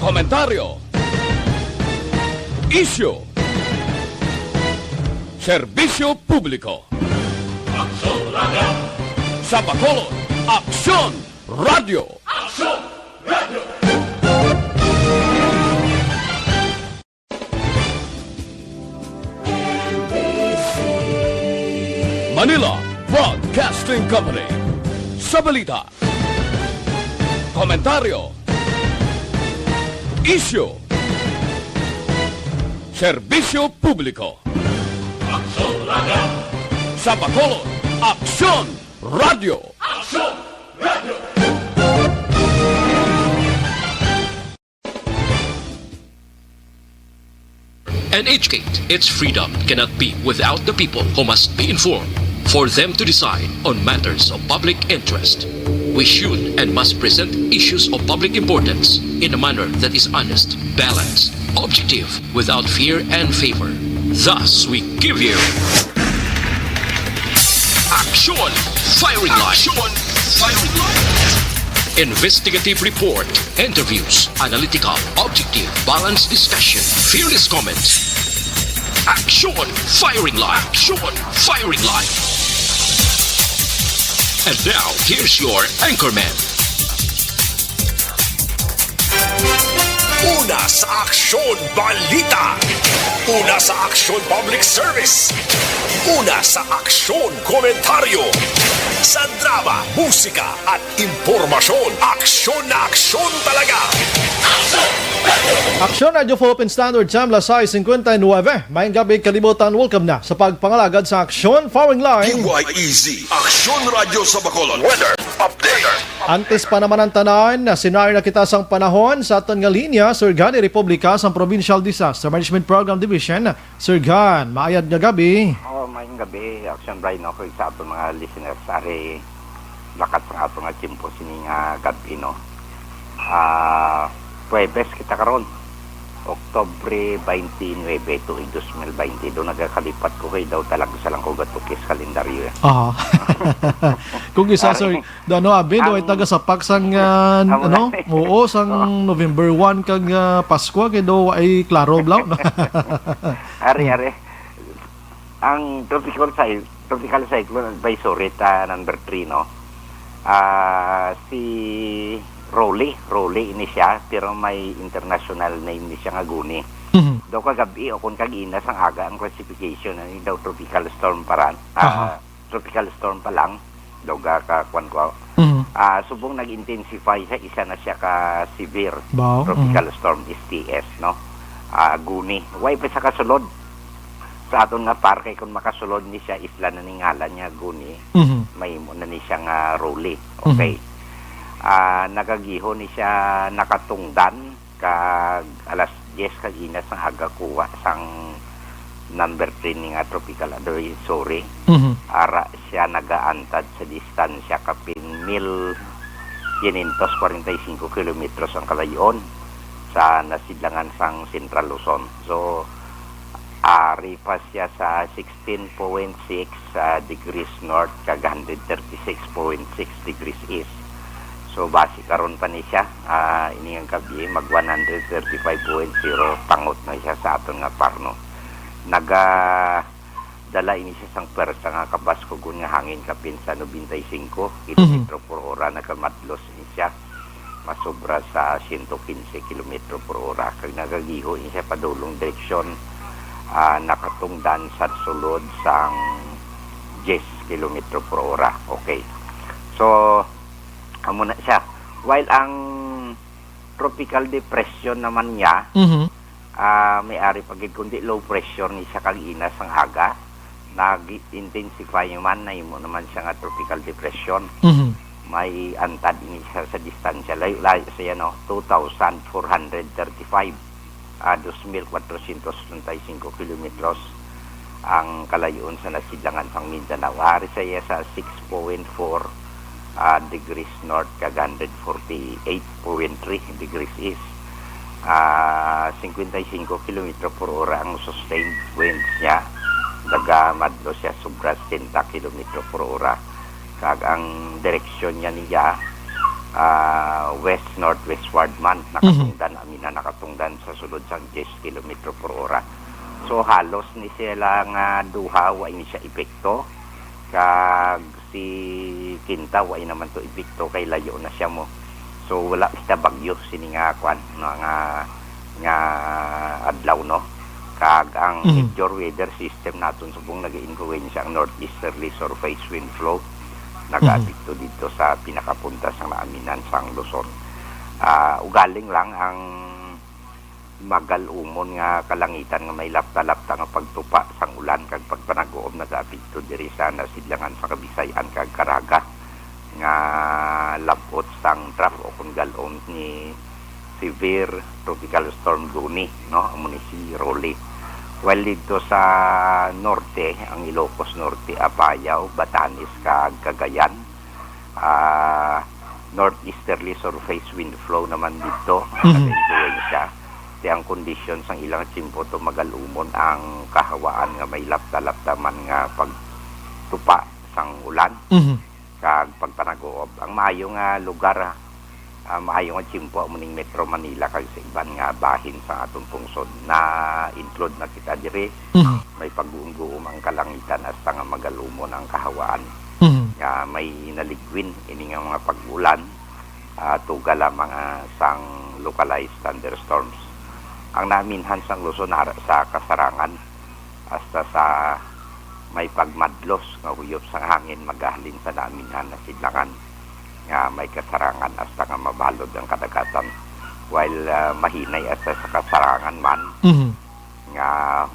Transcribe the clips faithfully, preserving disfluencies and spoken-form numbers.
Komentaryo. Isyu. Serbisyo publiko. Aksyon Radio. Sa Bacolod, Aksyon Radio. Aksyon Radio. Manila Broadcasting Company. Sa balita, komentaryo, isyu, serbisyo publiko. Aksyon Radio. Sa Bacolod, Aksyon Radio. Aksyon Radio. And educate. Its freedom cannot be without the people, who must be informed for them to decide on matters of public interest. We should and must present issues of public importance in a manner that is honest, balanced, objective, without fear and favor. Thus, we give you Action Firing Line. Action Firing Line. Investigative report, interviews, analytical, objective, balanced discussion, fearless comments. Action Firing Line. Action Firing Line. And now, here's your anchorman. Una sa Aksyon Balita. Una sa Aksyon Public Service. Una sa Aksyon Komentaryo. Sa drama, musika, at impormasyon, aksyon na aksyon talaga. Aksyon Radio Philippine Standard Time, las sais cincuenta y nueve. Maayong gabi, kalibutan. Welcome na sa pagpangalagad sa Aksyon Firing Line. K Y E Z, Aksyon Radio sa Bacolod. Weather update. Antes pa naman ang tanan, na senaryo na kita sang panahon sa aton nga linya, Sir Gani Republica sang Provincial Disaster Management Program Division. Sir Gan, maayad nga gabi. Oh, maayong gabi, Action Brian, no, kag sa aton mga listeners, ari lakat sang aton nga tiyempo sini nga gabi, no. Ah, Huwebes kita karon, Oktubre twenty-nine, tuig dos mil twenty. Do nagakalipat ko kay daw talagsa lang ko gatukis kalendaryo, eh. Aha. Kung isa, Ari. Sir, do ano, abi, do ay Ang taga sa Pax ang, ah, Amo na. Oo, sang Oo. November one kag, ah, Paskwa, kay do ay klaro, blaw. Ari, ari. Ang tropical cy-, tropical cyclone advisory ta number three, no? Ah, si Rolly, Rolly ini siya, pero may international name ni siya nga Guni. Mhm. Daw kagabi o kung kag-ina sang aga ang classification, ani daw tropical storm pa ran. Ah, Aha. Tropical storm pa lang. Daw ga ka, kwan ko. Mhm. Ah, subong nag-intensify siya, isa na siya ka severe Bao, tropical mhm. storm, S T S, no? Ah, Guni. Way pa siya kasulod sa aton nga par, kay kung makasulod ni siya, isla na ni ngalan niya, Guni, Mhm. mahimo na ni siya nga Rolly. Mhm. Okay. Ah, nagagiho ni siya, nakatungdan, kag alas diyes kag ina sang aga kuha sang number three ni nga tropical advisory. Mhm. Ara siya nagaantad sa distansya kapin mil quinientos kwarenta y cinco kilometros ang kalayon sa nasidlangan sang Central Luzon. So, ari pa siya sa sixteen point six, ah, degrees north kag hundred thirty-six point six degrees east. So, basi karon pa ni siya, ah, ini nga gabi, mag one hundred thirty-five point zero tangot na siya sa aton nga par, no. Nagadala ini siya sang pwersa nga kabaskugon nga hangin kapin sa nobenta y singko Mhm. kilometro por ora, nagamadlos ini siya. Masobra sa siyento kinse kilometro por ora, kag nagagiho ini siya padulong direksyon, ah, nakatungdan sa sulod sang diyes kilometro por ora. Okay. So, amo na siya. While ang tropical depression naman niya, Mhm. ah, may ari pa gid kundi low pressure ni siya kag ina sang aga, nag-intensify man, nahimo naman siya nga tropical depression. Mhm. May antad ini siya sa distansya. Layo-layo siya, no? Two thousand four hundred thirty-five, ah, dos mil kwatrosyentos treinta y cinco kilometros ang kalayoon sa nasidlangan sang Mindanao. Ari siya sa six point four, ah, degrees north kag hundred forty-eight point three degrees east. Ah, cincuenta y cinco kilometro por ora ang sustained winds niya. Nagamadlo siya sobra sesenta kilometro por ora. Kag ang direksyon niya niya, ah, west-northwestward man, nakatungdan, aminan, nakatungdan sa sulod sang diyes kilometro por ora. So, halos ni sila nga duha, wa ini siya epekto. Kag si Quinta, wa naman to epekto kay layo na siya mo. So, wala kita bagyo sini nga kwan, no, nga, nga adlaw, no. Kag ang Mhm. major weather system naton subong nag-iimpluwensya ang northeasterly surface wind flow. Nagaapekto dito sa pinakapunta sang naaminan sang Luzon. Ah, ugaling lang ang magal-umon nga kalangitan nga may lapta-lapta nga pagtupa sang ulan kag pagpanag-uob nagaapekto diri sa nasidlangan sa Kabisayan kag Caraga nga lab-ot sang trough o kon gal-om ni severe tropical storm Goni, no? Amo ni si Rolly. While dito sa norte, ang Ilocos Norte, Apayao, Batanes, kag Cagayan, ah, northeasterly surface wind flow naman dito, Mhm. nag-influensya. Ti ang kondisyon sang ilang tiyempo to magal-umon ang kahawaan nga may lapta-lapta man nga pagtupa sang ulan Mhm. kag pagpanag-uob. Ang maayo nga lugar, ah, maayo nga tiyempo amo ning Metro Manila kag sa iban nga bahin sa aton pungsod. Na-include na kita diri. Mhm. May pag-uumguom ang kalangitan hasta nga magal-umon ang kahawaan. Mhm. Nga may naligwin ini nga mga pag-ulan, ah, tuga lamang, ah, sang localized thunderstorms. Ang naminhan sang Luzon ara sa kasarangan hasta sa may pagmadlos nga huyop sang hangin magahalin sa naminhan na sidlangan nga may kasarangan hasta nga mabalod ang kadagatan. While, ah, mahinay hasta sa kasarangan man, Mhm. nga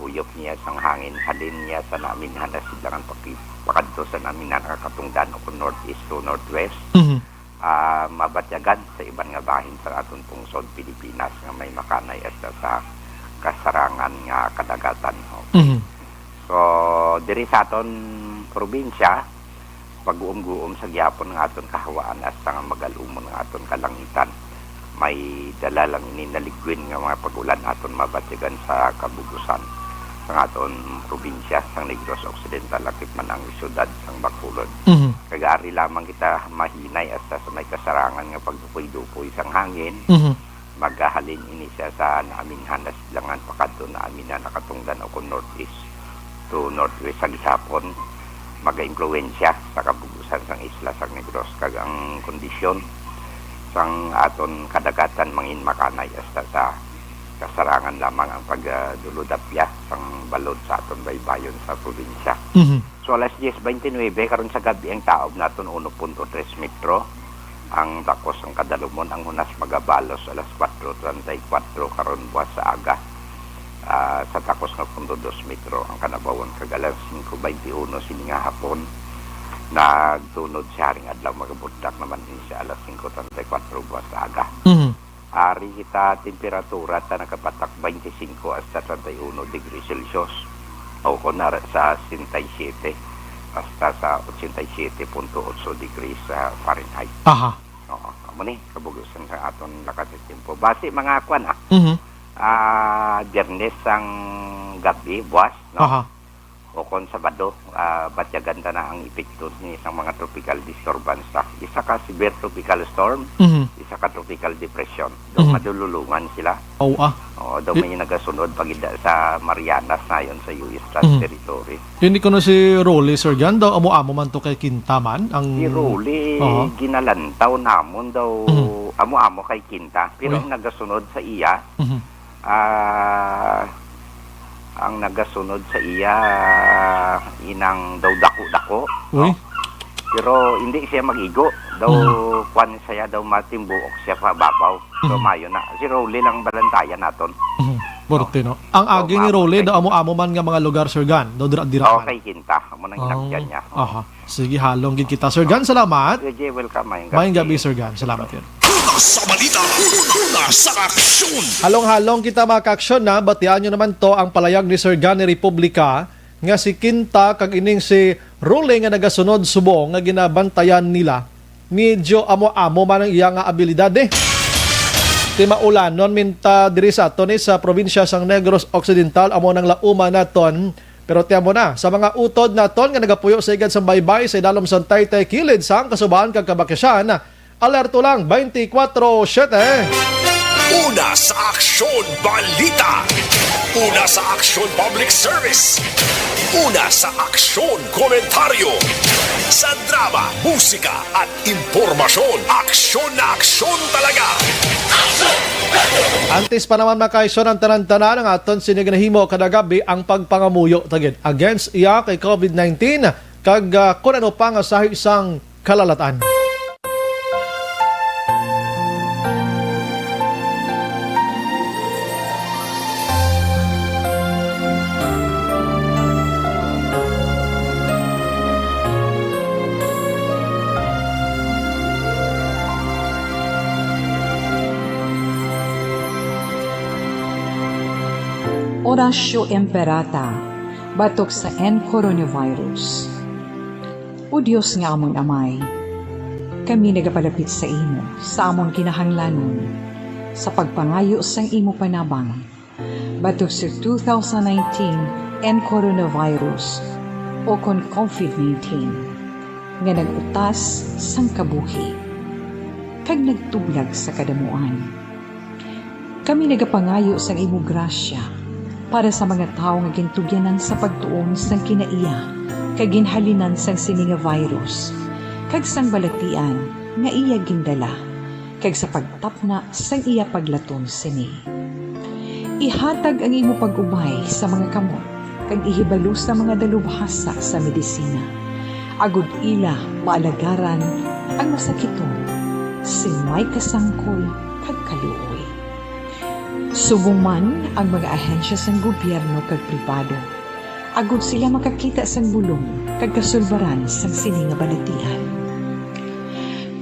huyop niya sang hangin, halin niya sa naminhan na sidlangan paki-, pakadto sa naminhan nga katungdan o kon northeast to northwest, Mhm. ah, mabatyagan sa iban nga bahin sa aton pungsod Pilipinas nga may makanay hasta sa kasarangan nga kadagatan. Okay. Mhm. So, diri sa aton probinsya, pag-uumguom sa gihapon nga aton kahawaan hasta nga magal-umon nga aton kalangitan. May dala lang ini naligwin nga mga pag-ulan aton mabatyagan sa kabugusan sang aton probinsya sang Negros Occidental, lakip man ang siyudad sang Bacolod. Mhm. Kag ari lamang kita mahinay hasta sa may kasarangan nga pagdupoy-dupoy sang hangin. Mhm. Magahalin ini siya sa naminhan na sidlangan pakadto naminhan na katungdan o kon northeast to northwest sa gihapon. Magaimpluwensya sa kabugusan sang isla sang Negros kag ang kondisyon sang aton kadagatan mangin makanay hasta sa kasarangan lamang ang pagdulodapya sang balod sa aton baybayon sa probinsya. Mhm. So, alas diyes beintinuebe karon sa gab-i, ang taob naton uno punto tres metro. Ang takos ang kadalumon, ang hunas magabalos alas kuwatro treinta y kuwatro karon buwas sa aga. Ah, sa takos nga punto dos metro ang kanabawan, kag alas singko beintiuno sini nga hapon, nagtunod si Haring Adlaw, magabudlak naman ini sa alas singko treinta y kuwatro buwas sa aga. Mhm. Ari kita temperatura ta nakabatak twenty-five hasta thirty-one degrees Celsius. O kung nara sa sixty-seven hasta sa eighty-seven point eight degrees sa Fahrenheit. Aha. Oo, amo ni kabugusan sa aton lakat sa tempo. Basi mga kwan, ah. Mhm. Ah, Biyernes sang gabi, buwas, no? Aha. O kon Sabado, ah, batyagan ta na ang epekto ni isang mga tropical disturbance ta. Isa ka severe tropical storm, Mhm. isa ka tropical depression. Daw Mhm. madululungan sila. Oo, ah. Oo, daw Di- may nagasunod pagida sa Marianas nayon sa U S Mhm. Trans Territory. Hindi ko na si Rolly, Sir Jan, daw amo-amo man to kay Kintaman, ang Si Rolly, Oo. ginalantaw namon daw Mhm. amo-amo kay Kinta. Pero Uy. ang nagasunod sa iya, Mhm. ah, ang nagasunod sa iya, inang daw dako-dako, Uy. no? Pero hindi siya mag-igo. Daw, Mhm. kwan siya, daw matimbuok siya pa babaw. So, Mhm. mayo na. Si Rolly lang balantayan naton. Mhm. Porte, no? Ang So, agi ni maabot Rolly, kay daw amo-amo man nga mga lugar, Sir Jan. Daw dira-dira man. Okay, Kinta. Amo nang Oh, inagyan niya. Oh. aha. Sige, halong gid kita. Sir Jan, salamat. Sige, welcome. Mayong Mayong gabi, gabi. Sir Jan. Salamat yun. Una sa balita, una sa aksyon. Halong-halong kita, mga kaaksyon, na batian nyo naman to ang palayag ni Sir Jan ni Republika nga si Kinta kag ining si Rolly nga nagasunod subong nga ginabantayan nila. Medyo amo-amo man ang iya nga abilidad, eh. Ti maulanon minta diri sa aton, eh, sa probinsya sang Negros Occidental, amo nang lauman naton. Pero ti amo na, sa mga utod naton nga nagapuyo sa igad sang baybay sa idalom sang Taytay, kilid sang Kasubahan kag Kabakisyan, Alerto lang, twenty-four seven. Una sa aksyon, balita. Una sa aksyon, public service. Una sa aksyon, komentaryo. Sa drama, musika, at impormasyon, aksyon na aksyon talaga. Antes pa naman makaisyon ang tanan-tanan, ang aton sini ginahimo kada gabi ang pagpangamuyo tagid against iya kay covid nineteen, kag, ah, kun ano pa nga sahi sang kalalatan. Oratio Imperata, batok sa N coronavirus. O Dios nga amon Amay, kami nagapalapit sa imo sa amon kinahanglanon sa pagpangayo sang imo panabang batok sa two thousand nineteen N coronavirus o kon covid nineteen nga nag-utas sang kabuhi kag nagtublag sa kadamuan. Kami nagapangayo sang imo grasya para sa mga tawo nga gintugyanan sa pagtuon sang kinaiya kag ginhalinan sang sini nga virus kag sang balatian nga iya gindala, kag sa pagtapna sang iya paglaton sini. Ihatag ang imo pag-ubay sa mga kamot kag ihibalo sa mga dalubhasa sa medisina, agod ila maalagaran ang masakiton sing may kasangkol kag kaluoy. Subong man ang mga ahensya sang gobyerno kag pribado, agod sila makakita sang bulong kag kasulbaran sang sini nga balatian.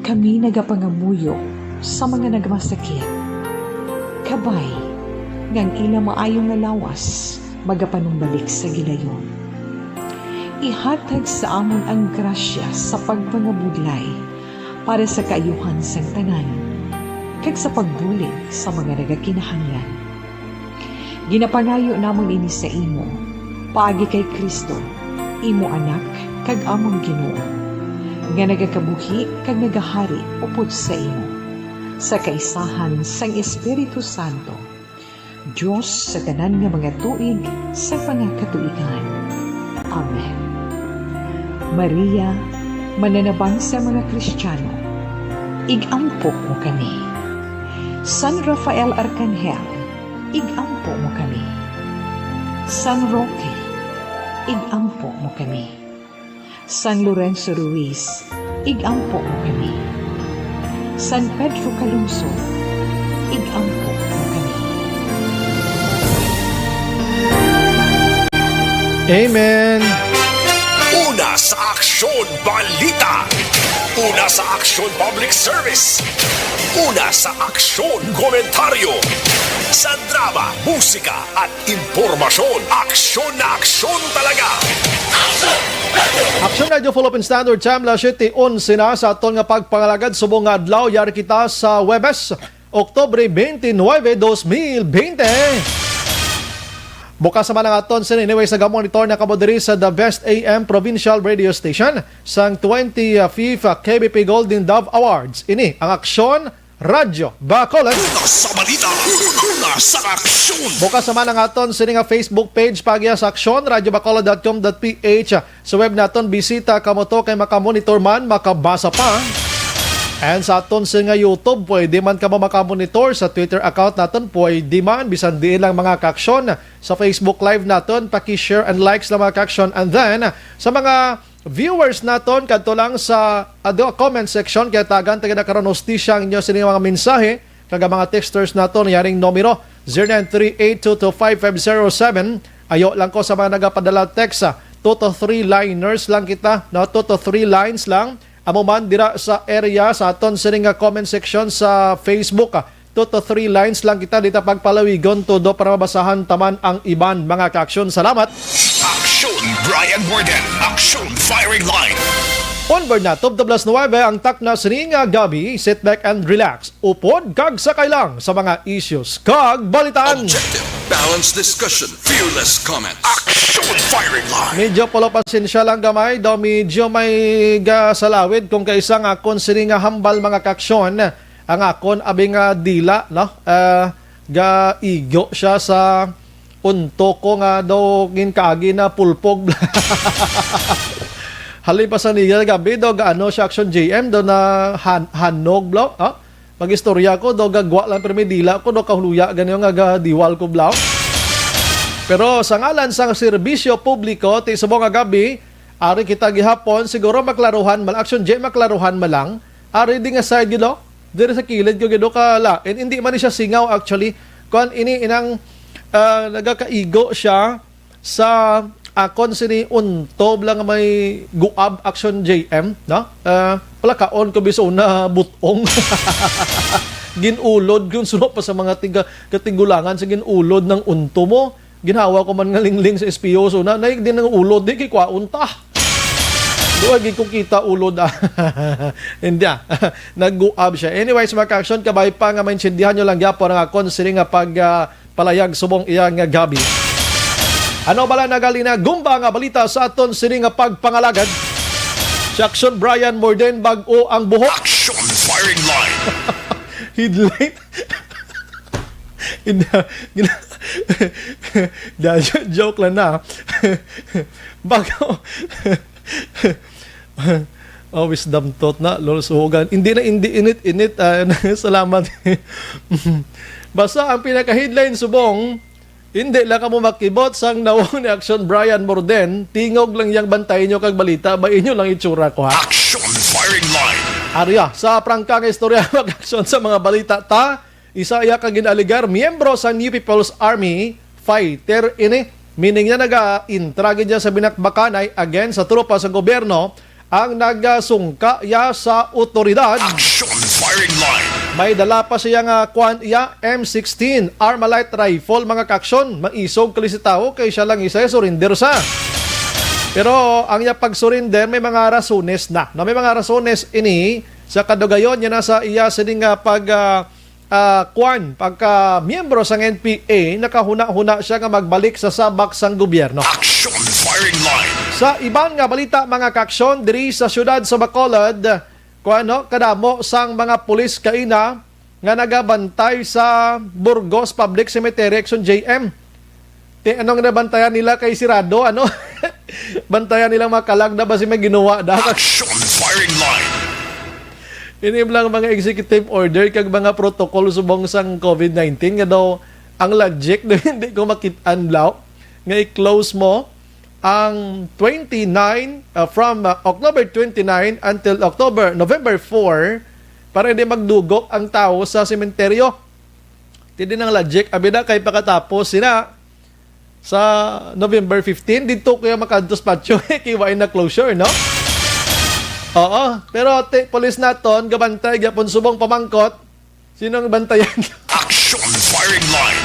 Kami nagapangamuyo sa mga nagmasakit, kabay nga ang ila maayo nga lawas magapanumbalik sa gilayon. Ihatag sa amon ang grasya sa pagpangabudlay para sa kaayuhan sang tanan, kag sa pagbulig sa mga nagakinahanglan. Ginapangayo namon ini sa imo, paagi kay Cristo, imo Anak kag amon Ginoo, nga nagakabuhi kag nagahari upod sa imo, sa kaisahan sang Espiritu Santo, Dios sa tanan nga mga tuig sa mga katuigan. Amen. Maria, mananabang sa mga Kristiyano, ig-ampo mo kami. San Rafael Arkanghel, ig-ampo mo kami. San Roque, ig-ampo mo kami. San Lorenzo Ruiz, ig-ampo mo kami. San Pedro Calungsod, ig-ampo mo kami. Amen. Una sa aksyon, balita. Una sa aksyon, public service. Una sa aksyon, komentaryo. Sa drama, musika, at impormasyon, aksyon na aksyon talaga. Aksyon Radio Philippine Standard Time, las siete onse na sa aton nga pagpangalagad subong nga adlaw. Yari kita sa Huwebes, Oktubre twenty-nine, dos mil bente. Bukas naman ang aton sini. Anyway, sa gamon, monitor na kamo diri sa The Best A M Provincial Radio Station sang twenty-fifth K B P Golden Dove Awards. Ini ang Aksyon Radyo Bacolod. Una sa balita, una sa aksyon. Bukas naman ang aton sini nga Facebook page, paagi sa aksyon radyo bacolod dot com dot P H. Sa web naton, bisita kamo to kay makamonitor man, makabasa pa. And sa aton sini nga YouTube, pwede man kamo makamonitor. Sa Twitter account naton, pwede man. Bisan diin lang, mga kaaksyon. Sa Facebook Live naton, paki-share and likes lang, mga kaaksyon. And then, sa mga viewers naton, kadto lang sa ado comment section, kay tagan ta gid karon hustisya ang inyo sini nga mga mensahe, kag ang mga texters naton, yaring numero, zero nine three eight two two five five zero seven. Ayo lang ko sa mga nagapadala text, ah, two to three liners lang kita, no? Two to three lines lang. Amo man dira sa area sa aton sini nga comment section sa Facebook, ah, two to three lines lang kita, di ta pagpalawigon todo para mabasahan ta man ang iban, mga kaaksyon. Salamat. Aksyon Brian Warden, Aksyon Firing Line. Onward na, tubtob las nuwebe ang takna sini nga gabi. Sit back and relax. Upod kag sakay lang sa mga issues kag balitaan. Objective, Balanced discussion, fearless comments. Action firing line. Medyo pala pasensya lang gamay, daw medyo may gasalawid kung kaisa nga akon sini nga hambal, mga kaksyon, ang akon abi nga dila, no? Ah, gaigo siya sa unto ko nga daw ginkaagi na pulpog. Halin pa sa niya gabi daw gaano siya, Action J M, daw na han hanog, bro. Ah? Mag-istorya ko, do gagwa lang, pero may dila ko, do kahuluya, ganyan nga, gadiwal ko, blaw. Pero sa ngalan sang serbisyo publiko, ti subong nga gabi, ari kita gihapon, siguro maklaruhan man, Action J, maklaruhan man lang, ari di nga side, gid, no? Diri sa kilid ko, gid, do ka lain. Hindi man ni siya singaw, actually. Kuan, ini, inang, ah, nagakaigo siya, sa akon sini untob lang nga may guab, Action J M, no? Ah, palakaon ko biso na butong. Ginulod, kun suno pa sa mga tiga, katigulangan sa ginulod ng unto mo. Ginhawa ko man nga lingling sa S P O, so na, naig din ang ulod, di kay kwaon ta. Duha gid ko kita ulod, ah. Hindi, ah. Nagguab siya. Anyways, mga ka-action, kabay pa nga maintindihan nyo lang gyapon ang akon sini nga pag, ah, palayag subong iya nga gabi. Ano bala nagalina gumba nga balita sa aton sini nga pagpangalagad? Si Action Brian Morden, bag-o ang buhok. Action firing line. Headline. Ina-, gina-, da-, joke lang na. Bago. Oh, wisdom tooth na, lol, suhugan. Hindi na, hindi, init, init. Ah, salamat. Basta ang pinaka-headline subong, hindi lang kamo makibot sang nawong ni Action Brian Morden, tingog lang yang bantayin nyo kag balita, ba inyo lang itsura ko, ha? Action firing line. Arya, sa prangka nga istorya, mag-action sa mga balita ta, isa iya ka gin-alegar miyembro sa New People's Army fighter ini. Meaning niya, naga-intra gid niya sa binakbakanay against sa tropa sa gobyerno ang nagasungka ya sa otoridad. Action firing line. May dala pa siya nga kwan iya, M sixteen Armalite rifle, mga kaksyon. Maisog kali si tawo kay siya lang isa surrender sa. Pero ang iya pag-surrender may mga rasones na. No, may mga rasones ini sa kadugayon niya na sa iya sining nga pag, ah, ah, kwan, pagka miyembro sang N P A, nakahuna-huna siya nga magbalik sa sabak sang gobyerno. Action firing line. Sa iban nga balita, mga kaksyon, diri sa siyudad sa Bacolod, kwan, no, kadamo sang mga pulis kaina nga nagabantay sa Burgos Public Cemetery, Action J M. Ti-, anong nabantayan nila kay sirado, ano? Bantayan nilang mga kalag na ba si may ginawa da? Action firing line. Ini lang mga executive order kag mga protocol subong sang COVID nineteen nga daw ang logic na hindi ko makit-an, blaw, nga i-close mo ang twenty-nine, uh, from, uh, October twenty-nine until October, November four, para hindi magdugok ang tao sa sementeryo. Ti di nang logic, abi na kay pakatapos sina sa November fifteen, dito kaya makadto sa patio, kay wain na closure, no? Oo, pero ti, police naton, gabantay gyapon subong pamangkot, sino ang bantayan? Action firing line.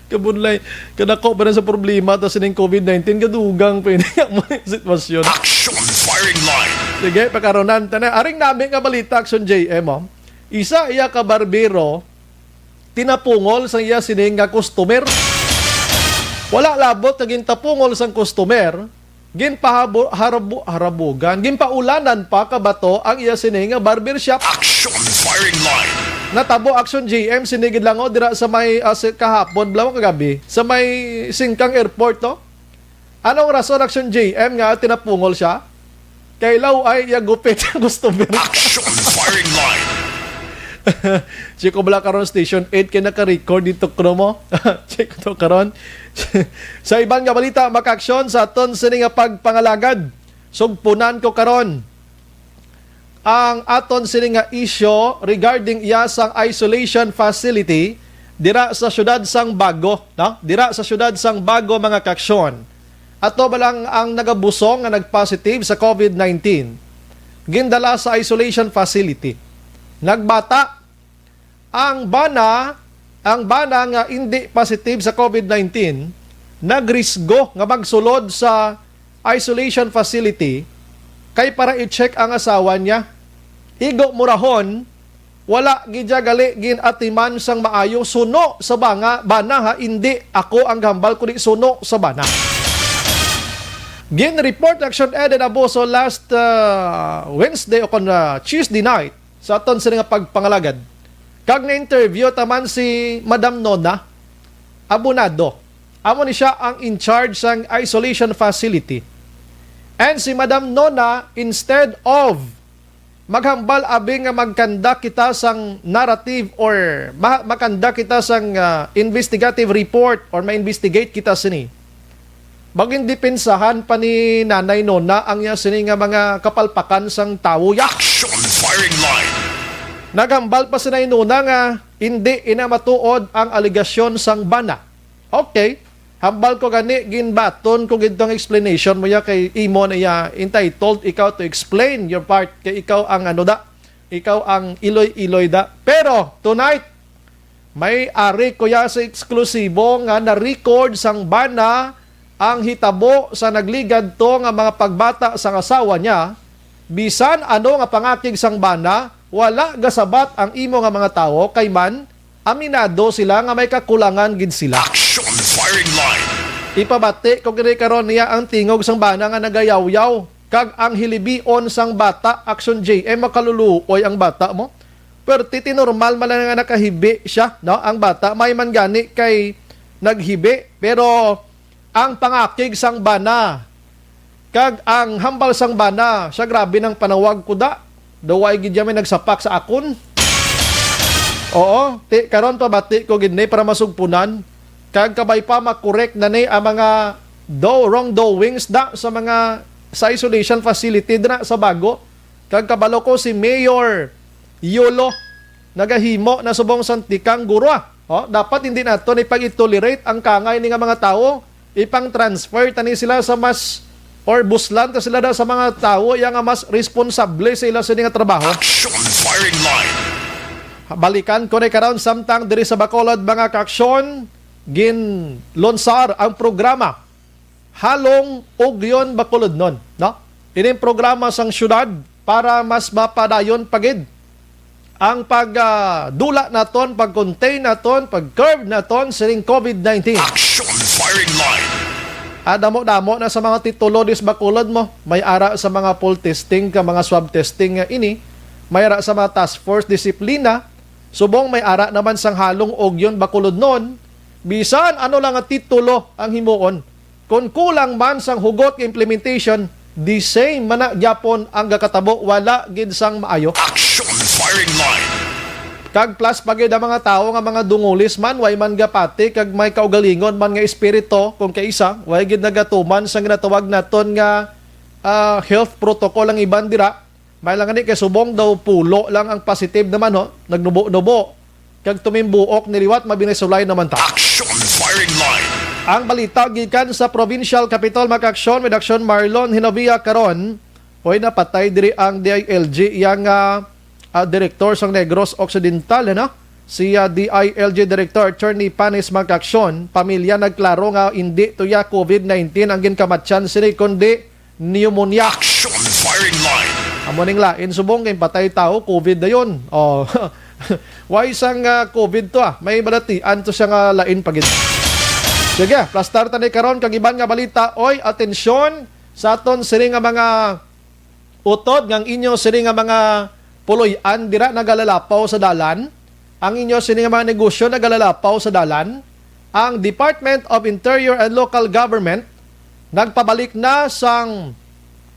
Kabunlay, kadako pa rin sa problema ta sining COVID nineteen, gadugang pa ini ang mga sitwasyon. Action firing line. Sige, pakaronan ta na. Aring nami nga balita, Action J M, oh. Isa iya ka barbero, tinapungol sa iya sining nga customer. Wala labot nga gintapungol sang customer, ginpahabo-, harabu-, harabugan, ginpaulanan pa ka bato ang iya sini nga barbershop. Action firing line. Natabo, Action J M, sini gid lang, oh, dira sa may, ah, sa kahapon, bala mo kagabi, sa may Singkang Airport, no? Anong rason, Action J M, nga tinapungol siya? Kay law ay iya gupit ang customer. Action firing line. Check ko bala karon, Station eight kay naka-record dito, Chromo. Check ko to karon. Sa iban nga balita, mga ka-aksyon, sa aton sini nga pagpangalagad, sugpunan ko karon ang aton sini nga isyu regarding iya sang isolation facility dira sa siyudad sang Bago, no? Dira sa siyudad sang Bago, mga ka-aksyon. Ato ba lang ang nagabusong nga nag-positive sa COVID nineteen? Gindala sa isolation facility. Nagbata ang bana, ang bana nga indi positive sa COVID nineteen, nagrisgo nga magsulod sa isolation facility kay para i-check ang asawa niya. Igo Murahon, Wala gid siya gali gin-atiman sang maayo suno sa banga, bana ha, indi ako ang gahambal, kundi suno sa bana. Gin-report Action Ed and Abuso last, ah, Wednesday o kon, ah, Tuesday night sa aton sini nga pagpangalagad. Kag na-interview ta man si Madam Nona Abonado. Amo ni siya ang in charge sang isolation facility. And si Madam Nona, instead of maghambal abi nga magkanda kita sang narrative or ma-, makanda kita sang, ah, investigative report or ma-investigate kita sini, magin depensahan pa ni Nanay Nona ang iya sini nga mga kapalpakan sang tawo ya. Action firing line. Naghambal pa si Nanay Nona nga hindi ina matuod ang alegasyon sang bana. Okay. Hambal ko gani, ginbaton ko gid tong explanation mo ya, kay imo na ya entitled ikaw to explain your part, kay ikaw ang ano da, ikaw ang iloy-iloy da. Pero tonight, may ari ko ya sa eksklusibo nga na-record sang bana ang hitabo sa nagligad to nga mga pagbata sang asawa niya. Bisan ano nga pangakig sang bana, wala gasabat ang imo nga mga tawo, kay man, aminado sila nga may kakulangan gid sila. Action firing line. Ipabati ko gid karon niya ang tingog sang bana nga nagayawyaw, kag ang hilibion sang bata. Action J M, makaluluoy ang bata mo. Pero titi normal man lang nga nakahibi siya, no? Ang bata may man gani kay naghibi, pero ang pangakig sang bana kag ang hambal sang bana, siya, grabe nang panawag ko da. Daw way gid may nagsapak sa akon. Oo, ti karon pabati ko gid ni para masugpunan. Kag kabay pa makorek na ni ang mga do wrongdoings da sa mga sa isolation facility dira sa Bago. Kag kabalo ko si Mayor Yolo nagahimo na subong sang tikang guro, ah. Oh, dapat hindi nato ni pag-tolerate ang kangay ni nga mga tawo. Ipang-transfer tani sila sa mas, or buslan ta sila da sa mga tawo iya nga mas responsable sa ila sini nga trabaho. Action firing line. Balikan ko ni karon, samtang diri sa Bacolod, mga kaaksyon, ginlonsar ang programa Halong Ugyon Bacolodnon, no? Ining programa sang syudad para mas mapadayon pa gid ang pag, ah, dula naton, pag-contain naton, pag-curb naton sining COVID nineteen. Action firing line. Ah, damo-damo na sa mga titulo dis Bacolod mo. May ara sa mga pool testing ka mga swab testing nga ini. May ara sa mga task force disiplina. Subong may ara naman sang Halong Ugyon Bacolodnon. Bisan ano lang nga titulo ang himuon, kon kulang man sang hugot nga implementation, the same man na gyapon ang gakatabo, wala gid sang maayo. Action firing line. Kag plus pa gid ang mga tawo nga mga dungulis man, way man gapati, kag may kaugalingon man nga espiritu, kung kaisa, way gid nagatuman sang ginatawag naton nga, ah, health protocol ang iban dira. May lang gani kay subong daw pulo lang ang positive naman, ho. Nagnubo-nubo. Kag tumimbuok ni liwat, mabinisulay naman ta. Action firing line. Ang balita gikan sa provincial capital, mga kaaksyon, with Action Marlon Hinovia karon. Hoy, napatay diri ang D I L G, iyang, ah, ah, direktor sang Negros Occidental, ano? Si, ah, D I L G Director Attorney Panis, mga kaaksyon, pamilya nagklaro nga hindi to ya COVID nineteen ang ginkamatyan sini, kundi pneumonia. Action firing line. Amo ning lain subong kay patay tao, COVID na yun. Oh. Why sang, ah, COVID to, ah? May balatian to siya nga lain pa gid. Sige, plastar ta ni karon kag iban nga balita. Oy, atensyon sa aton sini nga mga utod nga ang inyo sini nga mga puloy-an dira nagalalapaw sa dalan. Ang inyo sini nga mga negosyo nagalalapaw sa dalan. Ang Department of Interior and Local Government nagpabalik na sang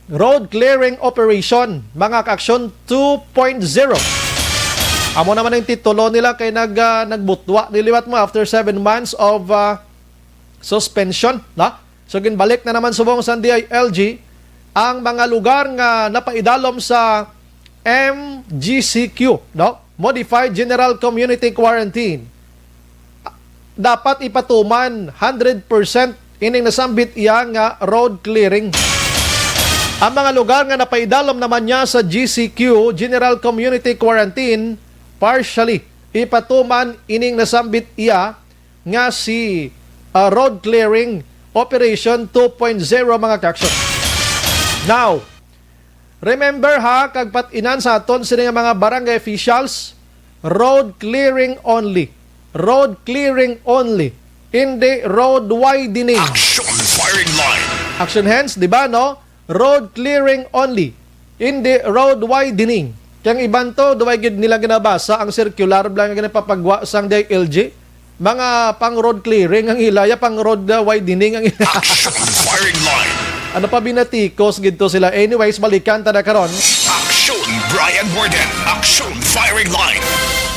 road clearing operation, mga kaaksyon two point zero. Amo naman ang titulo nila kay nag, ah, nagbutwa ni liwat mo after seven months of, ah, suspension, no? So, ginbalik na naman subong sa D I L G ang mga lugar nga napaidalom sa M G C Q, no? Modified General Community Quarantine. Dapat ipatuman hundred percent ining nasambit iya nga road clearing. Ang mga lugar nga napaidalom naman niya sa G C Q, General Community Quarantine, partially ipatuman ining nasambit iya nga si, ah, road clearing operation two point zero, mga kaaksyon. Now, remember ha, kag pat-inan sa aton sini nga mga barangay officials, Road clearing only. Road clearing only. Hindi road widening. Action firing line. Action hands, di ba, no? Road clearing only. Hindi road widening. Kaya ang iban to, duway gid nila ginabasa ang circular bala nga ginapapagwa sang D I L G. Mga pang road clearing ang ila, ya pang road, uh, widening ang ila. Action firing line. Ano pa, binatikos gid to sila. Anyways, balikan ta na karon. Action Brian Warden. Action firing line.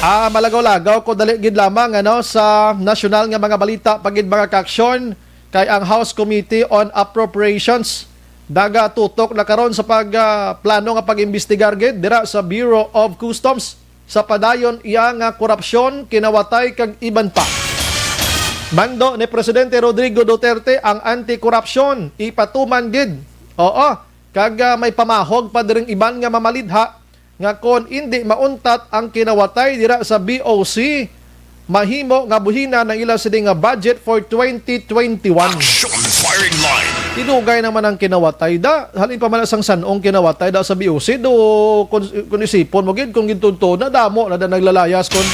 Ah, malagaw-lagaw ko dali gid lamang, ano, sa nasyonal nga mga balita pa gid, mga kaaksyon, kay ang House Committee on Appropriations nagatutok na karon sa pag, ah, plano nga pag-imbestigar gid dira sa Bureau of Customs sa padayon iya nga korupsyon, kinawatay kag iban pa. Mando ni Presidente Rodrigo Duterte ang anti-korupsyon, ipatuman gid. Oo, kag, ah, may pamahog pa diring iban nga mamalidha nga kon indi mauntat ang kinawatay dira sa B O C, mahimo nga buhinan ang ila sini nga budget for twenty twenty-one. Action firing line. Tinugay naman ang kinawatay da. Halin pa man sang sanong kinawatay da sa B O C, do, kung, kung isipon mo gid, kung gintunto na, damo na da naglalayas kon.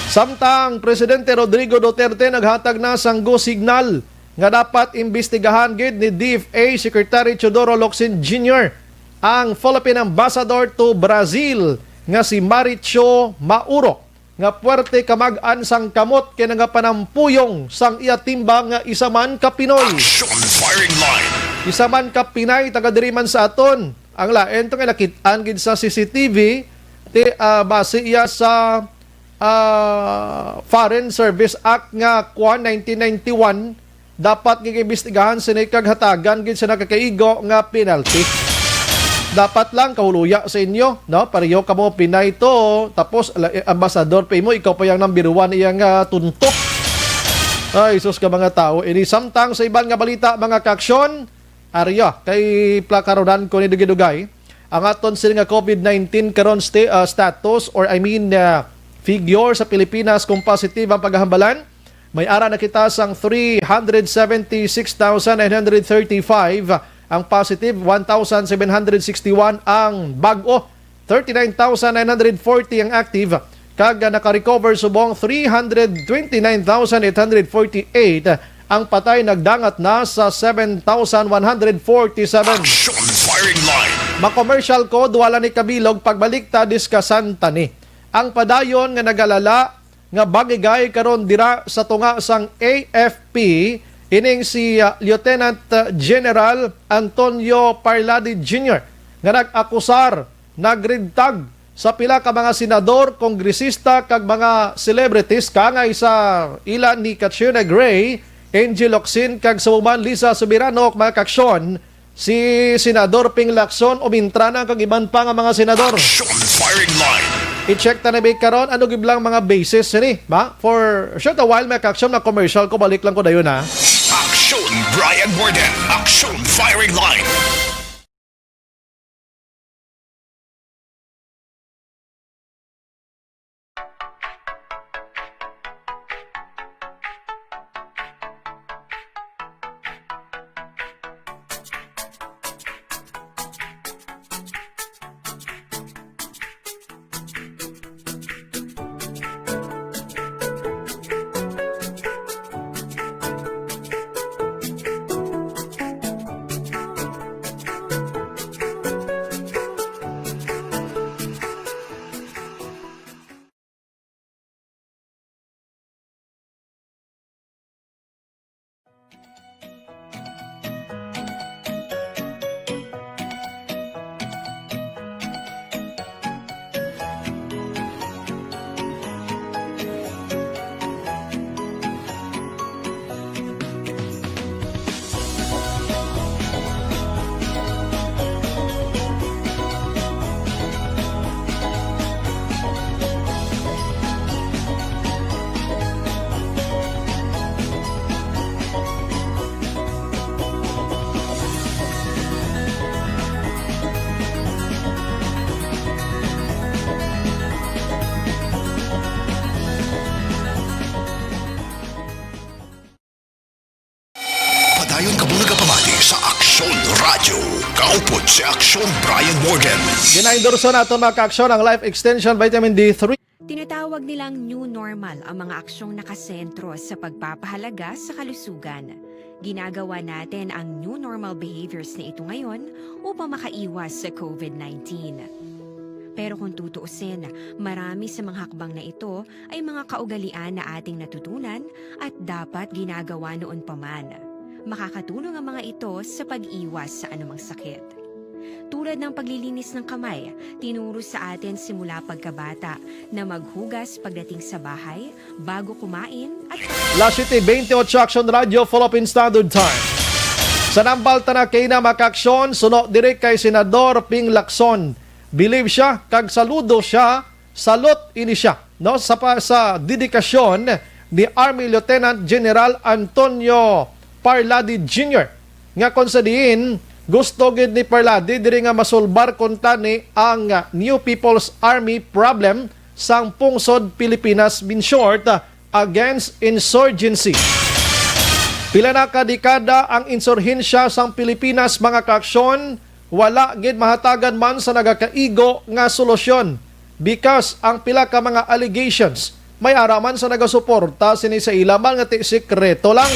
Samtang Presidente Rodrigo Duterte naghatag na sang go signal nga dapat imbestigahan gid ni D F A Secretary Teodoro Locsin Junior ang Philippine Ambassador to Brazil nga si Maricho Mauro, nga puwerte kamag-an sang kamot kay nagapanampuyong sang iya timbang nga isa man ka Pinoy. Action firing line. Isa man ka Pinay, taga diri man sa aton. Ang lain to nga nakit-an gid sa C C T V, ti, ah, base iya sa, ah, Foreign Service Act nga kuwan, nineteen ninety-one, dapat nga imbestigahan sini kag hatagan gid sa nakakaigo nga penalty. Dapat lang kahuluya sa inyo, no? Pareho kamo Pinay to, tapos ala-, eh, ambasador pa imo, ikaw pa yang number one iyang, ah, tuntok. Ay, sus ka mga tao. Ini samtang sa iban nga balita, mga kaaksyon, arya, kay plakaronan ko ni dugay-dugay. Ang aton sini nga COVID nineteen karon sti-, ah, status, or I mean, ah, figure sa Pilipinas, kung positive ang paghambalan, may ara na kita sang three hundred seventy-six thousand nine hundred thirty-five ang positive, one thousand seven hundred sixty-one ang bag-o, thirty-nine thousand nine hundred forty ang active, kag naka-recover subong three hundred twenty-nine thousand eight hundred forty-eight. Ang patay nagdangat na sa seven thousand one hundred forty-seven. Action firing line. Ma-commercial ko, duha lang ni kabilog, pagbalik ta, diskasan ta ni. Ang padayon nga nagalala nga bagigay karon dira sa tunga sang A F P, ining si, ah, Lieutenant, ah, General Antonio Parlade Junior nga nag-akusar, nagrintag sa pila ka mga senador, kongresista, kag mga celebrities, kaangay sa ila ni Katrina Gray, Angie Locsin, kag sa uban, Liza Soberano, ug mga kaaksyon, si Senador Ping Lacson, umintra na, kag iban pa nga mga senador. Action firing line. I-check ta na ba karon, ano gid lang mga basis sini, ba? For short a while, mga kaaksyon, na commercial ko, balik lang ko dayon, ha. Action Brian Warden. Action firing line. Padayon kamo nagapamati sa Aksyon Radyo. Kaupod si Aksyon Brian Morgan. Ginaendorso nato, mga kaaksyon, ang Life Extension Vitamin D three. Tinatawag nilang new normal ang mga aksyong nakasentro sa pagpapahalaga sa kalusugan. Ginagawa natin ang new normal behaviors na ito ngayon upang makaiwas sa COVID nineteen. Pero kung tutuusin, marami sa mga hakbang na ito ay mga kaugalian na ating natutunan at dapat ginagawa noon pa man. Makakatulong ang mga ito sa pag-iwas sa anumang sakit. Tulad ng paglilinis ng kamay, tinuro sa atin simula pagkabata na maghugas pagdating sa bahay, bago kumain at Las siete veintiocho, Aksyon Radio, Philippine Standard Time. Sa nambal ta na kay na makaaksyon, suno diri kay Senador Ping Lacson. Believe siya kag saludo siya, salot ini siya, no, sa pa, sa dedikasyon ni Army Lieutenant General Antonio Parlade Junior, nga kon sa diin gusto gid ni Parlade diri nga masulbar kuntani ang, ah, New People's Army problem sang pungsod Pilipinas, in short, against insurgency. Pila na ka dekada ang insurhensya sang Pilipinas, mga kaaksyon, wala gid mahatagan man sa nagakaigo nga solusyon. Because ang pila ka mga allegations may ara man sa nagasuporta sini sa ila man nga ti sikreto lang.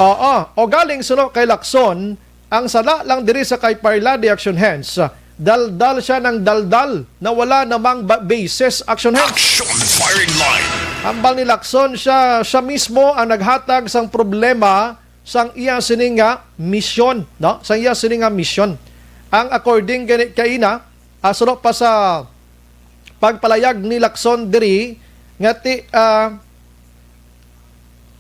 Oo, o galing suno kay Lacson, ang sala lang diri sa kay Parlade Action Hands, daldal siya ng daldal na wala namang ba- basis. Action Hands. Action firing line. Hambal ni Lacson, siya, siya mismo ang naghatag sang problema sang iya sini nga misyon, no? Sang iya sini nga misyon. Ang according gani kaina, ah, suno pa sa pagpalayag ni Lacson diri nga ti, ah,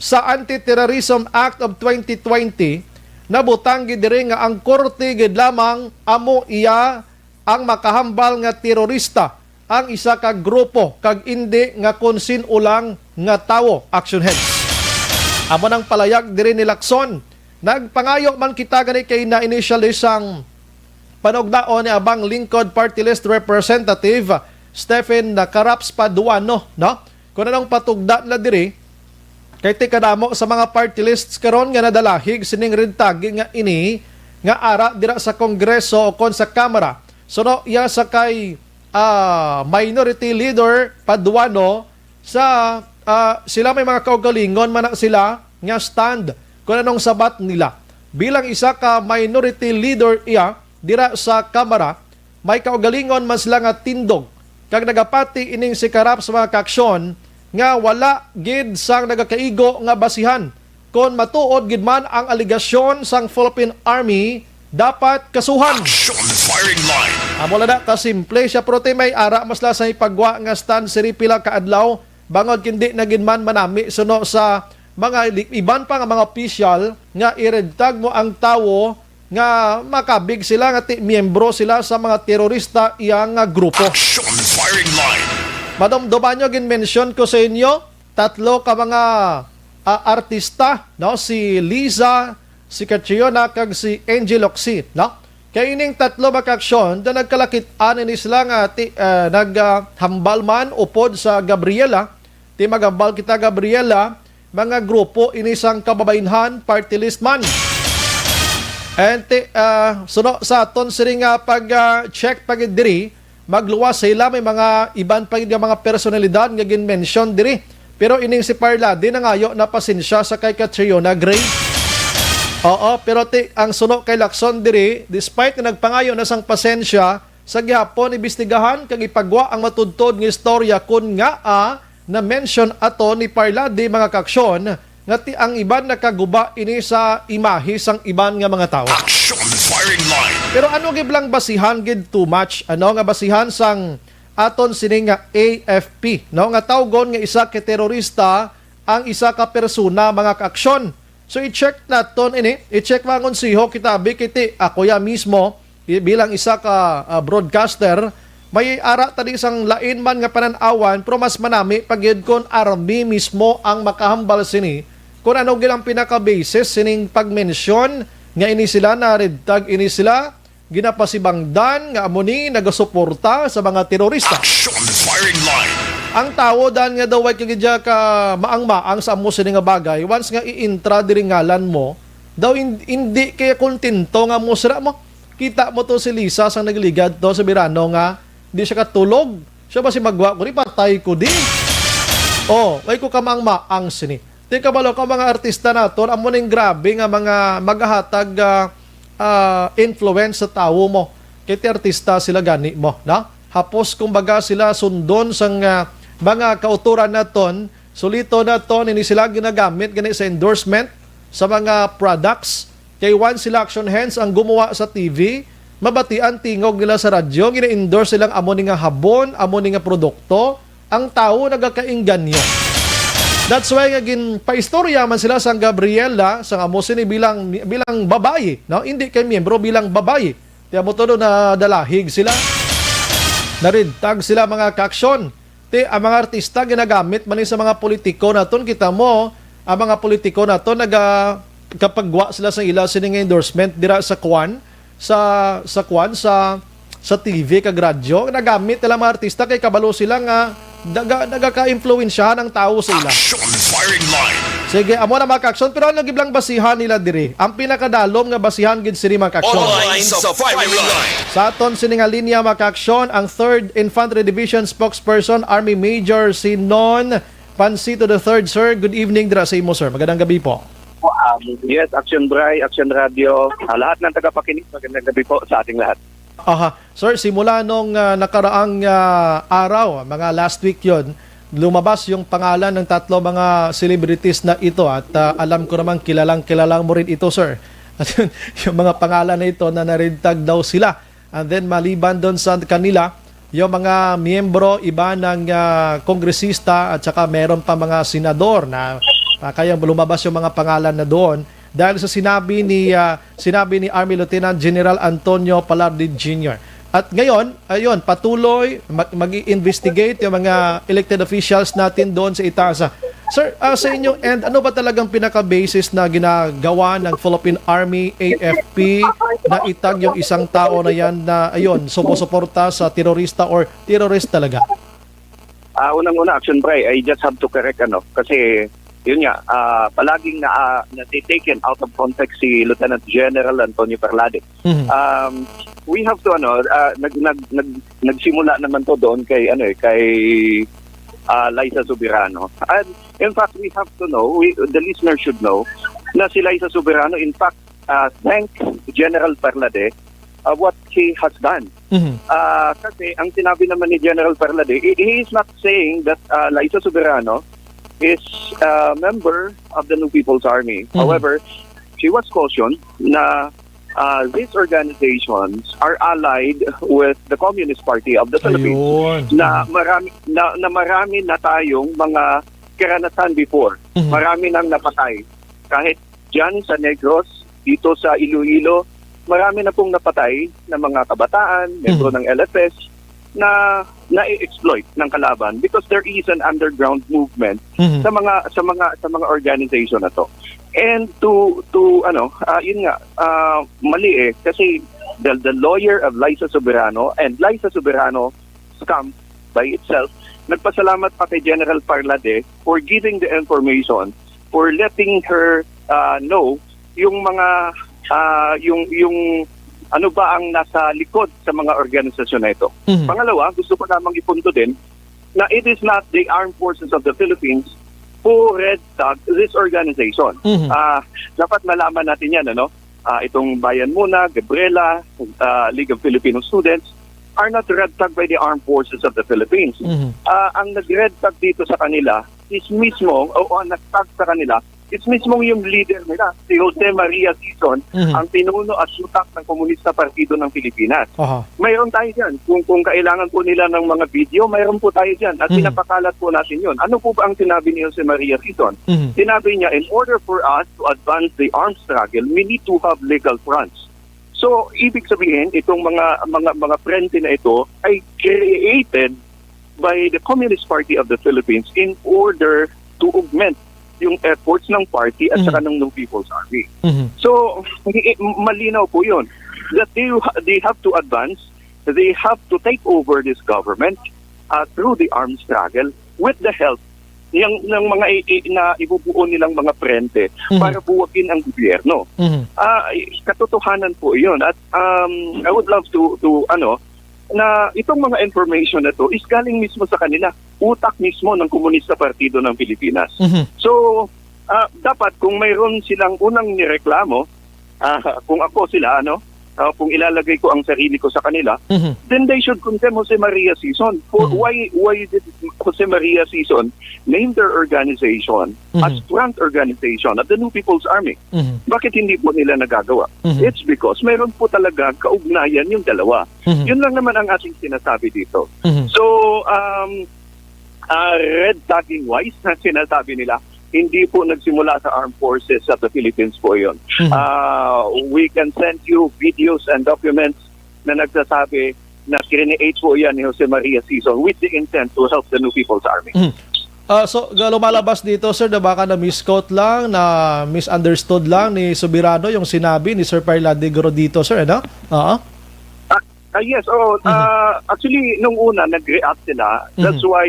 sa Anti-Terrorism Act of twenty twenty, nabutang gid diri nga ang korte gid lamang amo iya ang makahambal nga terorista ang isa ka grupo kag indi nga kon sin-o lang nga tawo. Action Heads. Amo nang palayag diri ni Lacson. Nagpangayo man kita gani kay na initially sang panugdaon ni Abang Lingkod Party List Representative Stephen Caraps Paduano, no? Kung anong patugda na diri, kay ti kadamo sa mga party lists karon nga nadalahig sining red tagging nga ini nga ara dira sa Kongreso o kon sa Kamara. Suno iya sa kay, ah, Minority Leader Paduano sa, ah, sila may mga kaugalingon man na sila nga stand kung anong sabat nila. Bilang isa ka minority leader iya dira sa Kamara, may kaugalingon man sila nga tindog, kag nagapati ining si Caraps sa mga kaaksyon nga wala gid sang nagakaigo nga basihan kon matuod gid man ang alegasyon sang Philippine Army dapat kasuhan. Action firing line. Amo lang na kasimple siya, pero ti may ara mas la sa ipagwa nga stand siri pila ka adlaw, bangod kindi na gid man manami suno sa mga li- iban pa nga mga opisyal nga iredtag mo ang tawo nga makabig sila nga ti miyembro sila sa mga terorista iya nga grupo. Action firing line. Madumduman nyo, gin-mention ko sa inyo, tatlo ka mga, ah, artista, no? Si Liza, si Catriona, kag si Angel Locsin, no? Kay ining tatlo makaaksyon, da nagkalakit-an ini sila nga ti, ah, nag, ah, hambal man upod sa Gabriela, ti maghambal kita, Gabriela, mga grupo ini sang kababainhan, party list man. And ti, ah, suno sa aton sini nga pag, ah, check pa gid diri, magluwas sila may mga iban pa gid nga mga personalidad nga gin-mention diri. Pero ining si Parlade nangayo na pasensya sa kay Catriona Gray. Oo, pero ti, ang suno kay Lacson diri, despite nga nagpangayo na sang pasensya, sa gihapon imbestigahan kag ipagwa ang matudtod nga istorya kon ngaa na-mention ato ni Parlade, mga kaaksyon, nga ti ang iban nakaguba ini sa imahe sang iban nga mga tawo. Action firing line. Pero ano gid lang basihan gid too much, ano nga basihan sang aton sini nga A F P, no, nga tawgon nga isa ka terorista ang isa ka persona, mga kaaksyon. So i-check naton ini, i-check mga konseho kita, abi, kay ti ako ya mismo i- bilang isa ka, ah, broadcaster, may ara ta di sang lain man nga panan-awan, pero mas manami pa gyud kon army mismo ang makahambal sini. Kung ano gyud ang pinaka-basis sining pag-mention nga ini sila na red tag, ini sila ginapasibangdan nga amo ni nagasuporta sa mga terorista. Action firing line. Ang tawo dan nga daw way kagidya ka maang-maang sa amo sini nga bagay, once nga i-intra diri ngalan mo, daw in- indi kaya kontento nga mo sira mo. Kita mo to si Lisa sang nagligad to sa birano nga di siya katulog, Siya ba si magwa ko ni patay ko di? Oh, way ko kamaang-maang sini. Ti kabalo ka mga artista naton, amo ning grabe nga mga magahatag, ah, ah, influence sa tawo mo. Kay ti artista sila gani mo, no? Hapos kumbaga sila sundon sang, ah, mga kautoran naton, sulito naton, ini sila ginagamit gani sa endorsement sa mga products. Kay once sila action hands ang gumawa sa T V, mabatian tingog nila sa radyo, gina-endorse silang amo ni nga habon, amo ni nga produkto, ang tawo nagakainganyo. That's why nga ginpaistorya man sila sang Gabriela, sang amo sini bilang, bilang babayi, no? Hindi kay miyembro, bilang babayi. Ti amo to na dalahig sila. Naridtag sila mga kaaksyon. Ti, ang mga artista ginagamit man ni sa mga politiko naton, kita mo, ang mga politiko naton naga kapagwa sila sa ila sini nga endorsement dira sa kwan, sa, sa kwan, sa, sa T V kag radyo. Nagamit nila mga artista kay kabalo sila nga naga, nagaka-impluwensyahan ang tawo sa ila. Action firing line. Sige, amo na mga kaaksyon, pero ano giblang basihan nila diri? Ang pinakadalom nga basihan gid sini mga kaaksyon. Online sa firing line. Sa aton sini nga linya, mga kaaksyon, ang Third Infantry Division spokesperson, Army Major Sinon Pansito the third. Sir, good evening dira sa imo, sir. Magandang gabi po. Yes, Action Bray, Action Radio, ah, lahat ng tagapakinig, magandang gabi po sa ating lahat. Aha. Sir, simula nung, ah, nakaraang, ah, araw, mga last week yon, lumabas yung pangalan ng tatlo mga celebrities na ito at, ah, alam ko namang kilalang-kilala mo rin ito, sir. At yun, yung mga pangalan na ito na narintag daw sila. And then maliban doon sa kanila, yung mga miyembro, iba ng, ah, kongresista at saka meron pa mga senador na, ah, kaya lumabas yung mga pangalan na doon dahil sa sinabi ni, ah, sinabi ni Army Lieutenant General Antonio Palardi Junior. At ngayon, ayun, patuloy mag- mag-i-investigate yung mga elected officials natin doon sa itaas. Sir, ah, sa inyong end, ano ba talagang pinaka-basis na ginagawa ng Philippine Army, A F P, na itag yung isang tao na yan na, ayun, sumusuporta sa terorista or terrorist talaga? Ah, unang-una, Action Bray, I just have to correct, ano, kasi yun nga, ah, palaging na, ah, na-taken out of context si Lieutenant General Antonio Parlade. Mhm. Um, we have to, ano, ah, nag, nag, nag, nagsimula naman to doon kay, ano eh, kay ah, Liza Soberano. And in fact, we have to know, we, the listener should know, na si Liza Soberano, in fact, ah, thank General Parlade of what he has done. Mhm. Ah, kasi ang sinabi naman ni General Parlade, he, he is not saying that ah, Liza Soberano is a member of the New People's Army. Mhm. However, she was cautioned na uh, these organizations are allied with the Communist Party of the Philippines Ayun. na marami na, na marami na tayong mga karanasan before. Mhm. Marami nang napatay. Kahit diyan sa Negros, dito sa Iloilo, marami na pong napatay na mga kabataan, miyembro Mhm. ng L F S na na-exploit ng kalaban because there is an underground movement Mhm. sa mga sa mga sa mga organization na to. And to to ano, ah, yun nga, ah, mali eh kasi the, the lawyer of Liza Soberano and Liza Soberano scam by itself, nagpasalamat pa kay General Parlade for giving the information, for letting her ah, know yung mga ah, yung yung ano ba ang nasa likod sa mga organisasyon na ito. Mhm. Pangalawa, gusto ko lamang ipunto din na it is not the armed forces of the Philippines who red tag this organization. Mhm. Ah, dapat malaman natin yan, ano? Ah, itong Bayan Muna, Gabriela, ah, League of Filipino Students are not red tag by the armed forces of the Philippines. Mhm. Ah, ang nag-red tag dito sa kanila is mismo, o, o ang nag-tag sa kanila, is mismo yung leader nila, si Jose Maria Sison, Mhm. ang pinuno at utak ng Komunista Partido ng Pilipinas. Aha. Mayroon tayo dyan. Kung, kung kailangan po nila ng mga video, mayroon po tayo dyan. At Mhm. pinapakalat po natin yun. Ano po ba ang sinabi ni Jose Maria Sison? Mhm. Sinabi niya, in order for us to advance the arms struggle, we need to have legal fronts. So, ibig sabihin, itong mga mga mga frente na ito ay created by the Communist Party of the Philippines in order to augment yung efforts ng party at Mhm. saka ng New People's Army. Mhm. So, hindi- malinaw po yun that they, they have to advance, they have to take over this government uh, through the armed struggle with the help ng, ng mga i- i- na ibubuo nilang mga frente Mhm. para buwagin ang gobyerno. Mhm. Ah, katotohanan po yun. At um, I would love to, to ano, na itong mga information na to is galing mismo sa kanila, utak mismo ng Komunista Partido ng Pilipinas. Mhm. So, ah, dapat kung mayroon silang unang nireklamo, ah, kung ako sila, ano, ah, kung ilalagay ko ang sarili ko sa kanila, Mhm. then they should condemn Jose Maria Sison. For Mhm. why, why did Jose Maria Sison name their organization Mhm. as front organization of the New People's Army? Mhm. Bakit hindi po nila nagagawa? Mhm. It's because mayroon po talaga kaugnayan yung dalawa. Mhm. Yun lang naman ang ating sinasabi dito. Mhm. So, um, ah, red tagging wise na sinasabi nila, hindi po nagsimula sa Armed Forces of the Philippines po yun. Mhm. Ah, we can send you videos and documents na nagsasabi na create po yan ni Jose Maria Sison with the intent to help the New People's Army. Mhm. Ah, so, ga-, lumalabas dito, sir, na baka na-misquote lang, na-misunderstood lang ni Soberano yung sinabi ni Sir Parlade Gordito, sir, ano? Oo. Ah, ah, yes, oo. Mhm. Ah, actually, nung una, nag-react sila. That's Mhm. why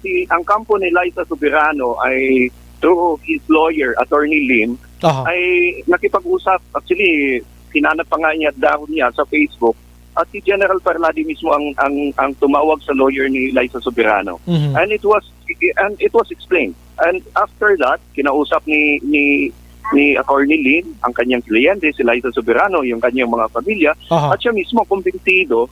si, ang kampo ni Liza Soberano ay through his lawyer, Attorney Lim, Aha. ay nakipag-usap. Actually, hinanap pa nga niya daw niya sa Facebook. At si General Parlade mismo ang, ang, ang tumawag sa lawyer ni Liza Soberano. Mhm. And it was, and it was explained. And after that, kinausap ni, ni, ni Attorney Lim ang kanyang kliyente, si Liza Soberano, yung kanyang mga pamilya, Aha. at siya mismo kumbinsido,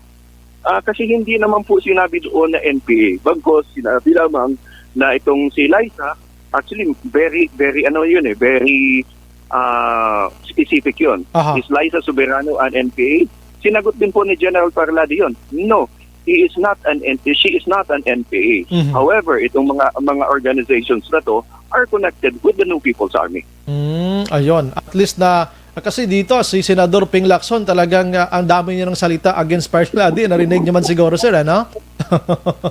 ah, kasi hindi naman po sinabi doon na N P A. Bagkus sinabi lamang na itong si Liza, actually, very, very, ano yun eh, very, ah, specific yun. Aha. Is Liza Soberano an N P A? Sinagot din po ni General Parlade yun. No, he is not an N P A, she is not an N P A. Mhm. However, itong mga, mga organizations na to are connected with the New People's Army. Mm, ayun. At least na, ah, kasi dito, si Senador Ping Lacson, talagang, ah, ang dami niya ng salita against Parlade. Narinig niyo man siguro, sir, ano?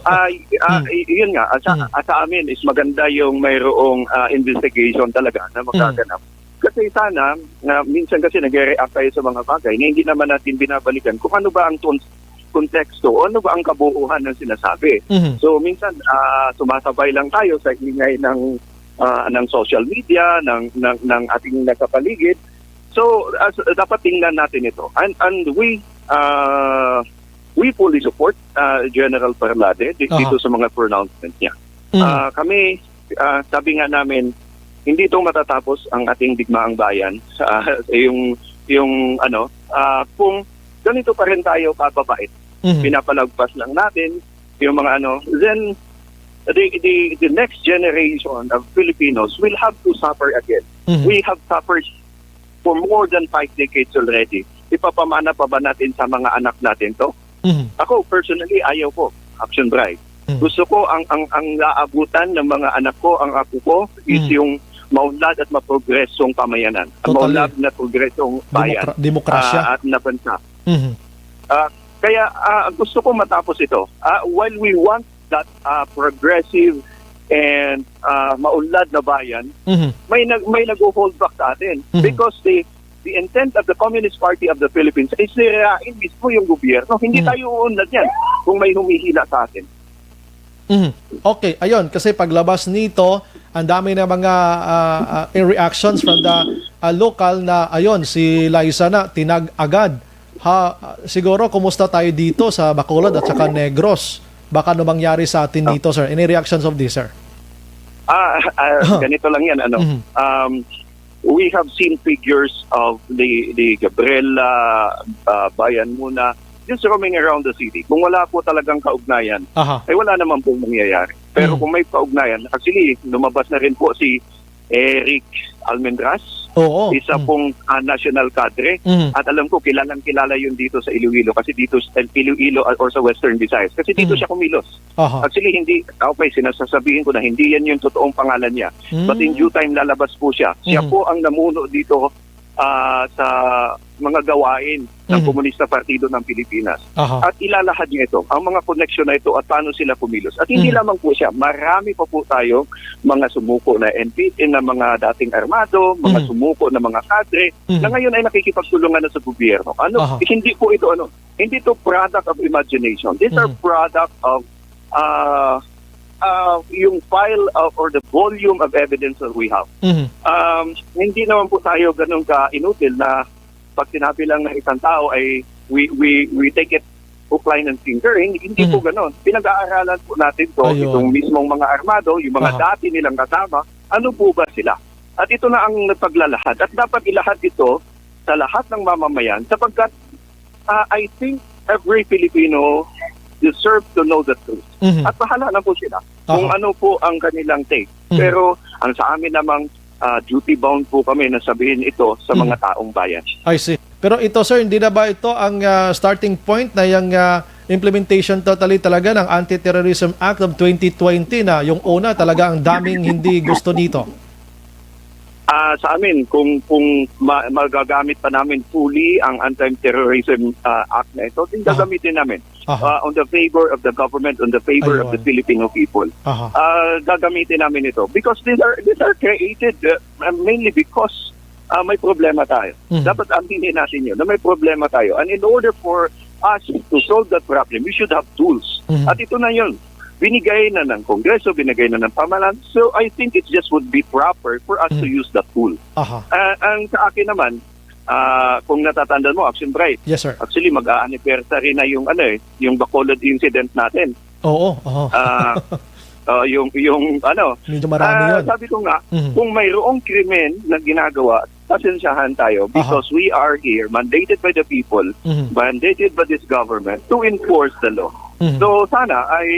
Ah, y-, ah, Mm. y-, yun nga, ah, sa, Mm. ah, sa amin is maganda yung mayroong, ah, investigation talaga na Mm. magaganap. Kasi sana, na minsan kasi nagre-react tayo sa mga bagay na hindi naman natin binabalikan kung ano ba ang tons-, konteksto o ano ba ang kabuuhan ng sinasabi. Mhm. So, minsan, ah, sumasabay lang tayo sa ingay ng, ah, ng social media, ng, ng, ng ating nakapaligid. So, as, dapat tingnan natin ito. And, and we, ah, we fully support, ah, General Parlade di-, Aha. dito sa mga pronouncement niya. Mm. Ah, kami, ah, sabi nga namin, hindi ito matatapos ang ating digmaang bayan. Ah, yung, yung, ano, ah, kung ganito pa rin tayo kababait, Mhm. pinapalagpas lang natin yung mga ano, then the, the, the next generation of Filipinos will have to suffer again. Mhm. We have suffered for more than five decades already. Ipapamana pa ba natin sa mga anak natin to? Mhm. Ako, personally, ayaw ko, Action Bri. Mhm. Gusto ko ang, ang, ang naabutan ng mga anak ko, ang apo ko, is Mhm. yung maunlad at maprogresong pamayanan. Totally. Maunlad na progresong bayan, Demokra-, demokrasya. ah, at na bansa. Mhm. Ah, kaya, ah, gusto ko matapos ito. Ah, while we want that, ah, progressive and, ah, maunlad na bayan, Mhm. may nag-, may nag-hold back sa atin. Mhm. Because the, the intent of the Communist Party of the Philippines ay sirain mismo yung gobyerno. Hindi Mhm. tayo uunlad yan kung may humihila sa atin. Mhm. Okay, ayun, kasi paglabas nito, ang dami na mga, ah, ah, reactions from the, ah, local na, ayun, si Liza na tinag agad. Ha, ah, siguro, kumusta tayo dito sa Bacolod at saka Negros? Baka ano mangyari sa atin Ah. dito, sir? Any reactions of this, sir? Ah, ah, Huh. ganito lang yan, ano. Mhm. Um, we have seen figures of the, the Gabriela, ah, Bayan Muna, just roaming around the city. Kung wala po talagang kaugnayan, Aha. ay wala naman pong mangyayari. Pero Mhm. kung may kaugnayan, actually, lumabas na rin po si Eric Almendras, Oo. isa Mm. pong, ah, national cadre. Mhm. At alam ko, kilalang-kilala yun dito sa Iloilo kasi dito sa Iloilo or sa Western Visayas. Kasi dito Mhm. siya kumilos. Aha. Actually, hindi, okay, sinasasabihin ko na hindi yan yung totoong pangalan niya. But in Mm. due time, lalabas po siya. Siya Mhm. po ang namuno dito, ah, sa mga gawain ng Mhm. Komunista Partido ng Pilipinas. Aha. At ilalahad niya ito, ang mga koneksyon na ito at paano sila kumilos. At hindi Mhm. lamang po siya, marami pa po tayo mga sumuko na N P P, na mga dating armado, mga Mhm. sumuko na mga kadre, Mhm. na ngayon ay nakikipagtulungan na sa gobyerno. Ano, Aha. hindi po ito, ano, hindi ito product of imagination. These are Mhm. product of, ah, ah, yung file of, or the volume of evidence that we have. Mhm. Um, hindi naman po tayo ganun ka-inutil na pag sinabi lang ng isang tao ay we, we, we take it hook, line, and sinker. Hindi, hindi po Mhm. ganon. Pinag-aaralan po natin to, Ayun. itong mismong mga armado, yung mga Aha. dati nilang kasama, ano po ba sila? At ito na ang nagpaglalahad. At dapat ilahad ito sa lahat ng mamamayan sapagkat, ah, I think every Filipino deserve to know the truth. Mhm. At bahala na po sila kung Aha. ano po ang kanilang take. Mhm. Pero ang sa amin namang, ah, duty bound po kami na sabihin ito sa Mhm. mga taong bayan. I see. Pero ito, sir, hindi na ba ito ang, ah, starting point na yung, ah, implementation totally talaga ng Anti-Terrorism Act of twenty twenty na yung una talaga ang daming hindi gusto nito? Ah, sa amin, kung, kung ma-, magagamit pa namin fully ang Anti-Terrorism, ah, Act na ito, din Aha. gagamitin namin. Aha. Ah, on the favor of the government, on the favor of the Ayun. Filipino people. Aha. Ah, gagamitin namin ito because these are, these are created, uh, mainly because, ah, may problema tayo. Mhm. Dapat aminin natin yun, na may problema tayo. And in order for us to solve that problem, we should have tools. Mhm. At ito na yun. Binigay na ng Kongreso, binigay na ng pamalan. So, I think it just would be proper for us to Mhm. use that tool. Aha. Ah, ang sa akin naman, ah, kung natatandaan mo, Action Bright, Yes, sir. actually, mag-a-anniversary na yung, ano eh, yung Bacolod incident natin. Oo, aha. Ah, ah, yung, yung, ano, Medyo marami ah, yun. sabi ko nga, Mhm. kung mayroong krimen na ginagawa, pasensyahan tayo Aha. because we are here, mandated by the people, Mhm. mandated by this government to enforce the law. Mhm. So, sana ay,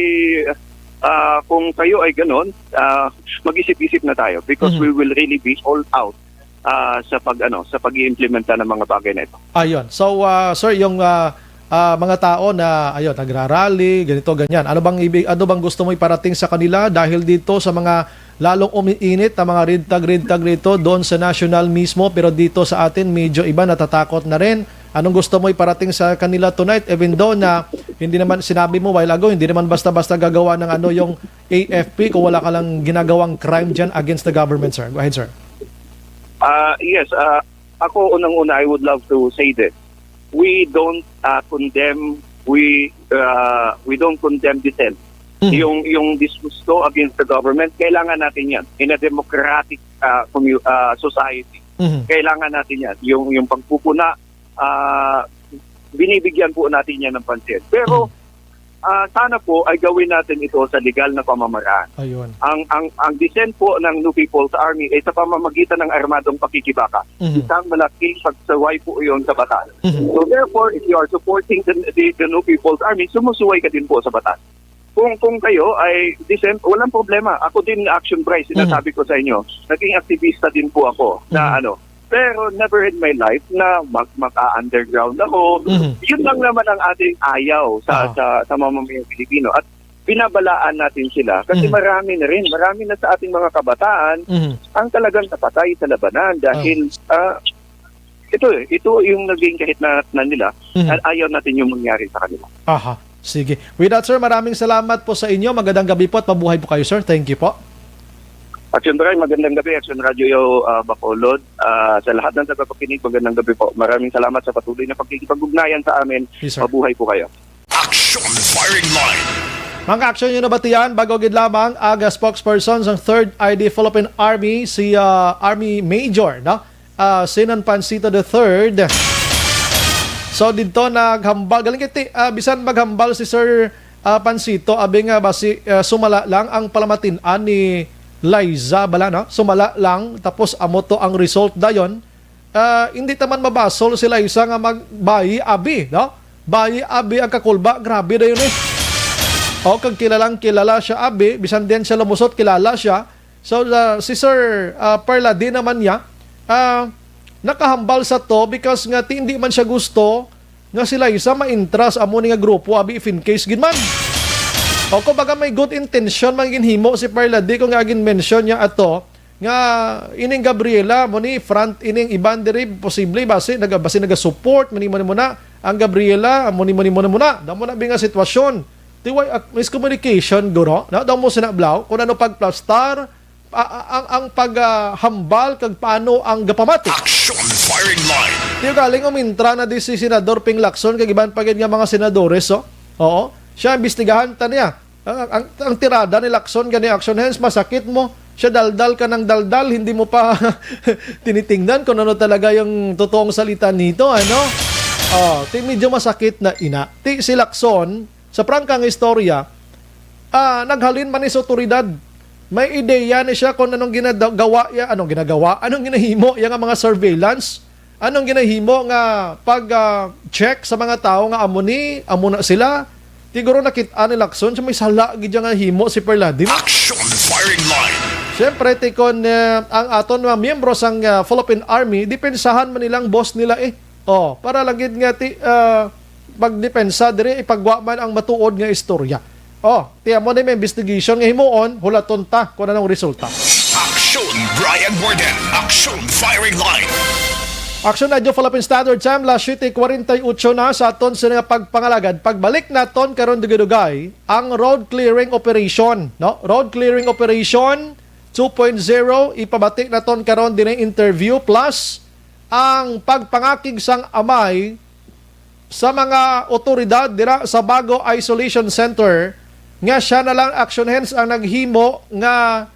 ah, kung kayo ay ganon, ah, mag-isip-isip na tayo because Mhm. we will really be all out, ah, sa pag, ano, sa pag-iimplementa ng mga bagay na ito. Ayun. So, ah, sir, yung, ah, ah, mga tao na, ayun, nagrarally, ganito, ganyan. Ano bang ibig, ano bang gusto mo iparating sa kanila dahil dito sa mga lalong umiinit na mga red tag, red tag rito doon sa national mismo, pero dito sa atin medyo iba, natatakot na rin? Anong gusto mo iparating sa kanila tonight, even though na hindi naman, sinabi mo while ago, hindi naman basta-basta gagawa ng ano yung A F P kung wala ka lang ginagawang crime dyan against the government, sir? Go ahead, sir. Ah, yes, ah, ako unang-una, I would love to say this. We don't, ah, condemn, we, ah, we don't condemn dissent. Mhm. Yung, yung disgusto against the government, kailangan natin yan in a democratic, ah, commu-, ah, society. Mhm. Kailangan natin yan. Yung, yung pagpupuna, ah, binibigyan po natin yan ng pansin. Pero, Mhm. ah, sana po ay gawin natin ito sa legal na pamamaraan. Ayun. Ang, ang, ang dissent po ng New People's Army ay sa pamamagitan ng armadong pakikibaka. Mhm. Isang malaking pagsuway po iyon sa batas. Mhm. So therefore, if you are supporting the, the, the New People's Army, sumusuway ka din po sa batas. Kung, kung kayo ay dissent, walang problema. Ako din, Action Bright, Mhm. sinasabi ko sa inyo, naging aktivista din po ako na Mhm. ano, pero never in my life na mag-, mag-a-underground ako. Mhm. Yun lang naman ang ating ayaw sa, Aha. sa, sa mamamayang Pilipino. At binabalaan natin sila kasi Mhm. marami na rin, marami na sa ating mga kabataan Mhm. ang talagang napatay sa labanan dahil, ah, ito eh, ito yung naging kahit na, na nila Mhm. at ayaw natin yung mangyari sa kanila. Aha. Sige. With that, sir, maraming salamat po sa inyo. Magandang gabi po at mabuhay po kayo, sir. Thank you po. Action Bright, magandang gabi. Action Radio, ah, Bacolod. Ah, sa lahat ng tagapakinig, magandang gabi po. Maraming salamat sa patuloy na pagkikipag-ugnayan sa amin. Yes, sir. Mabuhay po kayo. Action Firing Line. Mga action, yun na ba tiyan? Bago gid lamang, aga spokesperson sang Third I D Philippine Army, si, ah, Army Major, no? Ah, Sinan Pancito the third. So, dito naghambal. Galing kiti, ah, bisan maghambal si Sir, ah, Pancito, abi nga basi, ah, sumala lang ang palamatin-an ni Liza bala, no? Sumala lang, tapos amo to ang result dayon. Ah, hindi ta man mabasol si Liza nga magbayi abi, no? Bayi abi ang kakulba, grabe dayon eh. O, kag kilalang kilala siya abi, bisan din siya lumusot, kilala siya. So, ah, si Sir, ah, Parlade naman niya, ah, nakahambal sa to because nga ti-, hindi man siya gusto nga si Liza maintra sa amo ni nga grupo, abi if in case gid man. O, kumbaga may good intention man ginhimo si Parlade kung nga gin-mention niya ato nga ining Gabriela mo ni front ining iban diri, posible basi naga-, basi naga-support mo ni, mo ni, mo na ang Gabriela mo ni, mo ni, mo ni, mo na. Damo na bi nga sitwasyon. Tiway, ah, miscommunication, guro. Na, daw mo sina Blau, kung ano pagplastar, a-, a-, ang, ang pag, ah, hambal kag paano ang gapamati. Action Firing Line. Tiyo galing umintra na di si Senador Ping Lacson kag iban pa gid nga mga senadores, oh. Oo. Siya, imbestigahan ta niya. Ah, ang, ang tirada ni Lacson gani, Action, hence masakit mo. Siya daldal ka ng daldal, hindi mo pa tinitingnan kung ano talaga yung totoong salita nito, ano? Oh, ti medyo masakit na ina. Ti si Lacson, sa prangka nga istorya, ah, naghalin man ni sa otoridad. May ideya ni siya kung anong ginagawa iya, anong ginagawa, anong ginahimo iya nga mga surveillance, anong ginahimo nga pag, ah, check sa mga tawo nga amo ni, amo na sila. Siguro nakit-an ni Lacson sa may sala gid nga himo si Perladin. Action firing line. Siyempre, tikon, eh, ang aton mga miyembro sang, ah, Philippine Army, depensahan man nilang boss nila eh. Oh, para lang gid nga ti, ah, magdepensa diri, ipagwa man ang matuod nga istorya. Oh, ti amo ni may investigation nga himuon, hulaton ta kung anong resulta. Action Brian Warden, Action Firing Line. Action Radyo Philippine Standard Time, las siete cuarenta y ocho na sa aton sini nga pagpangalagad. Pagbalik naton karon dugay-dugay ang road clearing operation, no? Road clearing operation two point zero, ipabati naton karon dinhi interview plus ang pagpangakig sang amay sa mga otoridad dira sa Bago Isolation Center nga siya na lang action hands ang naghimo nga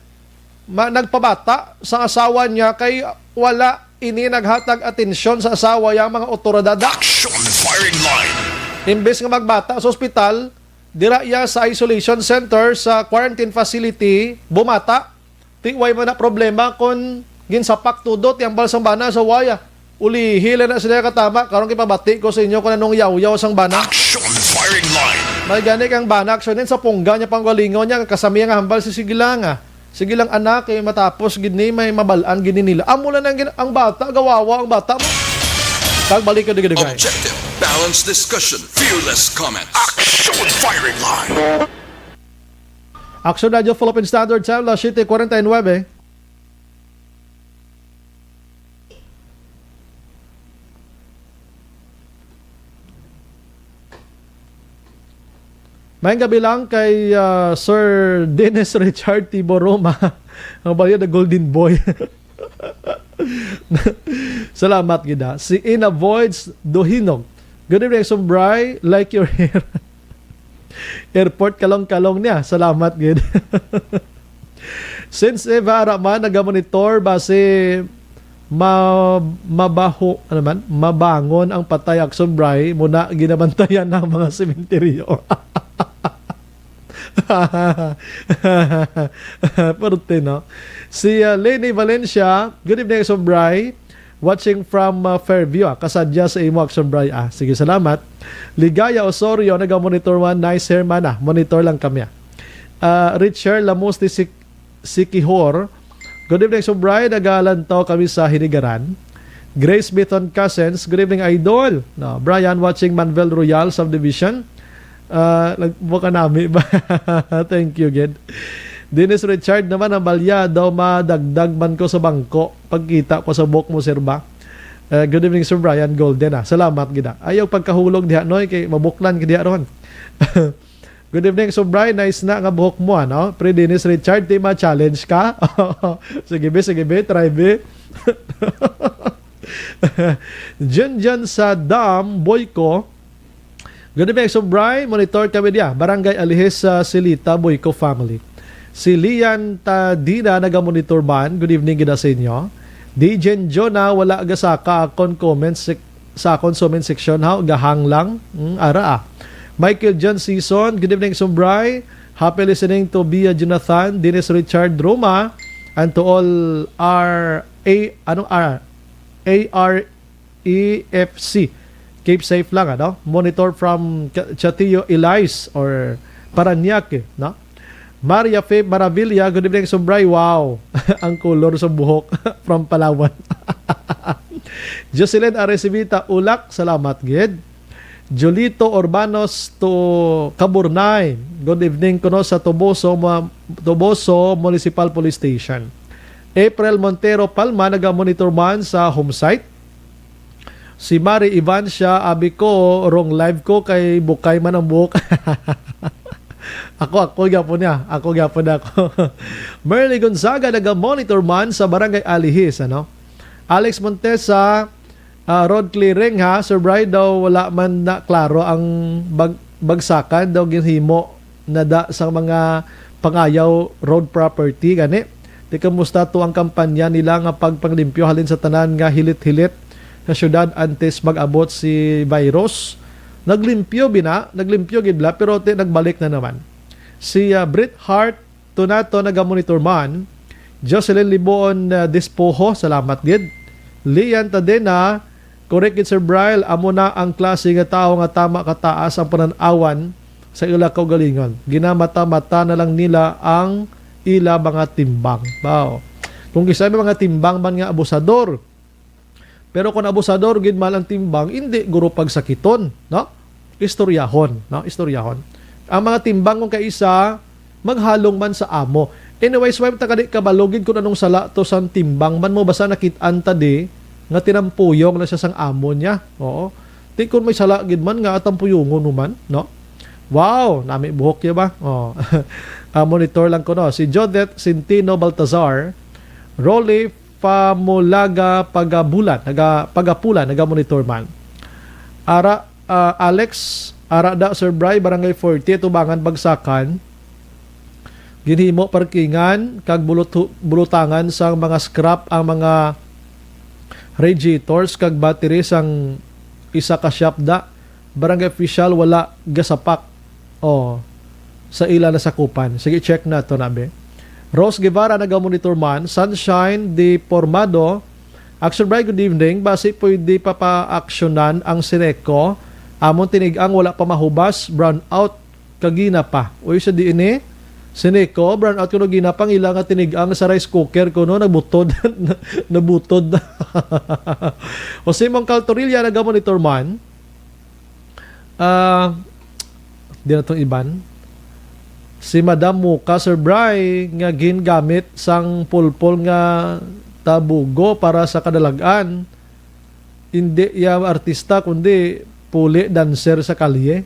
ma-, nagpabata sa asawa niya kay wala ini naghatag atensyon sa asawa yang mga otoridad. Action firing line. Imbes nga magbata sa ospital, dira iya sa isolation center, sa quarantine facility, bumata. Ti way man na problema kon ginsapak tudo ti hambal sang bana sa waya. Ulihi lang na sila katama, karon ipabati ko sa inyo kung anong yawyaw sang bana. Action firing line. May gani kang bana, action din sa pungga niya, panggalingon niya, kasami nga hambal si sige lang, ah. Sige lang, anak, kay matapos gid ni may mabal-an gid ni nila. Amo lang ang gin-, ang bata, gawawa ang bata mo. Pagbalik ka dugay-dugay. Objective, balanced discussion, fearless comments. Action firing line. Action Radio Philippine Standard Time, las siete cuarenta y nueve. Maayong gabi lang kay, ah, Sir Dennis Richard Tiboroma. Ang balya na Golden Boy. Salamat gid, ha. Si Ina Voids Dohinog. Good evening, Sombray. Like your hair. Airport kalong-kalong niya. Salamat gid. Since Eva Araman nagamonitor, basi ma-, mabaho, ano man, mabangon ang patay, Action Bray, muna ginabantayan ng mga sementeryo. Perte, no? Si, ah, Leni Valencia, good evening, Action Bray. Watching from, ah, Fairview, ah. Kasadya sa imo, Action Bray, ah. Sige, salamat. Ligaya Osorio, naga-monitor man. Nice hair man, ah. Monitor lang kami, ah. Ah, Richard Lamusti Sik-, Sikihor, good evening, Action Bray. Nagalantaw kami sa Hinigaran. Grace Bithon Cousins, good evening, idol. No, Brian, watching Manvel Royal Subdivision. Ah, nagbuka nami ba? Thank you, gid. Dennis Richard naman, ang balya daw madagdag man ko sa bangko. Pagkita ko sa buhok mo, sir ba? Eh, good evening, Sir Brian Golden, ah. Salamat gid, ah. Ayaw pagkahulog diha, Noy, kay mabuklan ka diha ron. Good evening, Sir Brian. Nice na nga buhok mo, ano? Pre Dennis Richard, di ma-challenge ka? Sige, be, sige, be. Try, be. Junjun sa Dam, Boyko. Good evening, Sir Bry. Monitor kami diya. Barangay Alihis sa Silita, Boyco family. Si Lian Tadina naga-monitor man. Good evening gid sa inyo. Dijen Jonah, wala gasaka akon comment sec-, sa akon comment section, ha? Gahang lang. Hmm, ara, ah. Michael John Season, good evening, Sir Bry. Happy listening to Bia Jonathan, Dennis Richard Roma, and to all R A, anong R? A R E F C. Keep safe lang, ano? Monitor from Ca-, Chatillo, Elias, or Parañaque, no? Maria Faith Maravilla, good evening, Sir Bry. Wow, ang color sa buhok from Palawan. Jocelyn Aresivita Ulak, salamat gid. Jolito Urbanos to Caburnay, good evening kuno sa Toboso, Ma-, Toboso Municipal Police Station. April Montero Palma, naga-monitor man sa home site. Si Mari Ivancia, abi ko, wrong live ko kay bukay man ang buhok. Ako, ako gyapon niya. Ako gyapon ako. Merly Gonzaga, naga-monitor man sa Barangay Alihis, ano? Alex Montesa, ah, road clearing, ha? Sir Bry, daw wala man na klaro ang bag-, bagsakan daw ginhimo na da sa mga pangayaw road property gani. Di kamusta to ang kampanya nila nga pagpanglimpyo halin sa tanan nga hilit-hilit sa syudad antes mag-abot si virus. Naglimpyo bina, naglimpyo gid bala, pero ti nagbalik na naman. Si ah, Brit Hart Tunato nagamonitor man. Jocelyn Liboon ah, Despojo, salamat gid. Lian Tadena, correct gid, Sir Brian, amo na ang klase nga tawo nga tama kataas ang panan-awan sa ila kaugalingon. Ginamata-mata na lang nila ang ila mga timbang. Wow. Kung isa may mga timbang man nga abusador, pero kung abusador gid man ang timbang, hindi guro pagsakiton, no? Istoryahon, no? Istoryahon. Ang mga timbang kung kaisa, maghalong man sa amo. Anyways, why ta kadi kabalo gid kung anong sala to sang timbang man mo, basta nakit-an ta di nga tinampuyong na siya sang amo niya. Oo. Ti kung may sala gid man nga tampuyongon mo man, no? Wow, nami buhok niya ba? Oh. Ah, monitor lang ko, no. Si Jodeth Centino Baltazar, Rolly Famulaga Pagabulan, naga, Pagapulan, naga-monitor man. Ara, ah, Alex, ara da, Sir Bry, Barangay forty, Tubangan, Bagsakan. Ginhimo parkingan kag bulut-, bulutangan sang mga scrap ang mga radiators kag battery sang isa ka shop da. Barangay official wala gasapak. Oh, sa ila nasakupan. Sige, check na to, nabi. Rose Guevara, naga-monitor man. Sunshine de Formado, Action Bright, good evening. Basi pwede pa paaksyonan ang Sineco. Amon tinig-ang wala pa mahubas, brown out, kagina pa. Uy, sa diin eh? Sineco, brown out kuno, gina pa ang ila nga tinig-ang sa rice cooker kuno, nabutod. Nabutod. O si Mong Caltorilla, naga-monitor man. Ah, di na tong iban. Si Madam Muka, Sir Bry, nga gingamit sang pulpol nga tabugo para sa kadalag-an. Hindi iya artista, kundi puli dancer sa kalye.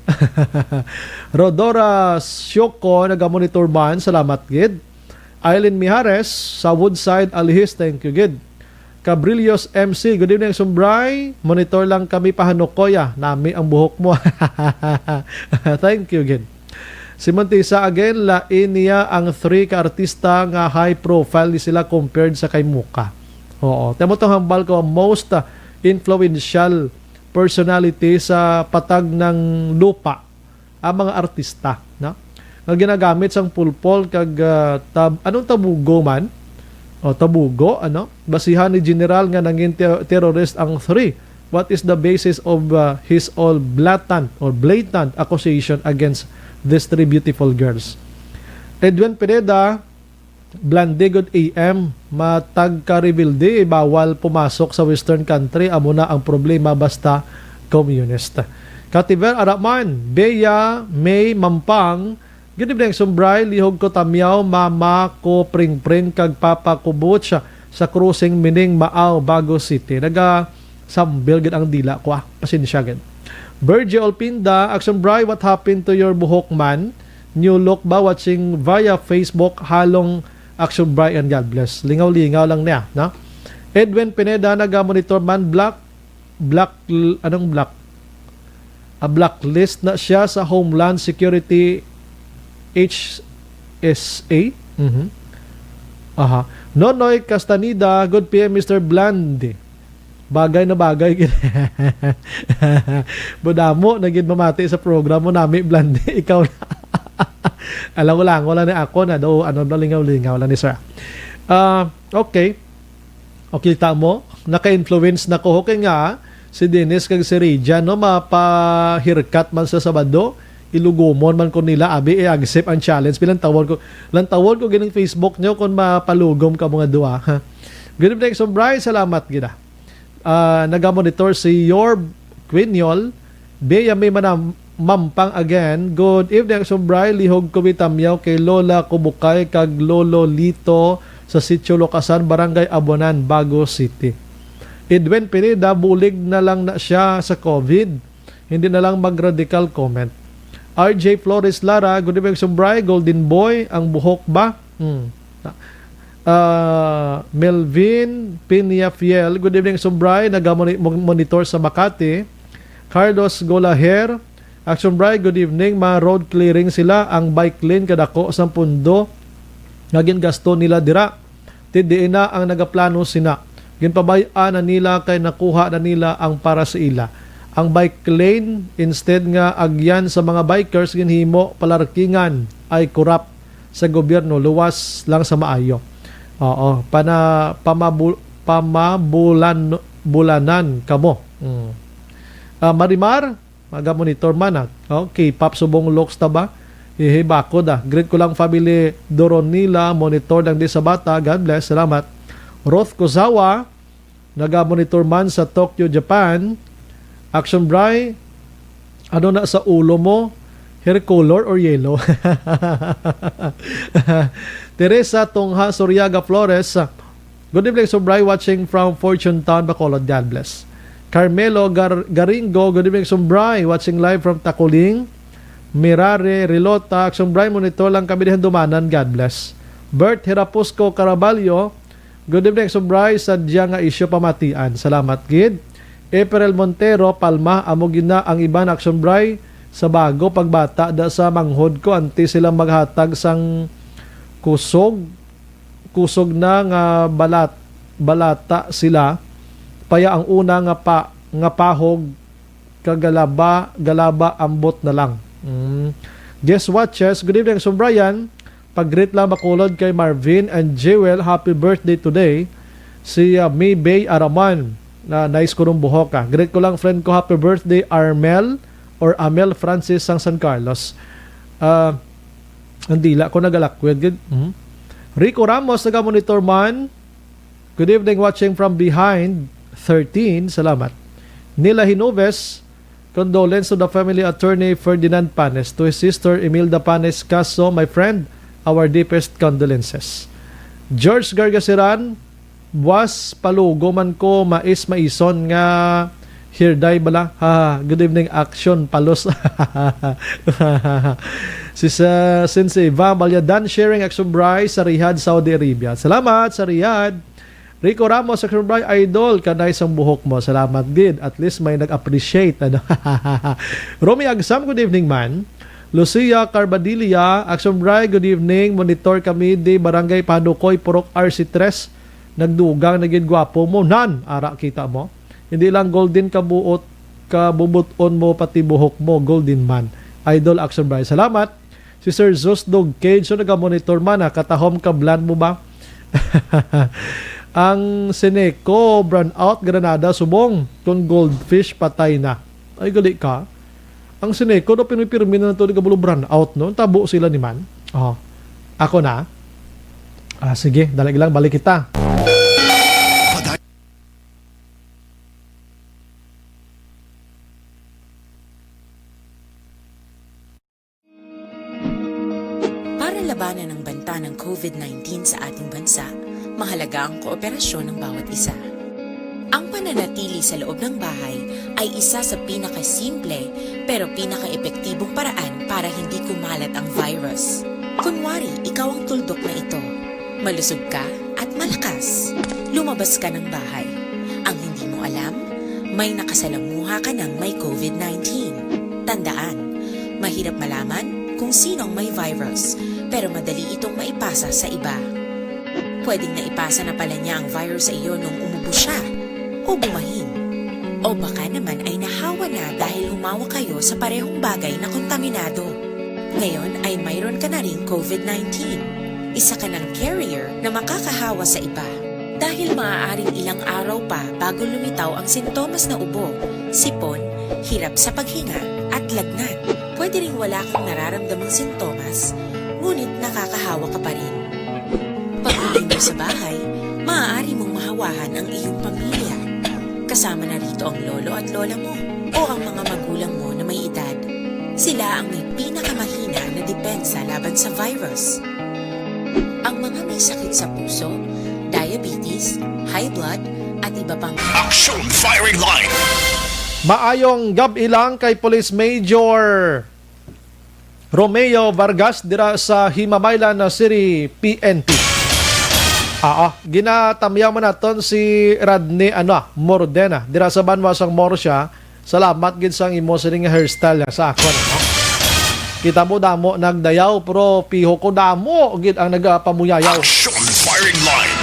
Rodora Sioko, naga-monitor man. Salamat gid. Eileen Mijares sa Woodside, Alihis, thank you gid. Cabrillos M C, good evening, Sumbray. Monitor lang kami pa Hanukoya. Nami ang buhok mo. Thank you gid. Si Montisa again, lain niya ang three ka artista nga high profile ni sila compared sa kay Muka. Oo. Tamo tong hambal ko, most ah, influential personality sa patag ng lupa ang mga artista, no? Nga ginagamit sang pulpol kag ah, tab-, anong tabugo man? O tabugo, ano? Basihan ni General nga nangin ter-, terrorist ang three. What is the basis of ah, his all blatant or blatant accusation against these three beautiful girls? Edwin Pineda, Blande gud A M, matag ka rebelde, bawal pumasok sa western country, amo na ang problema basta communist. Kativer Araman, Bea May Mampang, good evening, Sumbray, lihog ko Tamyaw, mama ko Pringpring, kag papa ko Butch, sa Crossing Mining Maaw, Bago City. Naga sambil gid ang dila ko, ah. Pasensya gid. Virgie Olpinda, Action Bry, what happened to your buhok man? New look ba? Watching via Facebook, halong Action Bry and God bless. Lingaw-lingaw lang niya, no? Edwin Pineda, naga-monitor man, black, black, anong black? A blacklist na siya sa Homeland Security H S A. Mhm. Aha. Nonoy Castaneda, good P M, Mister Bland. Bagay na bagay gid. Budamo na gid mamati sa programa nami, Bland. Ikaw na. Alam mo lang, wala na ako na do, ano na, lingaw-lingaw lang ni sir. Ah, okay. O, kita mo, naka-influence na ko. Okay nga, si Dennis kag si Regina, no, mapa-haircut man sa Sabado, ilugomon man ko nila, abi, i-accept ang challenge. Lantawon ko, lantawon ko gining Facebook nyo kung mapalugom ka mga duha, ha? Good evening, Sumbray. Salamat gid, ah. Ah, nagamonitor si Yorb Quiñol. Bea May Manam-, Mampang again. Good evening, Sumbray. Lihog ko bitamyaw kay Lola Kubukay kag Lolo Lito sa Sitio Locasan, Barangay Abuanan, Bago City. Edwin Pineda, bulig na lang na siya sa COVID. Hindi na lang mag-radical comment. R J Flores Lara, good evening, Sumbray. Golden Boy, ang buhok ba? Hmm. Ah, Melvin Piñafiel, good evening, Sumbray. Nagamoni-, monitor sa Makati. Carlos Golaher, Action Bray, good evening. Ma road clearing sila, ang bike lane kadako sang pundo nga gingasto nila dira. Ti diin na ang nagaplano sina. Ginpabay-an na nila kay nakuha na nila ang para sa ila. Ang bike lane, instead nga agyan sa mga bikers, ginhimo palarkingan, ay corrupt sa gobyerno, luwas lang sa maayo. Oo, pana, pamabu-, pamabulan-, bulanan kamo. Mm. Ah, Marimar, maga-monitor man, ah. Okay, Pop, subong looks ta ba? Hihi, bako da. Greet ko lang family Doronila, monitor lang di sa bata. God bless, salamat. Ruth Kuzawa, naga-monitor man sa Tokyo, Japan. Action Bry, ano na sa ulo mo? Hair color or yellow? Teresa Tongha Soriaga Flores, good evening, Subray, watching from Fortune Town, Bacolod. God bless. Carmelo Gar-, Garingo, good evening, Subray, watching live from Taculing. Mirare Rilota, Subray, monitor lang kami dihan dumanan. God bless. Bert Hirapusco Caraballo, good evening, Subray, sadya nga isyu pamatian. Salamat gid. April Montero, Palma, amo gid na ang iban, Subray, sa bago pagbata da sa manghod ko, anti sila maghatag sang kusog, kusog na nga balat-, balata sila, paya ang una nga pa-, nga pahog, kagalaba, galaba, ambot na lang. Mm. Guest watchers, good evening, Sir Brian. Pag-greet lang, Bacolod, kay Marvin and Jewel, happy birthday today. Si, ah, May Bay Araman, na nice ko nung buhok, ah. Greet ko lang, friend ko, happy birthday, Armel or Amel Francis sang San Carlos. Ah, ang dila ko nagalakwed gid. Mhm. Rico Ramos, naga-monitor man. Good evening, watching from behind thirteen. Salamat. Nila Hinoves, condolence to the family, Attorney Ferdinand Panes, to his sister Imelda Panes Caso, my friend, our deepest condolences. George Gargasiran, buwas palugo man ko, mais maison nga hair dye bala. Ha, good evening, Action Palos. Si sa, since Eva Balyadan sharing, Action Bry sa Riyadh, Saudi Arabia. Salamat sa Riyadh. Rico Ramos, Action Bry, idol, kanay sang buhok mo. Salamat gid. At least may nag-appreciate, ano? Romy Agsam, good evening, man. Lucia Carbadilla, Action Bry, good evening. Monitor kami di Barangay Panukoy, Purok R C tres. Nagdugang na gid, gwapo mo. Nan, ara, kita mo. Hindi lang golden kabuot, kabubuton mo, pati buhok mo, golden man. Idol Action Bry. Salamat. Si Sir Zos Dog Cage, so naga-monitor man, ah. Katahom ka, bland mo ba? Ang Seneco, brownout, Granada, subong. Kung goldfish, patay na. Ay, gali ka. Ang Seneco, no, pirmi-pirmi na to, di ka bulo brownout, no? Tabo sila ni man. Oh. Ako na. Ah, sige, dali lang, balik kita. Para labanan ang banta ng covid nineteen sa ating bansa, mahalaga ang kooperasyon ng bawat isa. Ang pananatili sa loob ng bahay ay isa sa pinakasimple pero pinakaepektibong paraan para hindi kumalat ang virus. Kunwari, ikaw ang tuldok na ito. Malusog ka at malakas. Lumabas ka ng bahay. Ang hindi mo alam, may nakasalamuha ka ng may covid nineteen. Tandaan, mahirap malaman kung sino ang may virus, pero madali itong maipasa sa iba. Pwedeng naipasa na pala niya ang virus sa iyo nung umubo siya o bumahin. O baka naman ay nahawa na dahil humawak kayo sa parehong bagay na kontaminado. Ngayon ay mayroon ka na ring covid nineteen. Isa ka ng carrier na makakahawa sa iba. Dahil maaaring ilang araw pa bago lumitaw ang sintomas na ubo, sipon, hirap sa paghinga, at lagnat. Pwede ring wala kang nararamdamang sintomas, ngunit nakakahawa ka pa rin. Pag-uwi mo sa bahay, maaari mong mahawahan ang iyong pamilya. Kasama na rito ang lolo at lola mo o ang mga magulang mo na may edad. Sila ang may pinakamahina na depensa laban sa virus. Ang mga may sakit sa puso, diabetes, high blood, at iba pang Action Firing Line. Maayong gab-i lang kay Police Major Romeo Vargas dira sa Himamaylan na City, P N P. Ah, ah, ginatamyaw man naton si Radney, ano, ah, Mordena dira sa banwa sang Murcia. Salamat gid sang imo sining hairstyle sa akon, no? Kita mo, damo nagdayaw, pero piho ko, damo gid ang nagapamuyayaw. Action firing line.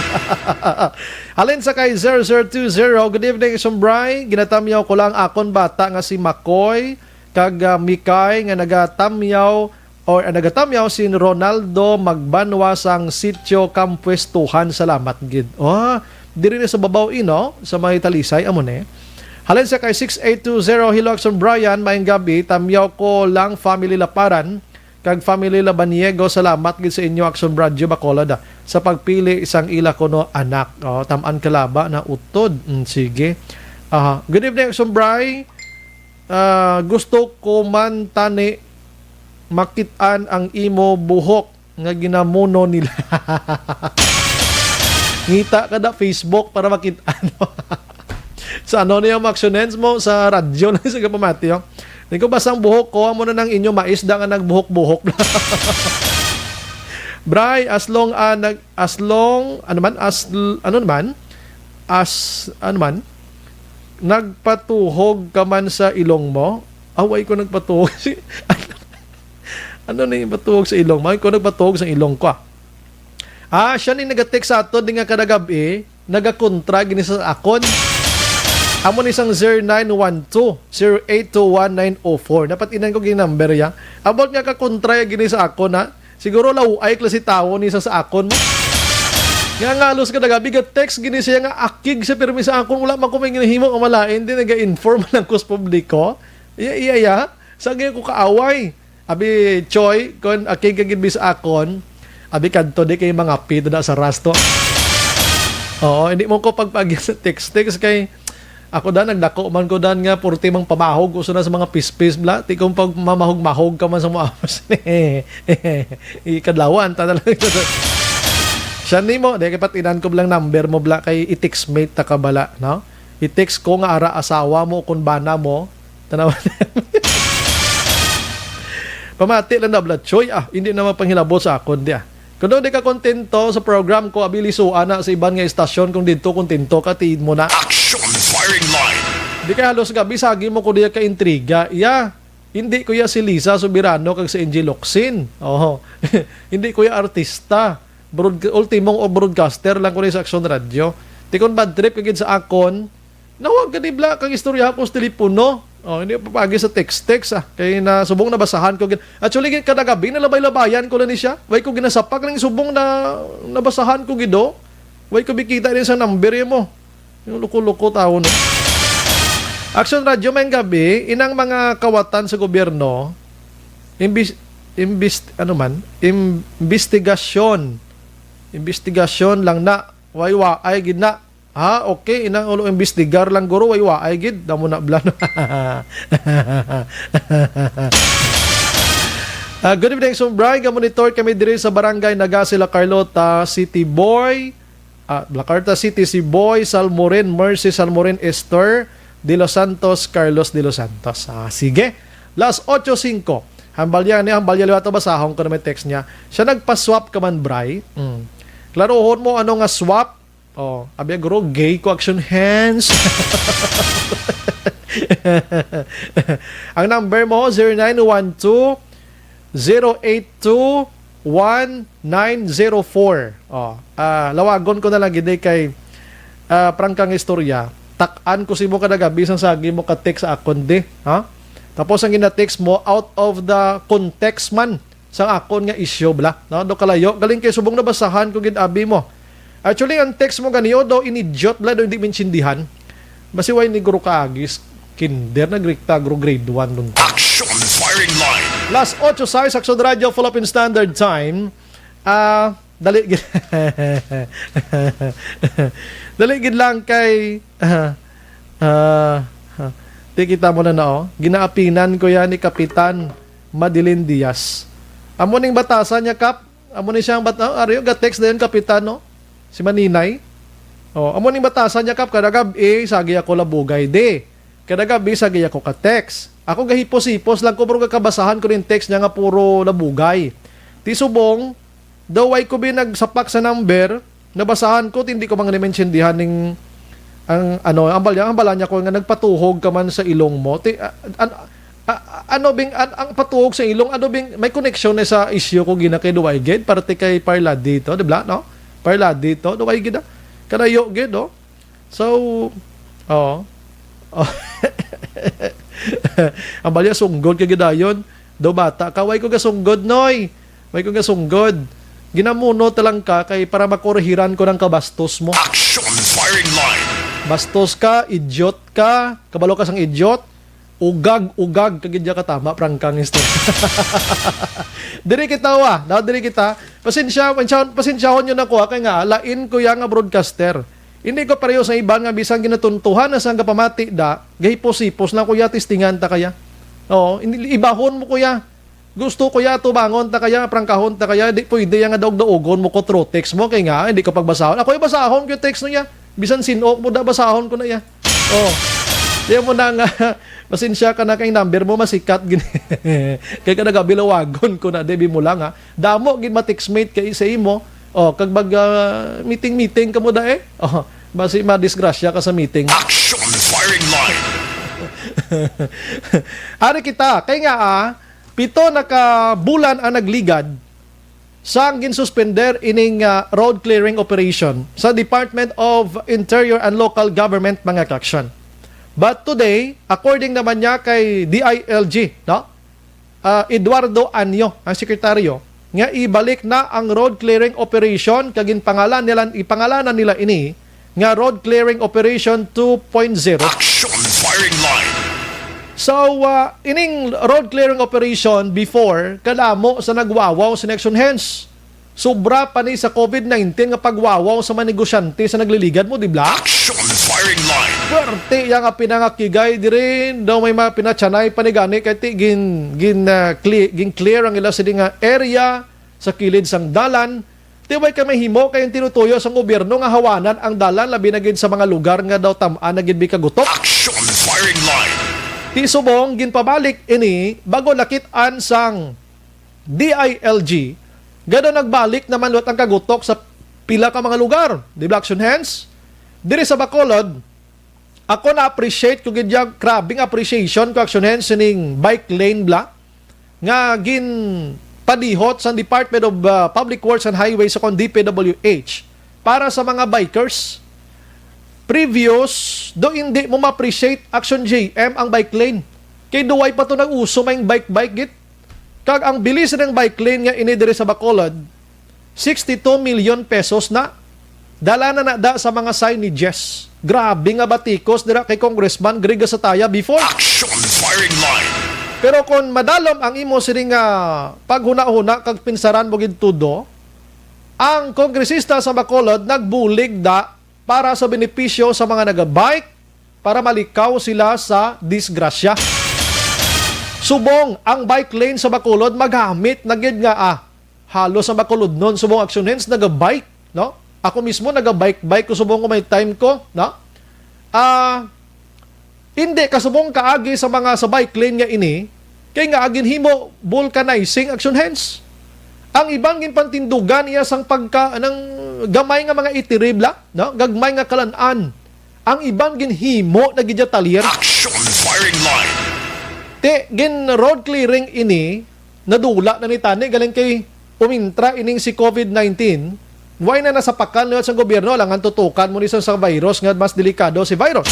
Halin sa kay zero zero two zero, "Good evening, Sumbray. Ginatamyaw ko lang akon bata nga si Makoy kag, ah, Mikay nga nagatamyaw or, ah, nagatamyaw si Ronaldo Magbanwa sang Sitio Campuestuhan. Salamat gid." Oh, diri ni sa babaw ino, sa may Talisay, amo ni. Halin sa kay six eight two zero, "Hello, Action Brian, maayong gabi. Tamyaw ko lang, family Laparan kag family Labaniego. Salamat gid sa inyo, Action Radio Bacolod, ah, sa pagpili sang ila kuno anak." Oh, tam-an ka laba na utod. Mm, sige. Aha. "Good evening, Action Bri. Ah, gusto ko man tani makit-an ang imo buhok nga ginamuno nila." Ngita ka da Facebook para makit-an. Sa ano niya, mga actionens mo, sa radyo lang sa kapamati, oh. Di ko basta ang buhok ko, amo na nang inyo maisda nga nagbuhok-buhok. Bray, as long, ah, nag-, as long, ano man, as, l-, ano naman, as, ano man, nagpatuhog ka man sa ilong mo? Away ko nagpatuhog. Si, ano na yung patuhog sa ilong mo? Ay ko nagpatuhog sa ilong ko, ah. Ah, siya ni nag-text sa ato, di nga kada gabi, nagakontra gini sa akon. Amo ni sang zero nine one two, zero eight two one nine oh four. Dapat inan ko gini number ya. About nga kakontra ya gini sa akon, ha? Siguro laway klase tawo ni sa, sa akon mo. Nga ngalos kada gabi, ga-text gini siya nga akig sa pirmi sa akon. Wala man ko may ginahimo nga malain, di naga-inform lang ko sa publiko. Iya, iya, iya. Sa ko kaaway. Abi, Choy, kon akig ka gid bis akon, abi, kadto di kay mga pito na sa rasto. Oo, hindi mo ko pagpagi sa text-text kay ako dan, nagdako man ko dan nga purti mang pamahog ko sa mga pispis bla. Ti kung pag mamahog-mahog ka man sa mga amos ni ikadlawan, ta talaga. Siya nimo, di kay patinan ko lang number mo bla kay i-textmate ta ka bala, no? I-text ko nga ara asawa mo kung bana mo. Tanaw. Pamati lang na, Blatchoy, ah, hindi na mapanghilabot sa akon, di, ah. Kung di ka kontento sa program ko, abi, lisuan na sa iban nga istasyon. Kung dito kontento ka, tiid mo na. Action firing line. Di kay halos gabi, sagi mo ko diya ka intriga. Iya, hindi ko ya si Lisa Soberano kag si Angie Locsin. Oho. Hindi ko ya artista. Broad-, ultimo o broadcaster lang ko ni sa Action Radio. Ti kon bad trip ka gid sa akon, nawag gani bla kang istorya ko sa telepono. Oh, hindi pa pagi sa text-text, ah. Kay na subong nabasahan ko gid. Actually, gid kada gabi nalabay-labayan ko lang ni siya. Way ko ginasapak lang subong na nabasahan ko gid, oh. Way ko bikita din sa number mo. Yung luko-luko tawo, no? Action Radio, may gabi, inang mga kawatan sa gobyerno, imbis-, imbis-, ano man, imbestigasyon. Imbestigasyon lang na, way waay gid na. Ha, okay, inang ulo imbestigar lang guro, way waay gid, damo na blan. Ah, good evening, Sumbray. Ga-monitor kami diri sa Barangay Nagasi, La Carlota, City Boy. Ah, Blacarta City, si Boy Salmorin, Mercy Salmorin, Esther De Los Santos, Carlos De Los Santos. Ah, sige. Las otso singko. Hambalya ni, hambalya liwat basahon ko na may text niya. Siya nagpa-swap ka man, Bray. Mm. Klarohon mo ano nga swap. Oh, abi guro, gay ko action hands. Ang number mo, zero nine one two, zero eight two one nine zero four. Oh, ah, lawagon ko na lang gid, eh, kay, ah, prangka nga istorya. Tak-an ko si mo kada gabi sang sagi mo ka-text sa akon, di, ha? Tapos ang gina-text mo, out of the context man sang akon nga isyu, bla. No? Do kalayo, galing kay subong nabasahan ko gid abi mo. Actually, ang text mo ganiyo do in idiot, bla, do hindi maintindihan. Basi way ni Guro Kaagis, kinder na grikta, Guro grade one dun. Action firing line. Las otso sais, Action Radio, Philippine Standard Time. Ah, dali gid. Dali gid lang kay, ah, ah, ah, di kita mo na na, oh. Ginaapinan ko yan ni Kapitan Madeline Diaz. Amo ning batasan niya, Kap. Amo ni siyang bat-, ah, ariyo, ga-text dayon, Kapitan, no? Si Maninay. Oh, amo ning batasan niya, Kap, kada gab-i, sagi ako labugay. Di. Kada gab-i, sagi ako ka-text. Ako gahipos-hipos lang ko, pero kabasahan ko ning text niya nga puro labugay. Ti subong, daw way ko bi nagsapak sa number, nabasahan ko, ti hindi ko man maintindihan ning, ang, ano, ang balya, ang bala niya ko nga nagpatuhog ka man sa ilong mo. Ti, ah, an-, A- a- ano bing an- ang patuog sa ilong, ano bing may koneksyon na sa issue ko gina kay Duway gid parte kay Parladi to, di ba, no? Parladi to, Duway gid, ah. Kadayo gid, no? So, oh. Oh. Ang balya sunggod kay gidayon. Do bata ka, way ko gasunggod, noy. Way ko gasunggod. Ginamuno ta lang ka kay para makurihiran ko ng kabastos mo. Action firing line. Bastos ka, idiot ka, kabalo ka sang idiot. Ugag, ugag, kagid ya katama, prangkang istorya. Diri kita, wa. Na, diri kita. Pasensya, pasensya, pasensyahon nyo na ko, ha, kay nga, lain ko ya nga broadcaster. Hindi ko pareho sa iban nga bisan ginatuntuhan na sang kapamati da, gahipos-hipos lang ko ya, testingan ta kaya. Oo, hindi, ibahon mo ko ya. Gusto ko ya, tubangon ta kaya, prangkahon ta kaya, di pwede ya nga daog-daogon mo ko through text mo, kay nga, hindi ko pagbasahon. Ako, ibasahon ko yung text niya. Bisan sinok mo da, basahon ko na ya. Oh. Di mo na nga, pasensya ka na kay number mo masikat gini. Kay ka nagabilawagon ko na, debi mo lang, ha. Damo gid matextmate kay sa imo. Oh, kag mag ah, meeting-meeting ka mo da eh. Oh, basi madisgrasya ka sa meeting. Action firing line. Ari kita, kay nga ah, pito na ka bulan ang nagligad sang ginsuspender ining ah, road clearing operation sa Department of Interior and Local Government, mga kaksyon. But today, according naman niya kay D I L G, no? Ah, Eduardo Anyo, ang sekretaryo, nga ibalik na ang road clearing operation kag ginpangalan nila, ipangalanan nila ini nga road clearing operation two point zero. Action firing line. So, ah, ining road clearing operation before, kadamo sa nagwawaw sa Action Hands. Sobra pa ni sa covid nineteen nga pagwawaw sa mga negosyante sa nagliligad mo, di ba? Action firing line. Swerte ya nga pinangakigay diri, daw may mga pinatsanay pa ni gani kay ti gin gin ah, cle- gin clear ang ila sini nga area sa kilid sang dalan. Ti way ka mahimo kay ang tinutuyo sang gobyerno nga hawanan ang dalan, labi na gid sa mga lugar nga daw tam-an na gid bi kagutok. Action firing line. Ti subong ginpabalik ini bago lakit-an sang D I L G, gado nagbalik naman liwat ang kagutok sa pila ka mga lugar. Di ba, Action Hands? Diri sa Bacolod, ako na-appreciate ko gid ya, grabing appreciation ko, Action Hands, sining bike lane bla nga ginpadihot sa Department of uh, Public Works and Highways o kon D P W H para sa mga bikers. Previous, do hindi mo ma-appreciate, Action J M, ang bike lane. Kay duway pa to nag-uso may bike-bike gid. Kag ang bili sa bike lane nga ini diri sa Bacolod, sixty-two million pesos na. Dala na na da sa mga signages. Grabe nga batikos dira kay Congressman Greg Gasataya before. Action firing line. Pero kung madalom ang imo sini nga paghuna-huna kag pinsaran mo gid tudo, ang kongresista sa Bacolod nagbulig da para sa benepisyo sa mga nagabike para malikaw sila sa disgrasya. Subong ang bike lane sa Bacolod magamit na gid nga ah, halos ang Bacolodnon subong Action Hands nagabike, no? Ako mismo nagabike-bike ko subong ko may time ko, no? Ah, hindi kasubong kaagi sa mga sa bike lane nga ini, kay nga ginhimo vulcanizing Action Hands. Ang iban ginpantindugan iya sang pagka nang gamay nga mga itiribla, no? Gagmay nga kalan-an. Ang iban ginhimo na gid ya talyer. Action firing line. Ti gin road clearing ini, nadula na ni tani galing kay umintra ining si covid nineteen. Why na nasapakan liwat sa gobyerno, alangan tutukan mo ni sa, sa virus nga mas delikado si virus.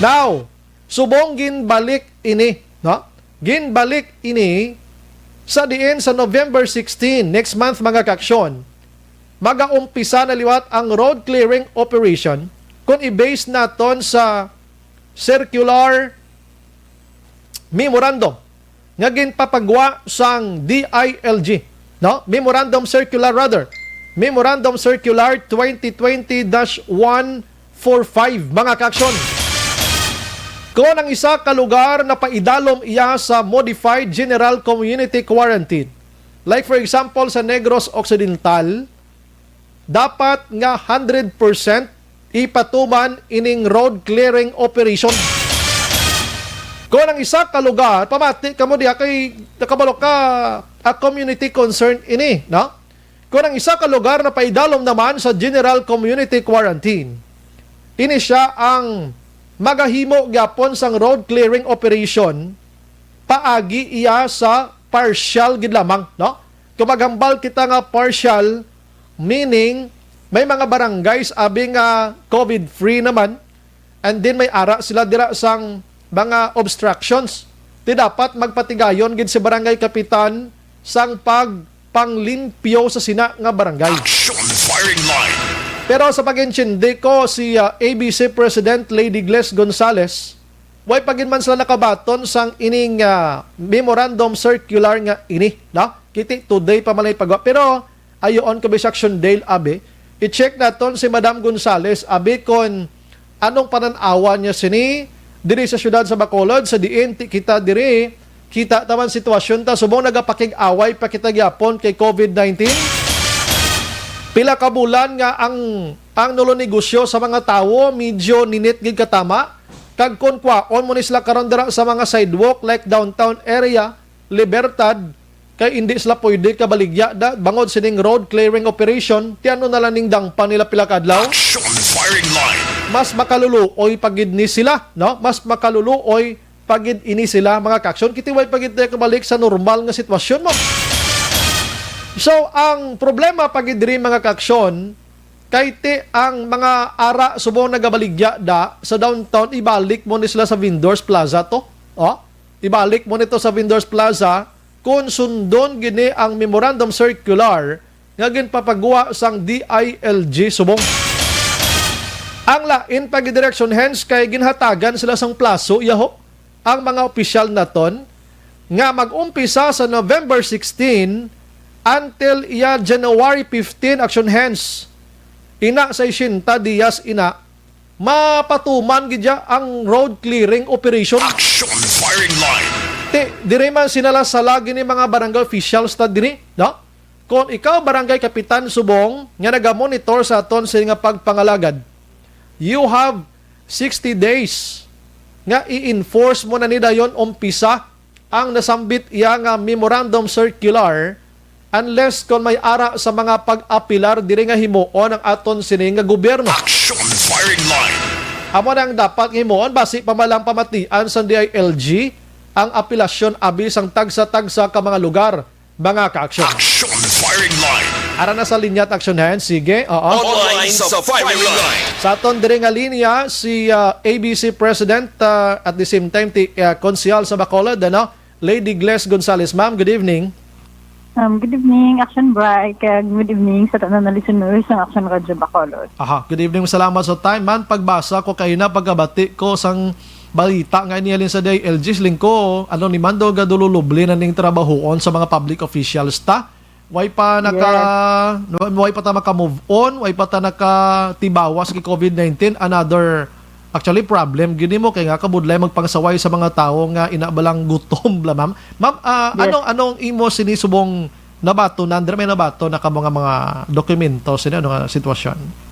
Now, subong ginbalik ini, no? Ginbalik ini sa diin sa November sixteen, next month, mga kaaksyon, magaumpisa na liwat ang road clearing operation kung i-base naton sa circular memorandum nga ginpapagwa sang D I L G, no? Memorandum Circular, rather. Memorandum Circular twenty twenty dash one four five, mga kaaksyon. Kon ang isa ka lugar napaidalom iya sa modified general community quarantine, like for example sa Negros Occidental, dapat nga hundred percent ipatuman ining road clearing operation. Kung ang isa ka lugar, pamati kamo diha kay nakabalo ka, a community concern ini, no? Kung ang isa ka lugar napaidalom naman sa general community quarantine, ini sia ang magahimo gyapon sang road clearing operation paagi iya sa partial gid lamang, no? Kung maghambal kita nga partial, meaning may mga barangays abi nga COVID-free naman, and then may ara sila dira sang mga obstructions. Ti dapat magpatigayon gid si barangay kapitan sang pagpanglimpyo sa sina nga barangay. Action Firing Line. Pero sa pag-intindi ko, si, ah, A B C President Lady Gles Gonzales, way pa gid man sila nakabaton sang ining, ah, memorandum circular nga ini, no? Kiti today pa man lang ipagawa. Pero ayoon ko, Miss Action Dale, abi, i-check naton si Madam Gonzales, abi, kon anong panan-awan niya sini diri sa siyudad sa Bacolod, sa diin ti kita diri, kita ta man sitwasyon ta, subong nagapakig-away pa kita gyapon kay COVID nineteen. Pila ka bulan nga ang, ang nulo negosyo sa mga tawo medyo ninit gid katama, kag kon kwaon mo ni sila karon dira sa mga sidewalk like downtown area, Libertad, kay indi sila pwede kabaligya da bangod sining road clearing operation, ti ano na lang ning dangpan nila pila ka adlaw? Action Firing Line. Mas makaluluoy pa gid ni sila, no? Mas makaluluoy pa gid ini sila, mga ka-action. Kiti way pa gid tayo kabalik sa normal nga sitwasyon mo. So, ang problema pa gid diri, mga ka-action, kay ti ang mga ara subong nagabaligya da sa downtown, ibalik mo ni sila sa Vendors Plaza to. Oh? Ibalik mo nito sa Vendors Plaza kung sundon gini ang memorandum circular nga ginpapagwa sang D I L G subong. Ang lain pa gid direksyon, hence kay ginhatagan sila sang plaso, yaho, ang mga opisyal naton nga mag-umpisa sa November sixteen until iya January fifteen, action hence. Ina, sesenta diyas ina, mapatuman gid ya ang road clearing operation. Action Firing Line. Ti, diri man sinala-sala gini mga barangay officials ta diri, no? Kung ikaw, barangay kapitan subong, nga nagamonitor sa aton sini nga pagpangalagad, you have sixty days nga i-enforce mo na ni dayon umpisa ang nasambit iya nga memorandum circular, unless kon may ara sa mga pag-apilar diri nga himuon ang aton sini nga gobyerno. Action Firing Line. Amo na ang dapat nga himuon, basi pa man lang pamatian sa D I L G ang apelasyon abi sang tagsa-tagsa ka mga lugar, mga ka-action. Action Firing Line. Ara na sa linya at action hand, sige, oo. Online sa Firing Line. Sa aton diri nga linya, si, ah, A B C President, ah, at the same time, ti, ah, Konsehal sa Bacolod, ano? Lady Gles Gonzales. Ma'am, good evening. Um, good evening, Action Bright, kag good evening sa tanan nga listeners ng Action Radio Bacolod. Aha, good evening. Salamat sa time, man. Pagbasa ko kaina, pagkabati ko sang balita nga inihalin sa D I L G, siling ko, ano ni man daw, gadululubli na ning trabahoon sa mga public officials ta. Way pa naka, way pa ta maka-move on, way pa ta nakatibawas kay COVID nineteen, another, actually, problem gid nimo kay nga kabudlay magpangsaway sa mga tawo nga ina balang gutom la, ma'am. Ma'am, ah, Yes. anong, anong imo sini subong nabatonan, dira may nabaton na ka mga, mga dokumento sini, ano nga sitwasyon?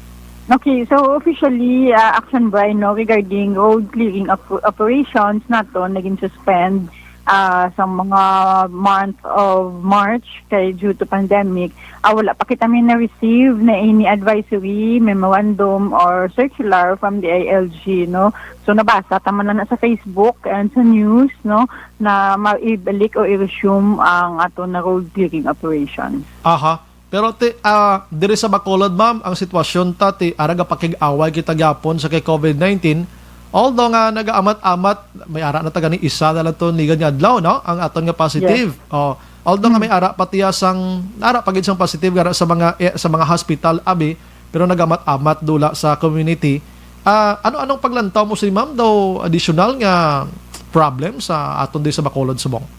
Okay, so officially, ah, Action Bright, no, regarding road clearing op-, operations naton, naging suspend, ah, sa mga month of March kay due to pandemic, ah, wala pa kita may na-receive na any advisory, memorandum, or circular from the I L G, no? So, nabasa ta man lang na sa Facebook and sa news, no, na maibalik o i-resume ang ato na road clearing operations. Aha. Pero ti, ah, diri sa Bacolod, ma'am, ang sitwasyon ta ti ara gapakig-away kita gyapon sa kay COVID nineteen. Although nga nagaamat-amat, may ara na ta gani isa na lang to ni nga adlaw, no? Ang aton nga positive. Yes. Oh, although nga may ara pa tiya sang, ara pa gid sang positive gara sa mga, eh, sa mga hospital, abi, pero nagamat-amat dula sa community. Ah, ano-anong paglantaw mo si ma'am daw additional nga problem sa aton di sa Bacolod subong?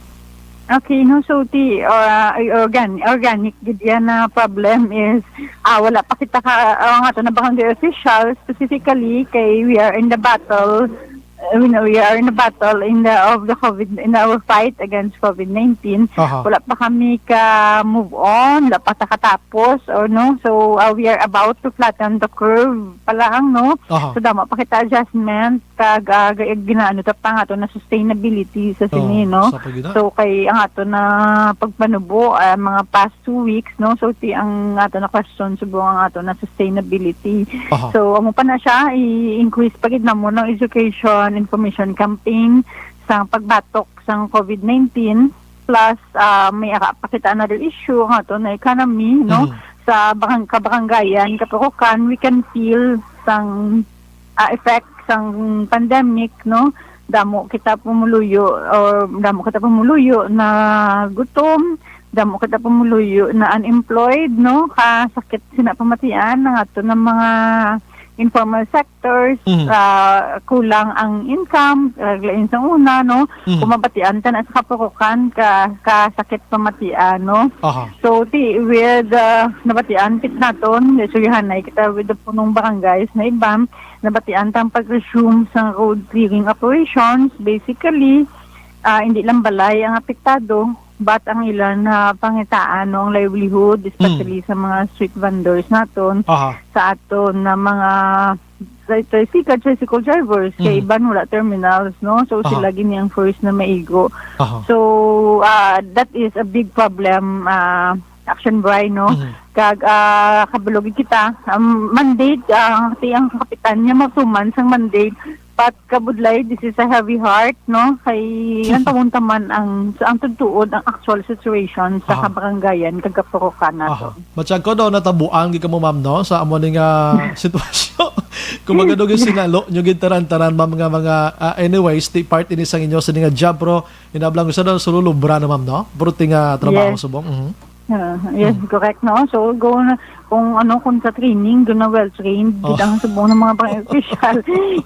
Okay, no, so ti, ah, ay, organ-, organic gid yan na problem is, ah, wala pa kita ka, ah, nga to na barangay official specifically kay we are in the battle, uh, we know we are in the battle in the, of the COVID, in our fight against COVID nineteen. Aha. Wala pa kami ka move on, wala pa ta katapos, or no, so, ah, we are about to flatten the curve pa lang, no? Aha. So, damo pa kita adjustment, kag, ah, ga-, ginaano ta pa nga to na sustainability sa Oo, sini, no? sa pagina. So, kay ang ato na pagpanubo, ah, mga past two weeks, no? So, ti ang ato na question, subong ang ato na sustainability. Aha. So, amo pa na siya, i-increase pa gid namo ng education, information campaign, sa pagbatok sang COVID nineteen, plus, ah, may ara pa kita another issue nga to na economy, no? Mm. Sa barang-, kabaranggayan, kapurukan, we can feel sang, ah, effect sang pandemic, no? Damo kita pumuluyo, or damo kita pumuluyo na gutom, damo kita pumuluyo na unemployed, no? Kasakit sina pamatian ang ato ng mga informal sectors, Mhm. ah, kulang ang income, ah, lain sa una, no? Mhm. Kung mabatian ta na sa kapurukan, ka, kasakit pamatian, no? Aha. So, ti, with, ah, nabatian kit naton, istoryahanay kita with the punong barangays na iban, nabatian tang pag-resume sa road clearing operations. Basically, ah, hindi lang balay ang apektado, but ang ilan na pangitaan, no, ang livelihood, especially Mm. sa mga street vendors naton, Aha. sa aton na mga tri-, tricycle, tricycle drivers, kay Mm. iban wala terminals, no? So, Aha. sila gini ang first na maigo. Aha. So, ah, that is a big problem, ah, Action Bri, no? Mhm. Kag, ah, kabalo gid kita, ang mandate, ah, ti ang kapitan niya magtuman sang mandate, but kabudlay, this is a heavy heart, no? Kay ang tawon taman ang, sa ang tutuod, ang actual situation sa Aha. kabarangayan kag kapurukan nato. Aha. Matyag ko daw natabuan gid kamo, ma'am, no, sa amo ni nga sitwasyon. Kumbaga, daw gisinalo nyo gid tanan-tanan, ma'am, nga mga, ah, anyways, ti part ini sang inyo sa nga job, pero inablang sa daw sululubra na, ma'am, no? Pero ti nga trabaho Yes. subong. Mhm. Ah, yes, Mhm. correct, no? So, go na, kung ano, kung sa training, doon na well-trained, Oh. gid ang subong ng mga barangay official.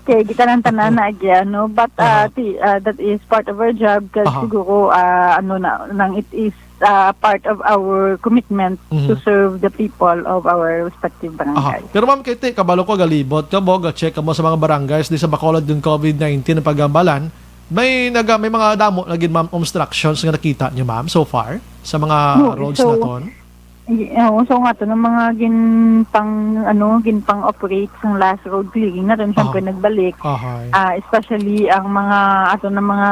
Kay gitanan-tanan na, again, no? But, ah, Aha. ti, ah, that is part of our job, kasi Aha. siguro, ah, ano na, nang it is, ah, part of our commitment to Mhm. serve the people of our respective Aha. barangay. Pero, ma'am, kay ti, kabalo ko, galibot ka mo, ga-check ka mo sa mga barangays, di sa Bacolod yung COVID nineteen ang pagambalan, may naga-, may mga damo na gid, ma'am, obstructions nga nakita niyo, ma'am, so far, sa mga No, roads so, naton? y-, oo, so nga to, ng mga ginpang, ano, ginpang-operate sang last road clearing naton, syempre, Aha. nagbalik. Ahay. Ah, especially ang mga, ato na mga,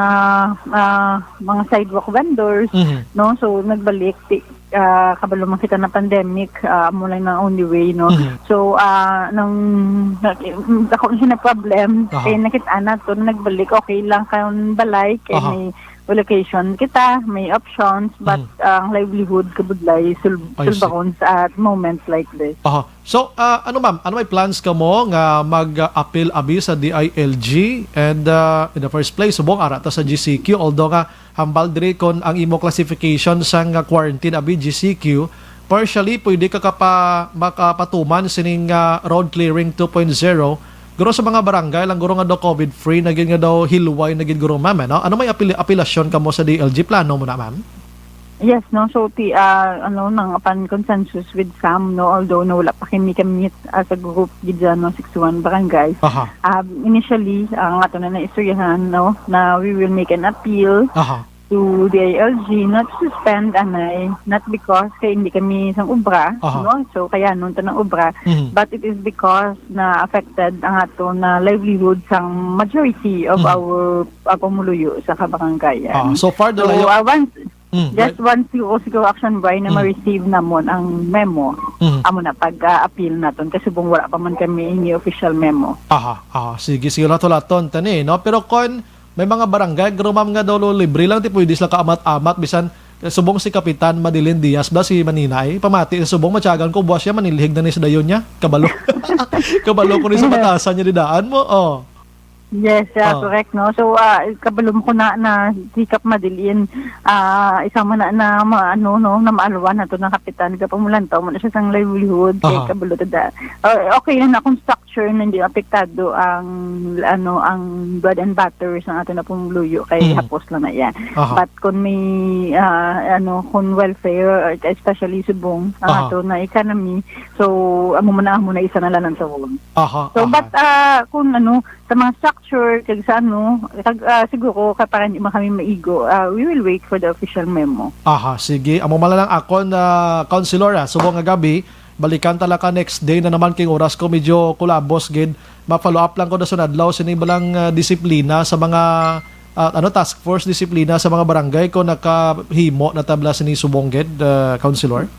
ah, mga sidewalk vendors, Mhm. no? So, nagbalik, ti-, ah, kabalo man kita na pandemic, ah, amo lang ang only way, no? Mhm. So, ah, nang, na, ako na siya na problem, Aha. kay nakita na to, nagbalik, okay lang kan balay, kay Aha. may relocation kita, may options, but Mhm. ang livelihood kabudlay sul-, I see. sulbaron sa at moments like this. Aha. So, ah, ano, ma'am, ano may plans ka mo nga mag-appeal abi sa D I L G? And, ah, in the first place, subong ara ta sa G C Q, although nga hambal diri kon ang imo classification sang quarantine abi G C Q, partially pwede ka kapa-, makapatuman sining, ah, road clearing two point zero. Guro sa mga barangay lang guro nga daw COVID free na gid, nga daw hilway na gid guro, ma'am, eh, no? Ano may apil-, apelasyon kamo sa D L G? Plano mo na, ma'am? Yes, no? So, ti, ah, ano, nang upon consensus with some, no? Although, no, wala pa kami, kami as a group, gid dyan, no, sixty-one barangays. Aha. Ah, initially, ang ato na naistoryahan, no, na we will make an appeal Aha. to the I L G, not to suspend, anay, not because kay hindi kami sang obra, Aha. no? So, kaya nun to ng obra, Mhm. but it is because na affected ang ato na livelihood sang majority of Mhm. our, uh, pumuluyo sa kabarangayan. Ah, so far, So, dalayo. uh, once, Mm, just right. once siguro, siguro, Action Bri, na Mm. ma-receive namon ang memo, Mm. amo na pag-appeal naton. Kasi subong wala pa man kami any official memo. Aha, aha. Sige, sige, lato-laton, tani, no? Pero kon may mga barangay, guro, ma'am, nga daw libre lang, ti pwede sila kaamat-amat, bisan, eh, subong si Kapitan Madeline Diaz ba, si Maninay? Pamati, subong matyagan ko, buwas siya, manilhig na ni sa dayon niya. Kabalo. Kabalo ko ni sa batasan niya, didaan mo, oh. Yes, ah, Oh. correct, no? So, ah, kabalo mo ko na, na si Kap Madeline, ah, isa man na, na ma-, ano, no, na maalwan nato ng kapitan, kapamulantaw mo na siya sang livelihood, kay Aha. kabalo ta da. Ah, okay lang na kung structure na hindi apektado ang, ano, ang bread and butter sa ato na pumuluyo, kay Mm. hapos lang na iya. Aha. But kung may, ah, ano, kung welfare, especially subong, ang Aha. ato na economy, so, amo man na, amo na isa na lang ang tawag. Aha, So, aha. but, ah, kung ano, sa mga structure, kag sa ano, kag, ah, siguro, ka-, para hindi man kami maigo, ah, we will wait for the official memo. Aha, sige. Amo man lang akon, ah, Councilor, ah, subong nga gabi, balikan ta lang ka next day na naman, kay oras ko medyo kulabos gid. Ma-follow up lang ko na sunod adlaw sini balang, ah, disiplina sa mga, ah, ano, task force disiplina sa mga barangay kung nakahimo na ta bala sini subong gid, ah, Councilor?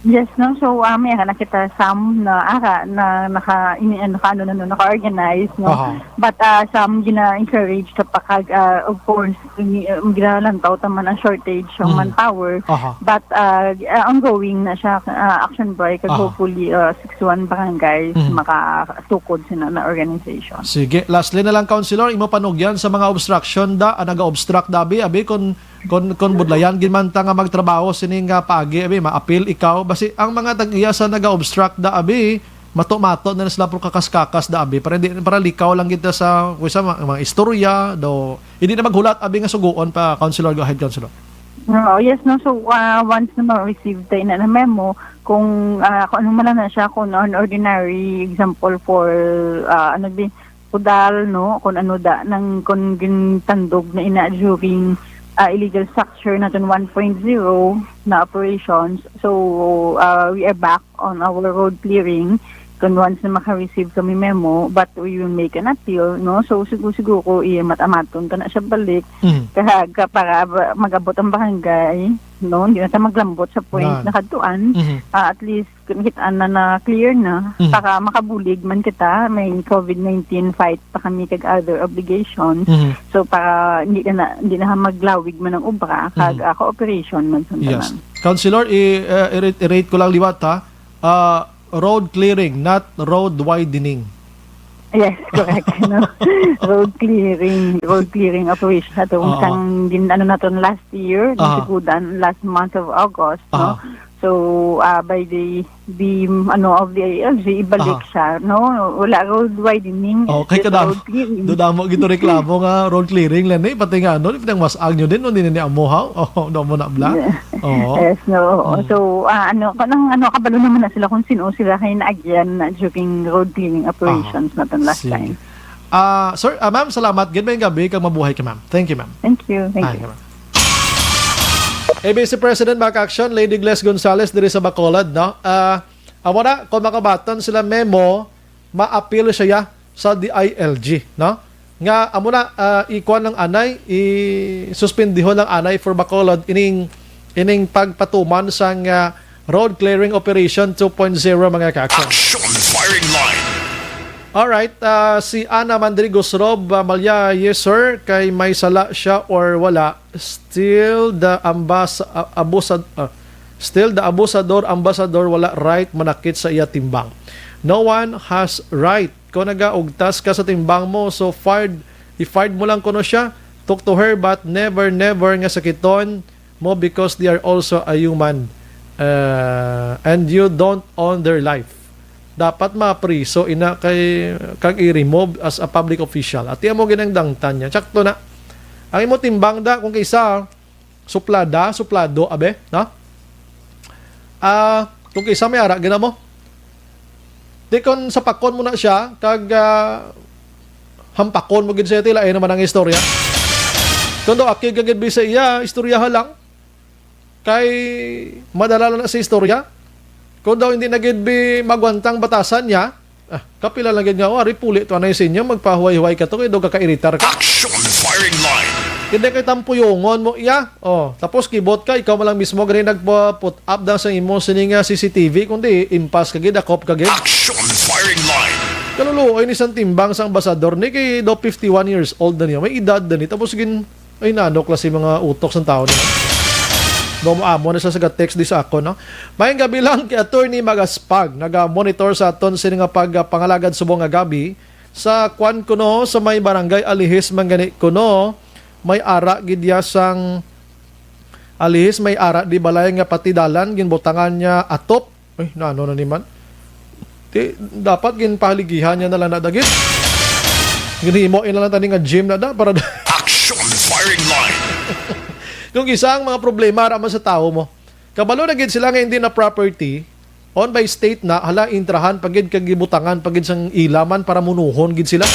Yes, no? So, ah, may nga nakita some na, ara, na naka, ini, ano, naka, ano, na, no, naka-organize, no? Aha. But, ah, some gina-encourage ka pa kag, ah, of course, ini, um, ginalantaw ta man ang shortage sa Mhm. manpower. Aha. But, ah, ah, ongoing na siya, ah, action by, kag Aha. hopefully, ah, sixty-one barangays Mhm. makatukod sina na organization. Sige, lastly na lang, Councilor, imo panugyan sa mga obstruction da, ah, naga-obstruct da, abi, abi, kung, kung, kung budlayan gid man ta nga magtrabaho sini nga paagi, abi, maapil ikaw. Basi ang mga tag-iya sa naga-obstruct da, abi, mato-mato na sila, puro kakas-kakas da, abi, para hindi, para likaw lang kita sa, kung sa mga, mga istorya, do, hindi na maghulat, abi, nga suguon pa, Councilor. Go ahead, Councilor. Oo, yes, no. So, ah, once na ma-receive tayo na, na memo, kung, ah, kung ano man lang na siya, kung an ordinary example for, ah, ano bi, kudal, no, kung ano da, nang, kung gintandog na ina during, ah, illegal structure naton one point zero na operations. So, ah, we are back on our road clearing kung once na maka-receive kami memo, but we will make an appeal, no? So, siguro, siguro, iya, mat-amaton ka na siya balik. Mhm. Kaya, ka, para ba, mag-abot ang barangay, no? Hindi na ta maglambot sa point Yan. na kadtuan. Mhm. Ah, at least, kung kitaan na na clear na, Mhm. para makabulig man kita, may covid nineteen fight pa kami kag other obligations. Mhm. So, para hindi na, hindi na maglawig man ang obra, kag, Mhm. ah, cooperation man sa Yes. tanan. Councilor, i-, uh, i-rate, i-rate ko lang liwat, ha? Ah, road clearing, not road widening. Yes, correct. No? Road clearing, road clearing operation na to. Oo. Sang gin-, ano naton last year, Aha. ginsugudan last month of August, no? Aha. So, ah, by the, the, ano, of the I L G, ibalik Aha. siya, no? Wala road widening, Oh, kay just kadamo, road clearing. do damo gito reklamo nga road clearing lang ni, pati nga ano, pinangmas-ag nyo din, no? Hindi na ni amo, ha? Oh, do mo na bla? Yeah. Oo. Yes, no. Mm. So, ah, ano, kanang, ano, kabalo naman na sila kung sino sila kay naagyan na during road clearing operations Aha. naton last Sige. time. Ah, sir, ah, ma'am, salamat. Good morning, gabi, kag mabuhay ka, ma'am. Thank you, ma'am. Thank you. Thank Ay, you. ma'am. A B C President, Back Action, Lady Gles Gonzales, diri sa Bacolod, no? Ah, amo na, kung makabaton sila memo, ma-appeal siya sa D I L G, no? Nga, amo na, ah, ikuan lang anay, i-suspendihon lang anay for Bacolod ining, ining pagpatuman sang, ah, road clearing operation two point zero, mga ka-action. Action Firing Line. Alright, ah, si Ana Mandrigos Rob, ah, Malya, yes sir, kay may sala siya or wala, still the ambas-, ah, abusad-, ah, still the abusador, ambassador, wala right manakit sa iya timbang. No one has right. Kung nagaugtas ka sa timbang mo, so fired, i-fired mo lang kuno siya. Talk to her, but never, never nga sakiton mo because they are also a human. Uh, and you don't own their life. Dapat mapriso ina kay kag i-remove as a public official. Ati amo ginang dangtan niya. Tsakto na. Ang imo timbang da kung kaysa suplada, suplado, abe, no? Ah, kung kaysa may ara gina mo. Di kon sapakon mo na siya, kag, ah, hampakon mo gid siya, tila, eh, naman ang istorya. Kung daw, aki gagid bi sa iya, istoryaha lang. Kay, madala lang na sa istorya. Kung daw, hindi na gid bi magwantang batasan niya, ah, kapila lang gid nga, oh, ari, puli to, anay sa inyo, magpahuway-huway ka to, kay daw kakairitar ka. Action Firing Line. Hindi kay tampuyongon mo iya. Oh, tapos kibot ka, ikaw man lang mismo gani nagpa-put up daw sa imo sini nga C C T V, kundi impas ka gid, dakop ka gid. Action Firing Line. Kaluluoy ni sang timbang sang ambasador ni kay do fifty-one years old na niya. May edad na ni. Tapos gin, ay, nanok la si mga utok sang tao na. Do mo amo na siya sa text di sa ako, no? Mayong gabi lang kay Attorney Magaspag, naga-monitor sa aton sini nga pagpangalagad subong nga gabi. Sa kwan kuno, sa may barangay Alihis man gani kuno, may ara gid ya sang Alihis, may ara di balay nga pati dalan ginbutangan niya atop. Ay, naano na ni man? Di, dapat ginpahaligihan niya na lang na dagit. Ginhimo ina lang tani nga gym na da para da- Action Firing Line. Kung isa ang mga problema ra man sa tawo mo, kabalo na gid sila nga hindi na property, owned by state na, hala, intrahan pa gid kag gibutangan pa gid sang ila man para munuhon gid sila.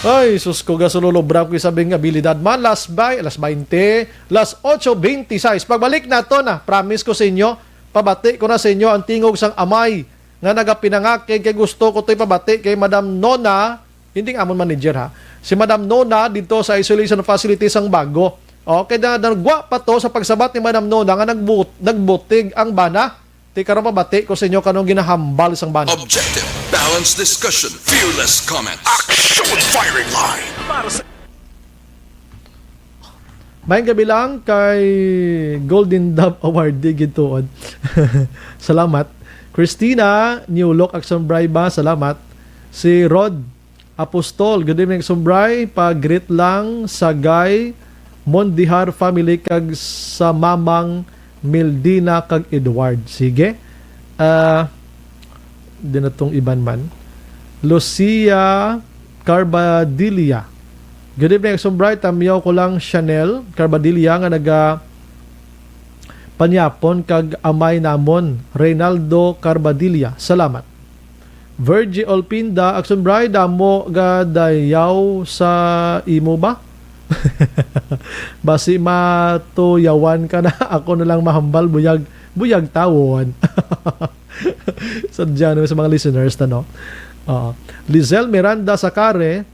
Ay, sus ko, gasululubra ko sa abilidad man, last by, last twenty, last ocho twenty-six. Pagbalik nato na, promise ko sa inyo, pabati ko na sa inyo ang tingog sang amay nga nagapinangakig kay gusto ko to'y pabati kay Madam Nona, hindi nga amon manager ha, si Madam Nona dito sa isolation facility sang Bago. Okay, na, nagwa pa to sa pagsabat ni Madam Nona nga nagbut-, nagbutig ang bana. Di karon pabati ko sa inyo kanong ginahambal sang bana. Objective, balanced discussion, fearless comment. Action firing line. Para sa Maayong gabi lang kay Golden Dove Awardee gid tuod. Salamat. Christina, New Look Action Bray ba? Salamat. Si Rod Apostol, good evening, Sumbray. Pa-greet lang sa Guy Mondihar family kag sa Mamang Mildina kag Edward. Sige. Ah, di na tong iban man. Lucia Carbadilla. Good evening, Sumbray. Tamyaw ko lang Chanel Carbadilla nga naga panyapon kag amay namon, Reynaldo Carbadilla. Salamat. Virgie Olpinda, Akson Bray, damo ga dayaw sa imo ba? Basi matuyawan ka na, ako na lang mahambal, buyag, buyag tawon. Sadya naman sa mga listeners na, no? Oo. Lizelle Miranda Sacare,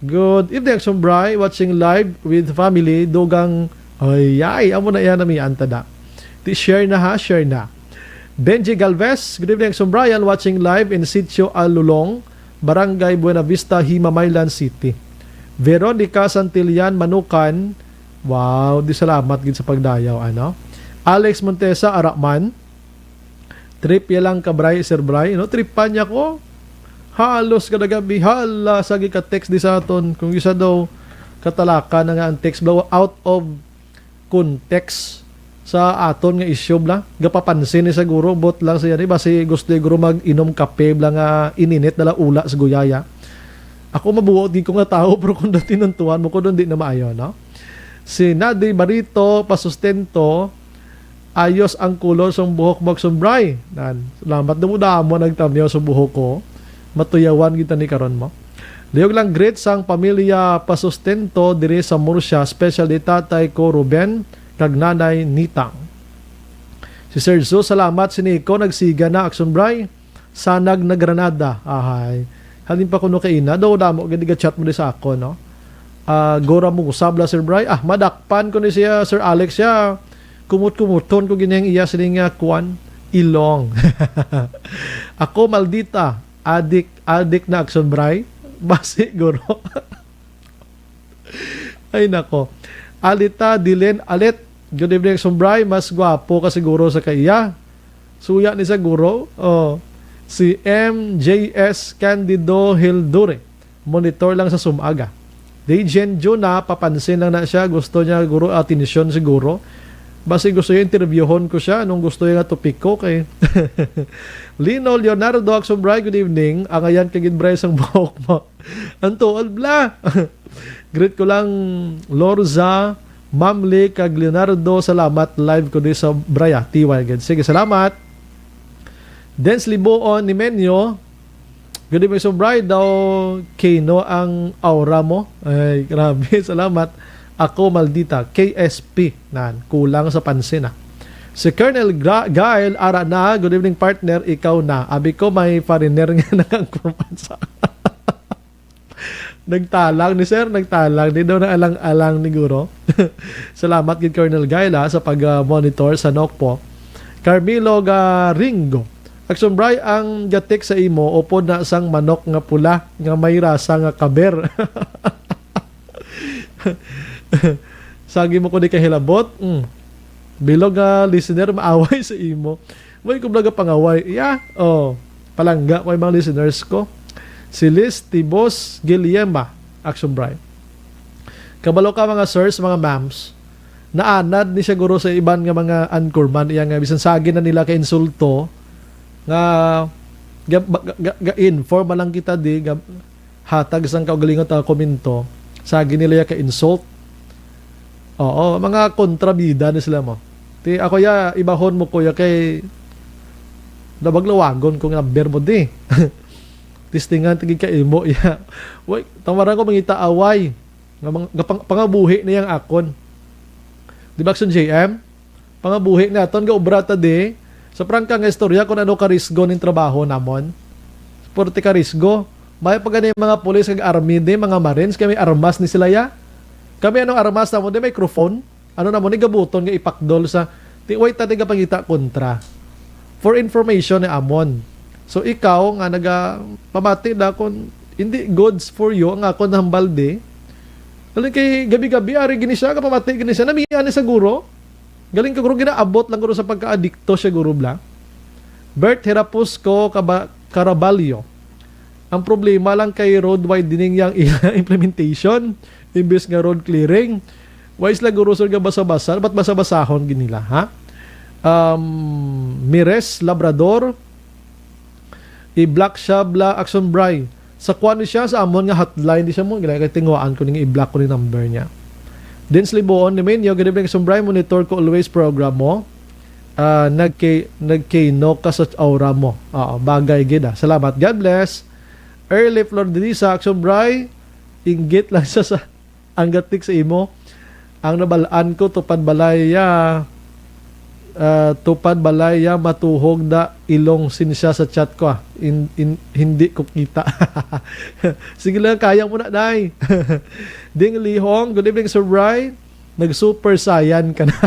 good evening, Akson Bray, watching live with family, dugang, ay, ay, amo na yan, namian ta da. Di share na ha, share na. Benji Galvez, good evening, Akson Brian, watching live in Sitio Alulong, Barangay Buena Vista, Himamaylan City. Veronica Santillan Manukan, wow, di salamat gid sa pagdayaw, ano? Alex Montesa Araman, trip ya lang ka Bray, Sir Bray, no? Tripan niya ko. Halos kada gabi, hala, sa gika-text di sa aton. Kung isa daw, katalaka na nga ang text, daw out of context sa aton nga issue bla. Gapapansin ni siguro, bot lang siya ni, basi gusto ni guro mag-inom kape bla nga ininit na lang ula sa guyaya. Ako mabuot gid ko nga tao, pero kung dati nang tuwan mo ko doon, di na maayo, no? Si Nadi Barito, pasustento, ayos ang kulor sang buhok mo, Akson Bray. Nan, salamat, damo-damo nagtamyaw sa buhok ko. Matuyawan kita ni karon mo. Liog lang greet sang pamilya pasustento diri sa Murcia, special di tatay ko Ruben kag nanay Nitang. Si Sir Zo, salamat, si Nico nagsiga na, Akson Bray. Sanag na Granada. Ahay. Halin pa kuno kay ina, daw damo gid ga-chat mo di sa ako, no? Ah, gora mo usab la, Sir Bray. Ah, madakpan ko ni siya, Sir Alex, siya. Kumot-kumoton ko gini ang iya sining nga kuan, ilong. Ako, maldita, adik, adik na, Akson Bray. Basi, guro. Ay, nako. Alita Dilen Alet, good evening, Sumbray. Mas gwapo ka siguro sa kaiya. Suya ni sa guro. Oh. Si M J S Candido Hildure, monitor lang sa Sumaga. Di Jen Juna, papansin lang na siya. Gusto niya, guro, atensyon siguro. Basi gusto niya interviewon ko siya. Anong gusto niya nga topiko kay Lino Leonardo, Akson Bray, good evening. Angayan ka gid, Bray, sang buhok mo. Ang tuod, bla. Greet ko lang, Lorza, Mamli, kag Leonardo. Salamat, live ko di sa Bray, ah, T Y gid. Sige, salamat. Dens Libuon ni Menyo. Good evening, Sumbray. Daw Kano ang aura mo. Ay, grabe. Salamat. Ako, maldita. K S P. Nan, kulang sa pansin, ah. Si Colonel Gra-, Gael, ara na. Good evening, partner. Ikaw na. Abi ko, may foreigner nga nagkagpumpansa. Nagtalang ni sir, nagtalang. Di daw na alang-alang ni guro. Salamat gid, Colonel Gael, ha, sa pag-, ah, monitor sa Nokpo. Carmelo Garingo. Akson Bray, ang gatik sa imo, upod na sang manok nga pula nga may rasa nga kaber. Sagi mo ko di kahilabot. Mm. Bilog nga listener, maaway sa imo. Way ko vlog pangaway. Yeah. Oh, palangga ko yung mga listeners ko. Si Liz Tibos Guillema, Akson Bray. Kabalo ka, mga sirs, mga ma'ams, naanad ni siya guro sa iban nga mga anchorman, iya nga bisan sagi na nila ka insulto, nga ga-, ga-, ga-, ga-inform man lang kita di, ga-, hatag sang kaugalingon ta komento, sagi nila ya ka insult. Oo, mga kontrabida ni sila mo. Ti ako ya, ibahon mo ko ya kay dabag lawagon ko nga number mo di. Testingan tagi ka imo ya. Way, tamaran ko mangita away. Nga mga, nga pang-, pangabuhi na yang akon. Di ba, Akson J M? Pangabuhi naton, gaobra ta di. Sa prangka nga istorya, kung ano ka risgo ning trabaho namon. Porte ka risgo. May pa gani mga pulis kag army di, mga marines, kay may armas ni sila ya. Kami, anong armas namon di, microphone. Ano namon ni gabuton nga ipakdol sa, ti, way ta di gapangita kontra. for information ni amon. So ikaw nga naga pamati na kung hindi goods for you ang ako nang balde. Alam kay gabi-gabi ari gini siya, kapamati gini siya, namian ni sa guro. Galing ka guro, ginaabot lang guro sa pagka-adikto siya guro bla. Bert Hirapusco Caba- Caraballo. Ang problema lang kay road widening yang implementation imbis nga road clearing. Why sila guro sir nga basa-basa? Ba't basa-basahon gid nila, ha? Um, Mires Labrador, i-block siya bla Action Bry. Sa kuan ni siya sa amon nga hotline di siya mo gila kay tinguhaan ko ning i-block ko ni number niya. Dins Libuon ni Minyo, good evening Action Bry, monitor ko always program mo. Ah, nagkay nagkayno ka sa aura mo. Oo, bagay gid ah. Salamat. God bless. Early Flor Denisa, Action Bry, inggit lang siya sa ang gatik sa imo. Ang nabalaan ko, tupad balaya, ah, tupad balaya, matuhog da ilong sin siya sa chat ko, ah. In, in, hindi ko kita. Sige lang, kaya mo na, Nay. Ding Lihong, good evening, Sir Bry. Nag-Super Saiyan ka na.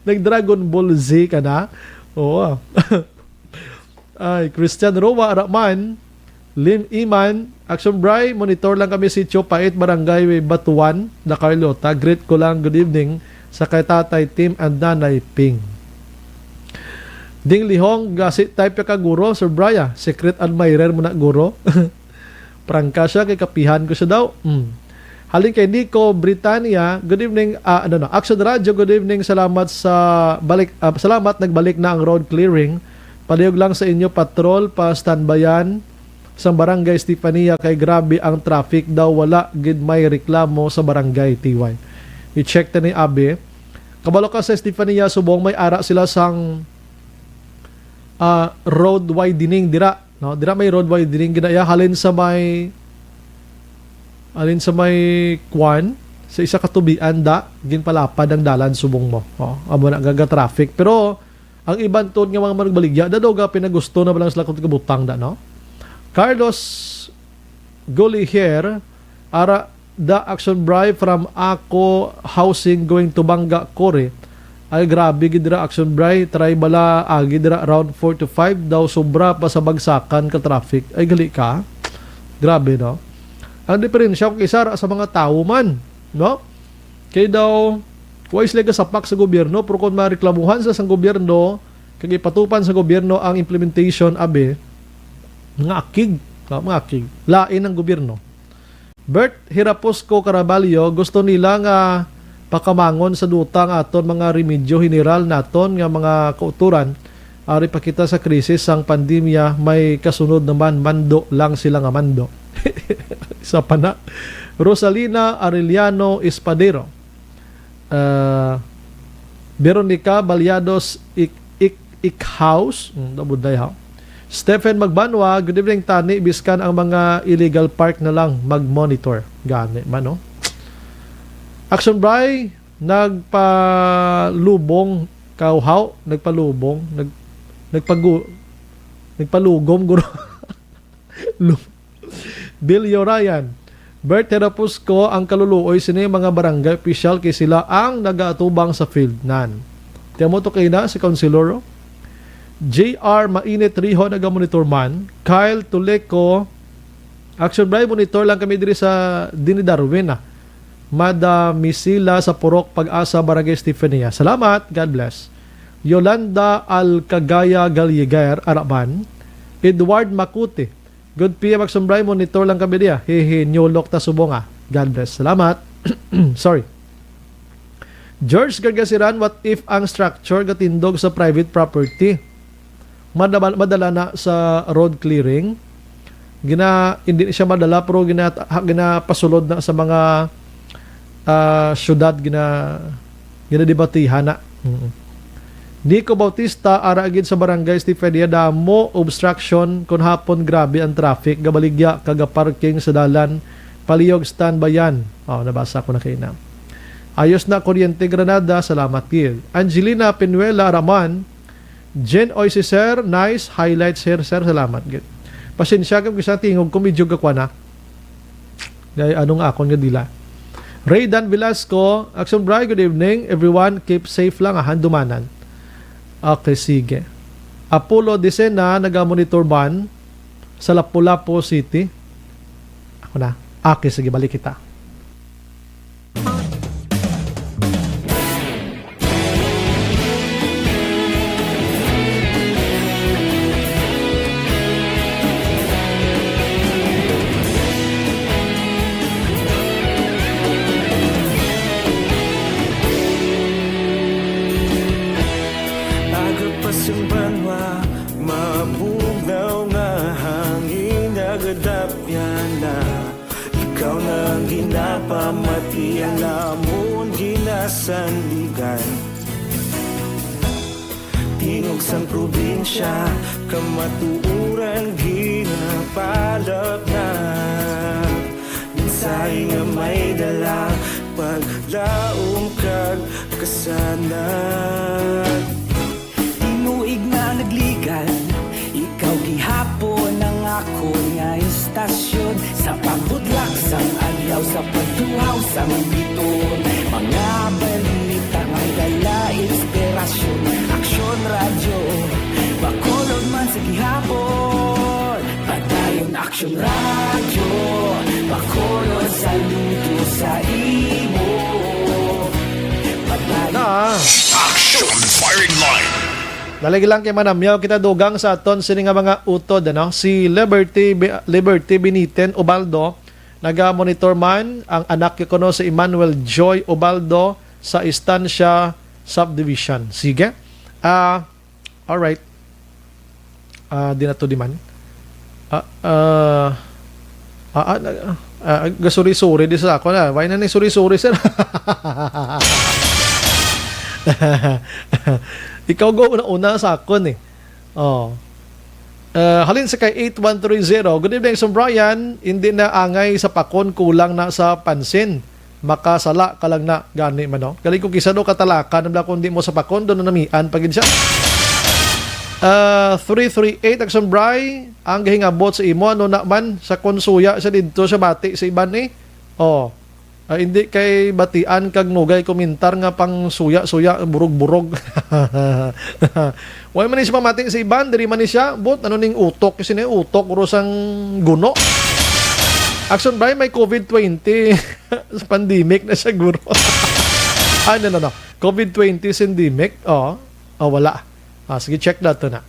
Nag-Dragon Ball Z ka na. Oo. Ay, Christian Roa Araman, Lim Iman, Action Bry, monitor lang kami, Sitio Pait, Barangay Batuan, La Carlota. Greet ko lang, good evening sa kay Tatay Tim and Nanay Ping. Ding Lihong, gasi type ka guro, Sir Bry, ah. Secret admirer mo na guro. Prangka siya, kay kapihan ko siya daw. Mm. Halin kay Nico Britannia, good evening. Ah, ano na, Action Radio, good evening. Salamat sa balik, ah, salamat, nagbalik na ang road clearing. Palihog lang sa inyo, patrol, pa standbyan sang Barangay Stefania kay grabe ang traffic daw, wala gid may reklamo sa barangay, T Y. I-check ta ni Abi. Kabalo ka sa Stefania, subong may ara sila sang, ah, road widening dira, no? Dira may road widening ginaya halin sa may, halin sa may kwan, sa isa ka tubian da, ginpalapad ang dalan subong mo. Oh, amo na gaga traffic. Pero ang iban tuod nga mga manugbaligya, da daw ga pinagusto na ba lang sila kung kabutang da, no? Carlos Goliher, ara da Action Bry from Ako Housing going to Banga, Cory. Ay, grabe gid dira, Action Bry. Try bala agi dira around four to five daw, sobra pa sa bagsakan ka traffic. Ay, gali ka. Grabe, no? Ang diferensya kung isa ra sa mga tawo man, no? Kay daw, wa sila gasapak sa gobyerno, pero kung mareklamuhan sa sang gobyerno, kag ipatupan sa gobyerno ang implementation, abi, mga akig, no? Mga akig. Lain ang gobyerno. Bert Hirapusco Caraballo, gusto nila nga pakamangon sa duta nga aton mga remedyo general naton nga mga kauturan, ari pa kita sa krisis sang pandemya, may kasunod naman, mando lang sila nga mando. Isa pa na. Rosalina Arellano Espadero. Ah, Veronica Baliados Ik Ik Ikhaus, mm, daw buday ha. Stephen Magbanwa, good evening, tani, biskan ang mga illegal park na lang mag-monitor. Gani man, no? Action Bry, nagpalubong, kauhaw, nagpalubong, nag, nagpagu, nagpalugom, guro. Lu- Bilyo Ryan, Bert Terapusco, ang kaluluoy sini mga barangay official kay sila ang nagaatubang sa field nan. Tiyan mo to kay na si Councilor J R Mainit Riho, nagamonitor man. Kyle Tuleco, Action Bry, monitor lang kami diri sa dini Darwin, ah. Mada Misila sa Purok Pag-asa, Barangay Stefania. Salamat. God bless. Yolanda Alcagaya Galliger, Araban. Edward Macuti, good P M Action Bry, monitor lang kami diya. Hehe, New Look ta subong, ah. God bless. Salamat. Sorry. George Gargasiran, what if ang structure gatindog sa private property? Madala, madala na sa road clearing. Gina, hindi siya madala, pero gina, ha, ginapasulod na sa mga, ah, syudad, gina, ginadebatihan na. Mm. Nico Bautista, ara gid sa Barangay Stefania, damo obstruction, kun hapon grabe ang traffic, gabaligya, kagaparking sa dalan, palihog standbyan. Oh, nabasa ko na kaina. Ayos na, Kuryente Granada, salamat gid. Angelina Penuela Raman, Jen Oy si Sir, nice highlights here, Sir, salamat gid. Pasensya kay sa tingog ko medyo gakwa na. Kay anong akon nga dila. Ray Dan Velasco, Action Bry, good evening. Everyone, keep safe lang, ah, handumanan. Okay, sige. Apollo Decena, naga-monitor man sa Lapu-Lapu City. Ako na. Okay, sige, balik kita. Aga pa sang banwa, mabugnaw nga hangin, nagadapyan na. Ikaw na ang ginapamati, ang amon ginasandigan. Tingog sang probinsya, kamatuoran ginapalapnag. Mensahe nga may dala, paglaom kag kasanag. Tinuig na nagligad, ikaw gihapon ang akon nga istasyon. Sa pagbudlak sang adlaw, sa pagtuhaw sang biton, mga balita may dala inspirasyon. Aksyon Radyo, Bacolod man sa gihapon. Padayon Aksyon Radyo, Bacolod, saludo sa imo. Padayon Na. Action Firing Line. Dalig lang kay manamyaw kita dugang sa aton sini nga mga utod, ano? Si Liberty Be- Liberty Beniten Ubaldo, naga-monitor man ang anak ko kuno si Emmanuel Joy Ubaldo sa Estancia Subdivision. Sige. Ah, all right. Ah, di na to di man. Ah, ah, ah, ah, nag- ah, gasuri-suri di sa ako na. Why na ni suri-suri, sir? Ikaw go una-una sa akon eh. Oh. Ah, halin sa kay eight one three zero, "Good evening, Sir Brian. Hindi na angay sa pakon, kulang na sa pansin. Makasala ka lang na." Gani man, no? Galing ko kisa do katalakan, nabla kung di mo sa pakon, doon na namian pa gid siya. Ah, three three eight, Action Bry, ang gahingabot sa imo, ano na man, sa konsuya siya didto sa bati sa iban eh. Oh. Ah, hindi kay batian kag nugay komentar nga pang suya-suya, burog-burog. Wala man ni siya mamati sa iban, diri man ni siya. But ano ning utok? Kasi na utok, ro sang guno. Action Bry, may covid twenty. Pandemic na siya, guro. Ah, no, no, no. covid twenty syndemic. Oh, oh, wala. Ah, sige, check nato na.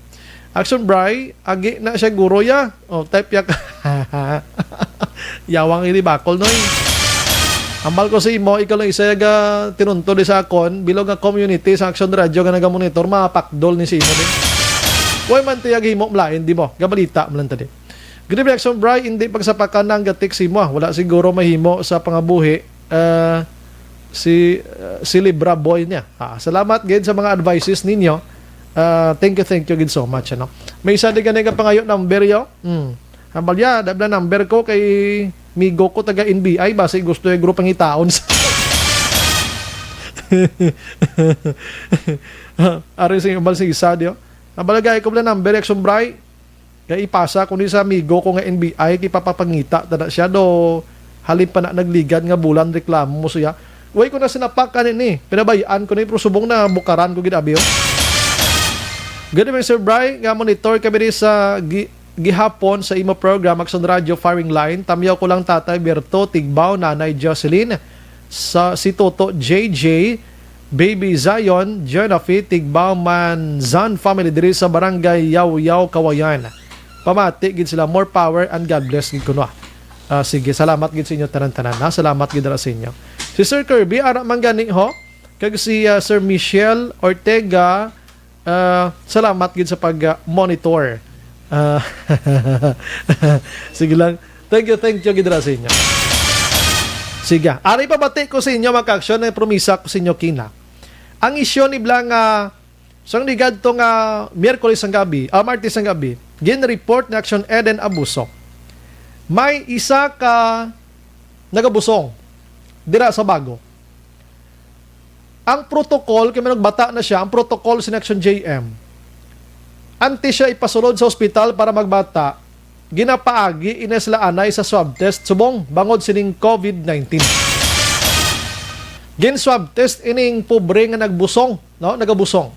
Action Bry, agi na siya, guro, ya. Oh, type ya ka. Yawang ini bakol, noy. Ambal ko sa imo, ikaw lang isa ga tinuntod sa akon, bilog nga community sa Action Radio nga nagamonitor, mapakdol ni sa imo din. Way man tiyag himo, malain, di mo. Gabalita mo lang tadi. Good evening, Action Bry. Hindi pagsapakan na ang gatik sa imo, ah. Wala siguro mahimo sa pangabuhi. Ah, si, ah, si Libra Boy niya. Ah, salamat gid sa mga advices ninyo. Ah, thank you, thank you gid so much, ano. May isa di gani ka pangayo number yo. Hmm. Hambal ya, dabla number ko kay migo ko taga N B I, basi gusto yung group ang itaon sa Ari sa hambal sa isa, di, oh. Hambal gay ko bala number, Action Bry. Kay ipasa ko ni sa amigo ko nga N B I, kay papapangita ta na siya do. Halin pa na nagligad nga bulan, reklamo mo siya. Way ko na sinapak kanin ni. Pinabayaan ko ni, pero subong na bukaran ko gid, abi, oh. Good evening, Sir Bry. Nga monitor kami ni sa gi- gihapon sa imo program, Action Radio Firing Line. Tamyaw ko lang, Tatay Berto Tigbao, Nanay Jocelyn, sa, si Toto J J, Baby Zion, Jonathy Tigbao, Manzan family diri sa Barangay Yaw-Yaw, Kawayan. Pamati gid sila, more power and God bless gid kuno. Ah, sige, salamat gid sa inyo tanan-tanan, ha? Salamat gid ra sa inyo. Si Sir Kirby, ara man gani, ho? Kag si, ah, Sir Michelle Ortega, ah, salamat gid sa pag-monitor. Ah, sige lang. Thank you, thank you gid ra sa inyo. Sige, ari pabati ko sa inyo, mga ka-aksyon, na promisa ko sa inyo kina. Ang isyu ni bla nga sang ligad to nga Miyerkules ang gabi, ah, Martes ang gabi, gin-report ni Action Eden Abuso. May isa ka nagabusong dira sa Bago. Ang protocol, kay manugbata na siya, ang protocol sa Action J M, antes siya ipasulod sa ospital para magbata, ginapaagi ini sila anay sa swab test subong bangod sining covid nineteen. Gin swab test ining pobre nga nagbusong, no? Nagabusong.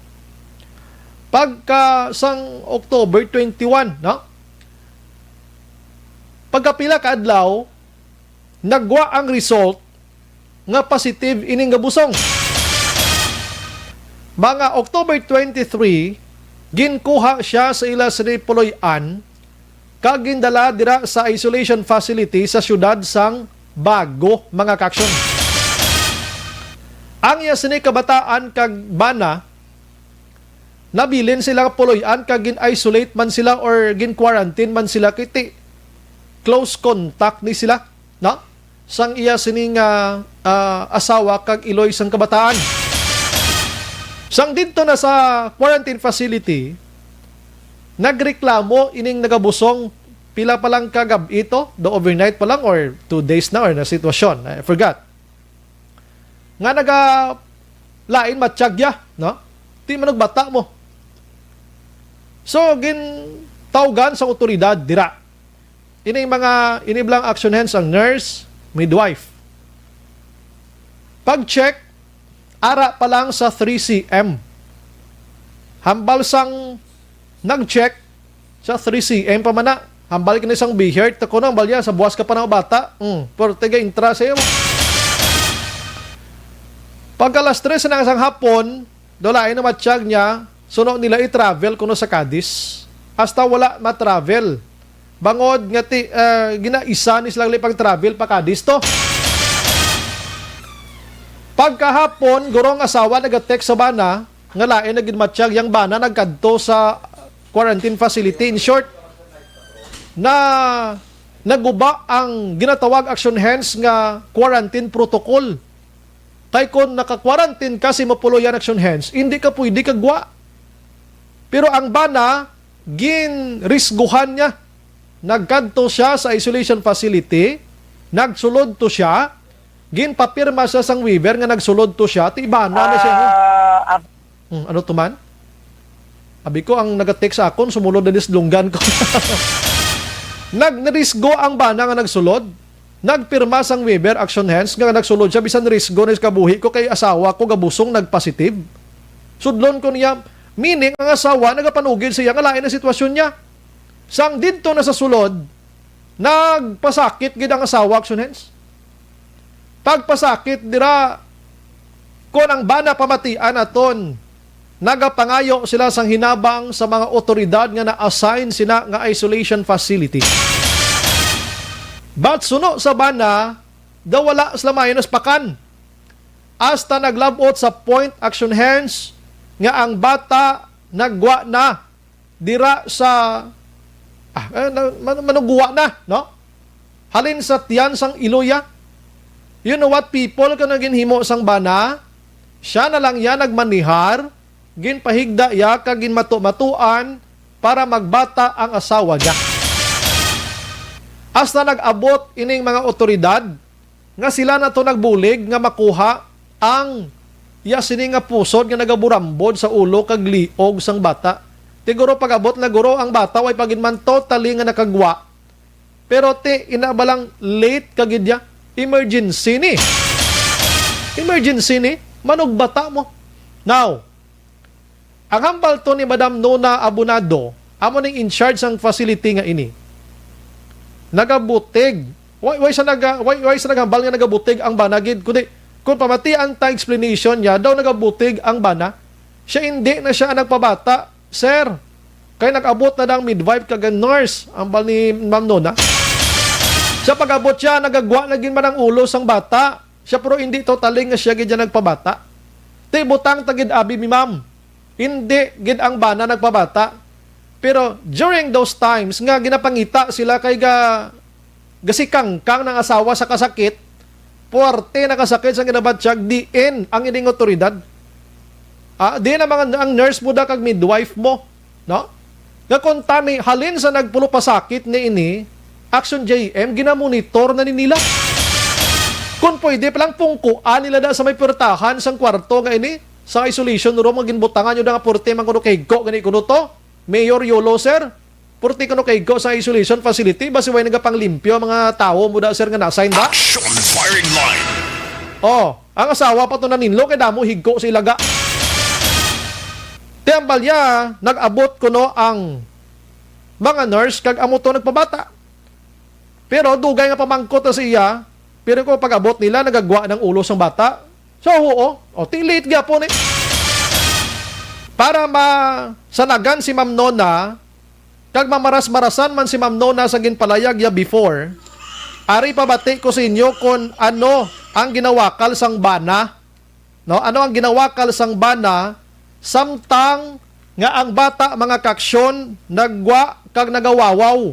Pagka sang October twenty-one, no? Pagkapila ka adlaw, nagwa ang result nga positive ining nga busong. Mga October twenty-three, ginkuha siya sa ila sini puloy-an kag gindala dira sa isolation facility sa siyudad sang Bago, mga ka-aksyon. Ang iya sini kabataan kag bana, nabilin sila nga puloy-an kag gin-isolate man sila or gin-quarantine man sila, kay ti close contact ni sila, no? Sang iya sini nga, ah, asawa kag iloy sang kabataan. Sang didto na sa quarantine facility, nagreklamo ining nagabusong pila pa lang ka gab-i to, the overnight pa lang or two days na or na sitwasyon, I forgot. Nga naga lain matsyag ya, no? Ti manugbata mo. So, gintawgan sa otoridad dira. Ini mga, ini bala ang action hands ang nurse, midwife. Pag-check, ara pa lang sa three C M. Hambal sang nag-check sa three C M pa man na. Hambal kini sang bihert, ta kuno, hambal niya, sa buwas ka pa nga bata. Mm, pero tiga intra sa imo. Pagka alas tres na sang hapon, daw lain na matsyag niya, suno nila i-travel kuno sa Cadiz. Hasta wala ma-travel. Bangod nga ti, ah, ginaisa ni sila gali pag-travel pa Cadiz to. Pagkahapon, guro ang asawa naga-text sa bana, nga lain na gid matsyag yang bana nagkadto sa quarantine facility. In short, na naguba ang ginatawag action hands nga quarantine protocol. Kay kung naka-quarantine ka sa imo puloy-an action hands, hindi ka pwede kagwa. Pero ang bana, ginrisguhan niya. Nagkadto siya sa isolation facility, nagsulod to siya, ginpapirma siya sang waiver nga nagsulod to siya, ti bana na siya, no? Ah, ab- Hmm, ano to man? Abi ko, ang nagatext sa akon, sumulod na dislunggan ko. Nag-, narisgo ang bana nga nagsulod. Nagpirma sang waiver, action hands, nga nagsulod siya, bisan risgo na sa kabuhi ko, kay asawa ko gabusong nagpositive. Sudlon ko niya, meaning, ang asawa nagapanugid siya nga lain ang sitwasyon niya. Sang didto na sa sulod, nagpasakit gid ang asawa, action hands. Pagpasakit dira, kon ang bana pamatian aton, nagapangayo sila sang hinabang sa mga otoridad nga na-assign sina nga isolation facility. But suno sa bana, daw wala sila maayo naspakan. Hasta naglab-ot sa point, action hands, nga ang bata nagwa na dira sa, ah, eh, na-, man-, manugwa na, no? Halin sa tiyan sang iloya. You know what, people, kung naginhimo sang bana, siya na lang yan nagmanihar, ginpahigda iya kag ginmato-matuan para magbata ang asawa niya. Hasta nag-abot ining mga otoridad nga sila na to nagbulig nga makuha ang iya sini nga pusod nga nagaburambod sa ulo kag liog sang bata. Ti guro pag-abot na guro ang bata, way pa gid man totally nga nakagwa. Pero ti, ina ba lang late ka gid ya? Emergency ni. Emergency ni. Manugbata mo. Now, ang hambal to ni Madam Nona Abonado, amo ning in charge sang facility nga ini. Nagabutig. Why, why siya naga-, why, why siya naghambal nga nagabutig ang bana gid? Kundi, kung pamati ang ta explanation niya, daw nagabutig ang bana. Siya, hindi na siya ang nagpabata, sir. Kay nag-abot na dang midwife kag ang nurse, hambal ni Ma'am Nona. Sa pag-abot siya, nagagwa na gid man ang ulo sang bata. Siya, pero hindi totally nga siya gid ang nagpabata. Ti butang ta gid abi mi, ma'am. Hindi gid ang bana nagpabata. Pero during those times nga ginapangita sila kay ga-, gasikangkang ng asawa sa kasakit, puwerte na kasakit sa ginabatyag, diin ang ining otoridad. Ah, diin ang mga, ang nurse mo da kag midwife mo, no? Nga kung tani, halin sa nagpulupasakit ni ini, Action J M, ginamonitor na ni nila. Kung pwede palang pungkuan nila da sa may puwertahan sang kwarto nga ini, sa isolation room nga ginbutangan nyo da nga purti man kuno kay go gani kuno to. Mayor Yolo, sir, purti kuno kay go sa isolation facility, basi way nagapanglimpyo ang mga tawo mo da, sir, nga na-assign da? Action firing line. Oh, ang asawa pa to naninlo kay damo higko sa ilaga. Ti hambal niya, nag-abot kuno ang mga nurse kag amo to nagpabata. Pero dugay nga pamangkot na siya, pero kung pag-abot nila, nagagwa ng ulo sang bata. So, oo. O, ti late gyapon eh. Para masanagan si Ma'am Nona, kag mamaras-marasan man si Ma'am Nona sa ginpalayag niya before, ari pabati ko sa inyo kon ano ang ginawakal sang bana. No? Ano ang ginawakal sang bana samtang nga ang bata, mga kaaksyon, nagwa kag nagawawaw?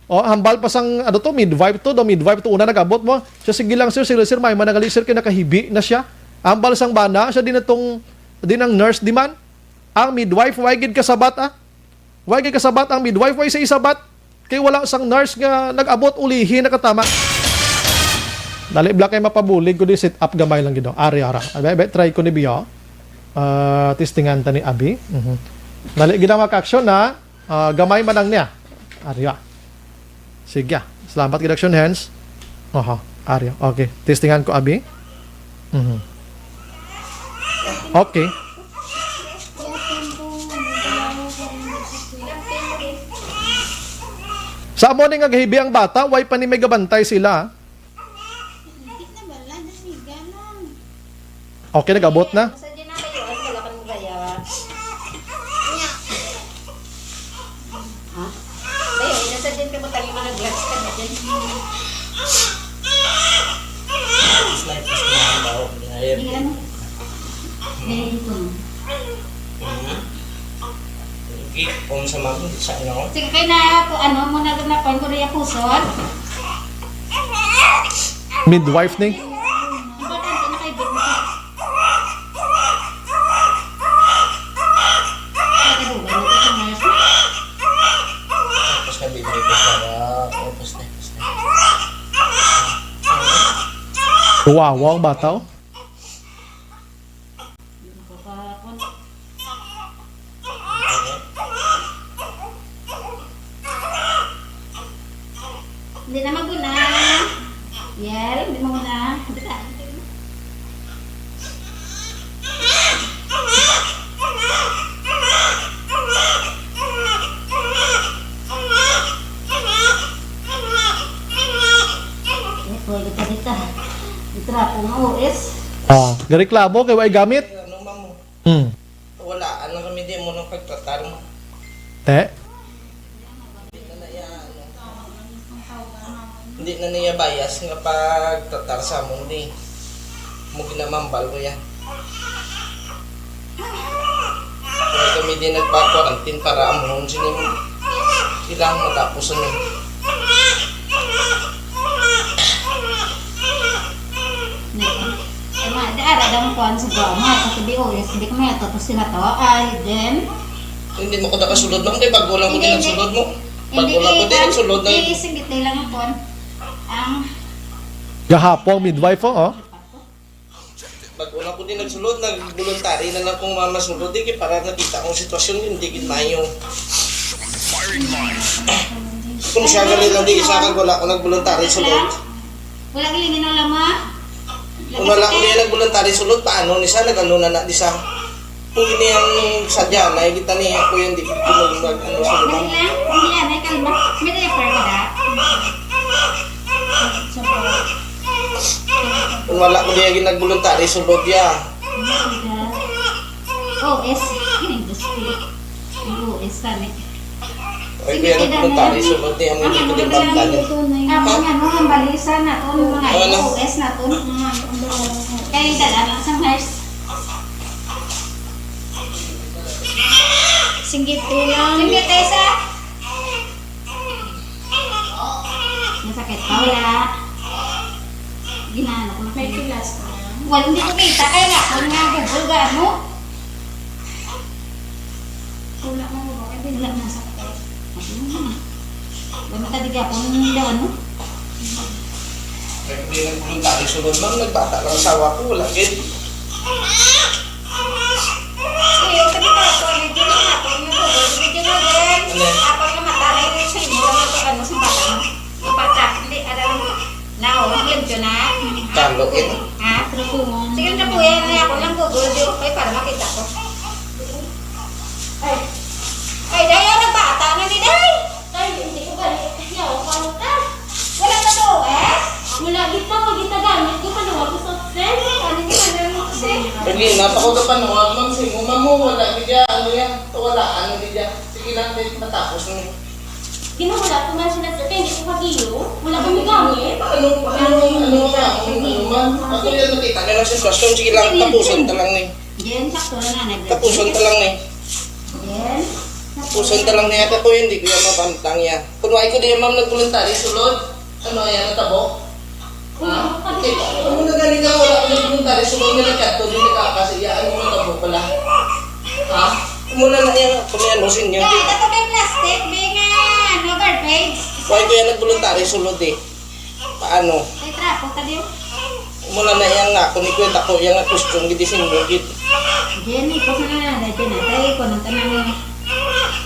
O, hambal pa sang, ano to, midwife to, do midwife to, una nag-abot mo. Siya, "Sige lang, sir, sige, sir, may managali, sir, kay nakahibi na siya." Hambal sang bana, siya din itong, din ang nurse, di man. Ang midwife, way gid kasabat, ah. Way gid kasabat ang midwife, way sa isabat. Kay wala sang nurse nga nag-abot, ulihi nakatama. Dali, bla, kay mapabulig ko di, set up gamay lang gid, oh. Ari, ara. Abi, abi, try ko ni Bio. Ah, testingan ta ni Abi. Mhm. Dali gid ang mga action na, ah, gamay man lang niya. Ari, ah. Sige, ah. Salamat gid, action hands. Oho, ari, ah. Okay, testingan ko, Abi. Mhm. Okay. Sa amo ni nga gahibi ang bata, way pa ni may gabantay sila. Okay, nag-abot na. Sa di na kayo, ano, wala kang gaya. Ha? Bayo, ina sa din ka mo tayo mga glass ka na din. Slide, tapos na ang baho, binayad. Hindi, ano? Hindi, ito. Hmm. Sige, kung sa mga, sa ano? Sige, kay na, ano, mo na, na, kung ko rin yung puson. Midwife ni? Importante na kay Big Mac. Tapos na bibili ko para, oh, tapos na, tapos na. Kawawa ang bata, oh. Hindi na maguna. Yel, hindi maguna. Dali. Eh, pwede pa dito. Ang trapo nga, O S. Ah, gareklamo kay way gamit. Ano, ma'am? Hmm. Wala, ano kami di mo nung pagtratar mo? Te? Hindi na na iya, ano. Hindi na niya bias nga pagtratar sa amon di. Mo ginamambal ko yan. Kaya kami di nagpa-quarantine para amon sini mo. Kailangan matapos ano. Ay, ma, di ara daw ang kuwan sa kuwan mo. Sa T B O S, di ko may ato to sila to. Ay, Jen. Hindi mo ko nakasulod, ma'am. Di, bago lang ko Hindi, din hindi. nagsulod mo. Hindi, Bago lang ko eh, din kan-, nagsulod na. eh, singgit nila nga kuwan. Ang Gahapon, midwife, oh, oh. Bago lang ko din nagsulod, nag-voluntary na lang kung mamasulod, eh, para nakita kong sitwasyon, hindi gid maayo. Kung siya gali lang, di isa kag wala ko nag-voluntary sulod. Wala gali ginaw lang, ma? Kung wala ko niya nag-voluntary sulod, paano ni siya? Nag-ano na na di siya? Kung ini ang sadya, nakikita niya ako yung di ko mag-, ano sa Dali lubang. lang, dali lang, may kalma. May diaper ka, da? Kung wala ko niya ginag-voluntary sulod ya. Oh, S. Ay, Diyos ko. Oh, S, sabi. Ay, Sige, kaya kaya nagpunta na rin, lang. Sunod niya, ang Ang hindi ko ano, din ang pagdala. Ako nga, no, ang balisa na to, ang mga Ano? S na to. Kaya dala lang sa nurse. Singgit ko lang. Singgit, Tessa. Masakit pa, wala. Ginaano ko na. May pilas na. Wala, hindi ko kita. Kaya nga, ako nga, Google, gaano? Wala man mo ba? Wala man sa katawan. Wala man ka di gyapon daw, ano? Kaya hindi nagvoluntary sulod, ma'am. Nagbata lang asawa ko. Wala, gid. Sige, sabi ko, ako, medyo na ako, yung Google, medyo na din. Ano? Ako yung mata, ay, yung sa imo lang ako, ano, sa bata mo. Yung bata, hindi, alam mo. Now, limpyo na. Talo, eh. Ha? Sige, kapuyan na ako ng Google, di ko kayo para makita ko. Sige, napako ka pa, no? Ah, ma'am, si mo, ma'am, mo, wala ni dya, ano yan? Wala, ano ni dya? Sige lang, babe, matapos na. Di na wala ko man sila sa hindi ko kagiyo. Wala ko gamit. Ano, ano, ano, ano, ano, ma'am? Ako yan, nakita na lang sitwasyon. Sige lang, tapusan ta lang ni. Jen, sakto na, nanay. Tapusan ta lang ni. Jen, tapusan ta lang ni. Ako ko yan, di ko yan mapamtang yan. Kung why ko di yan, ma'am, nagvoluntary sulod? Ano yan, natabo? Ha? Ikaw, amo na gani ka, wala ka nagvoluntary sulod nga nagkadto, di nagkakasiya, ano mo tabo pala? Ha? Amo na na yan, kung yan mo sinyo. Kaya ka may plastic, may nga, ano, garbage. Why ko yan nagvoluntary sulod eh? Paano? May trapo ka diyo. Amo na na yan nga, kung ikwenta ko, yan nga question, gid isin mo, gid. Jenny, ko sa nga, dahil na, tayo ko, nang tanang,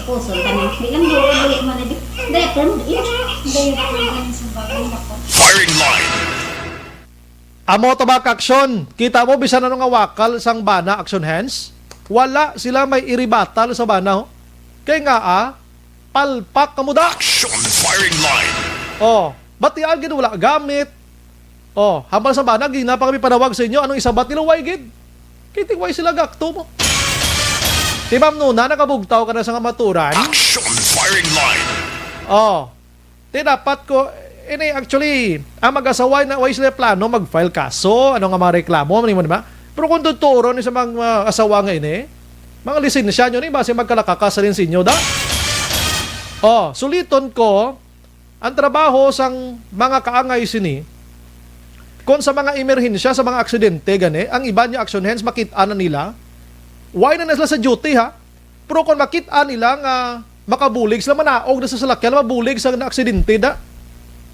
tapuson ka na. Di lang, buo, buo man na, di. Diaper mo, di. Diaper mo, sa bagay na ko. Firing line. Amo to ba ka aksyon? Kita mo, bisan ano nga wakal sang bana, action hands, wala sila may iribatal sa bana, oh. Kay nga, ah, palpak kamo da. Action firing line. Oh, batian gid wala gamit. Oh, hambal sa bana, gina pa kami panawag sa inyo, anong isabat nila, way gid? Kay ti way sila gakto mo. Si Ma'am Nuna, nakabugtaw ka na sa nga maturan? Action firing line. Oh, Ti dapat ko, ini actually, ang mag-asawa na way sila plano mag-file kaso, ano nga mga reklamo, ano mo, di ba? Pero kung tuturon ni sa mga, mga asawa nga ini, mga lisensya nyo ni, basi magkalakaka sa rin sinyo, da? Oh, suliton ko, ang trabaho sang mga kaangay sini, kung sa mga emerhensya, sa mga aksidente, gani, ang iban niya action hands, makit-an na nila, why na na sila sa duty, ha? Pero kung makit-an nila nga makabulig sila, manaog na sa salakyan, mabulig sa naaksidente da.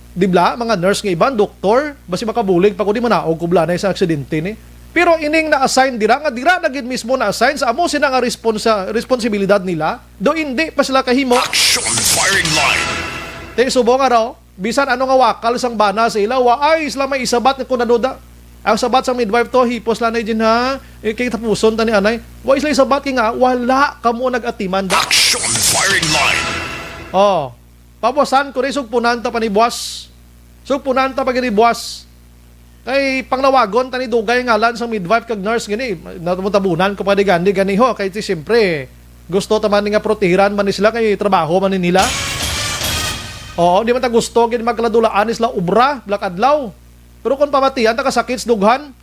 Di bala, mga nurse nga iban, doktor, basi makabulig pa ko di manaog ko bala na sa aksidente ni. Pero ining na-assign dira, nga dira na gid mismo na-assign sa amo sina nga responsa-, responsibilidad nila, do hindi pa sila kahimo. Action firing line. Te, subong nga raw, bisan ano nga wakal sang bana sa ila, waay sila may isabat nga kung ano da. Ang sabat sang midwife to, hipos lang na din ha. Eh, kay tapuson ta ni anay. Waay sila isabat kay nga, wala kamo nag-atiman da. Action firing line. Oh, pabuasan ko rin, sugpunan ta pa ni buwas. Sugpunan ta pa gini buwas. Kay panglawagon ta ni dugay ngalan sang midwife kag nurse gini. Natumutabunan ko pa di gani, gani ho. Kay ti siyempre, gusto ta man nga protehiran man ni sila kay trabaho man ni nila. Oo, di man ta gusto gid magkaladulaan ni sila obra, black adlaw. Pero kung pamatian ta kasakit sa dughan,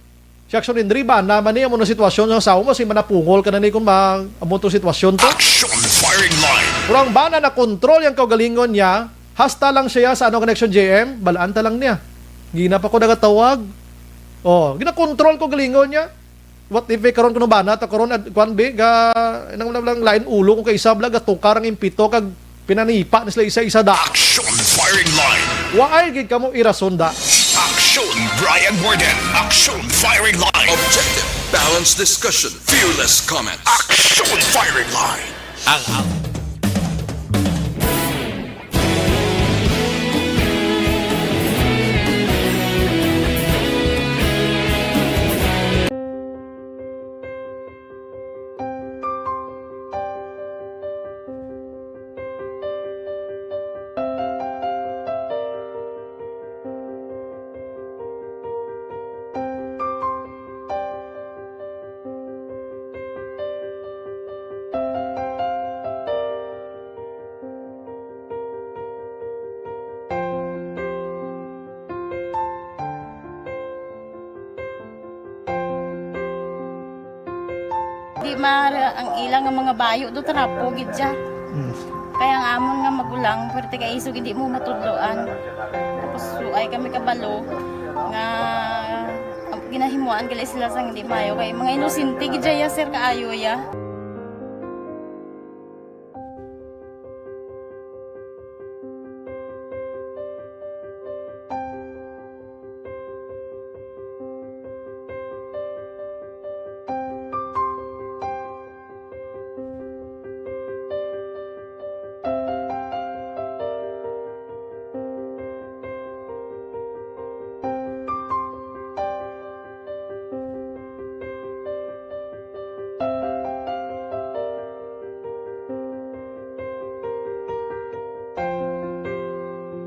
si Action Indri ba naman ni amo na sitwasyon sa asawa mo, si manapungol ka na ni kung ma-, amo to sitwasyon to. Action firing line. Pero ang bana na kontrol yung kaugalingon niya, hasta lang siya sa ano connection J M, balaan ta lang niya. Gina pa ko nagatawag. Oh, ginakontrol ko galingon niya. What if, eh, karon kuno bana ta karon, ad-, kwan, bi, ga, nang, nang, nang lain ulo ko kay isa bala, gatukar ang impito kag pinanipa na sila isa-isa da. Action firing line. Waay gid kamo irason da. Action Brian Warden. Action firing line. Objective, balanced discussion, fearless comment. Action firing line. Ang, ang Di maara ang ila nga mga bayo do, trapo gid siya. Mm. Kaya ang amon nga magulang, pwerte kay isog hindi mo matudloan. Tapos suay kami kabalo nga ginahimuan gali sila sang hindi mayo kay mga inosente gid siya, sir, kaayo ya.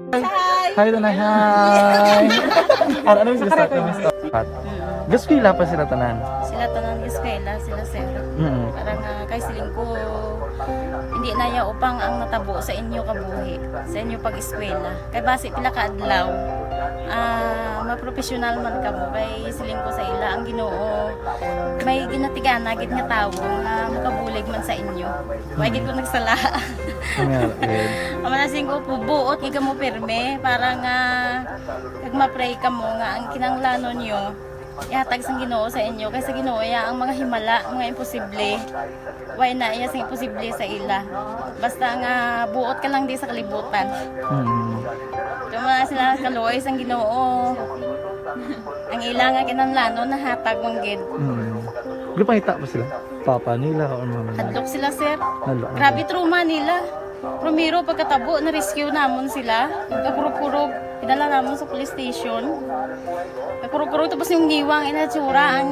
Hi! Hi, Tanay. Hi! Ano, ano mas gusto? Ano mas gusto? Gaskwela pa sila tanan? Sila tanan eskwela, sila sir. Mm. Para nga kay siling ko, hindi na ya upang ang natabo sa inyo kabuhi, sa inyo pag-eskwela. Kay basi pila ka adlaw, ah, mapropesyonal man kamo. Kay siling ko sa ila, ang Ginoo may ginatigana gid nga tawo nga makabulig man sa inyo. Why gid ko nagsala? Amen. Amo na siling ko, buot gid kamo pirme para nga kag ma-pray kamo nga ang kinahanglanon nyo ihatag sang Ginoo sa inyo, kay sa Ginoo iya ang mga himala, mga imposible. Way na iya sing imposible sa ila. Basta nga buot ka lang di sa kalibutan. Mm. Tuma sila kaluoy sang Ginoo. Ang ila nga kinahanglanon nahatag man gid. Mm. Gipangita pa sila? Papa nila or mama nila? Hadlok sila, sir. Hadlok na Grabe sila. Trauma nila. Primero, pagkatabo, na-rescue namon sila. Kakurog-kurog, idala namon sa police station. Kakurog-kurog, tapos yung ngiwang, inatsura, ang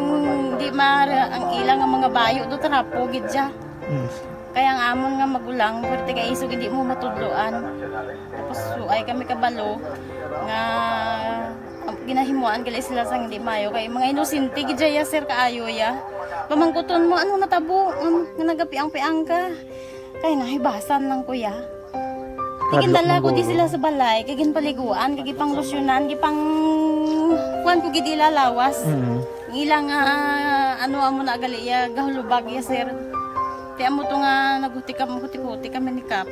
di ma-, ang ilang ang mga bayo, do trapo, gid siya. Mm. Kaya ang amon nga magulang, pwerte kay isog, hindi mo matudloan. Tapos, suay kami kabalo, nga, ang ginahimuan gali sila sang hindi mayo. Kay mga inosente, gid siya, sir, kaayo, ya. Pamangkuton mo, ano natabo? Ang, nga nagapiang-piang ka. Kay nahibasan lang, kuya. Hadlok Tigindala man ko di guro. Sila sa balay, kay ginpaliguan, kay gipanglusyonan, gipang kuan ko gid ila lawas. Mm. Ang ila nga, ano, amo na gali iya, gahulubag iya, sir. Ti amo to nga naghuti kam-, huti-huti kami ni Kap.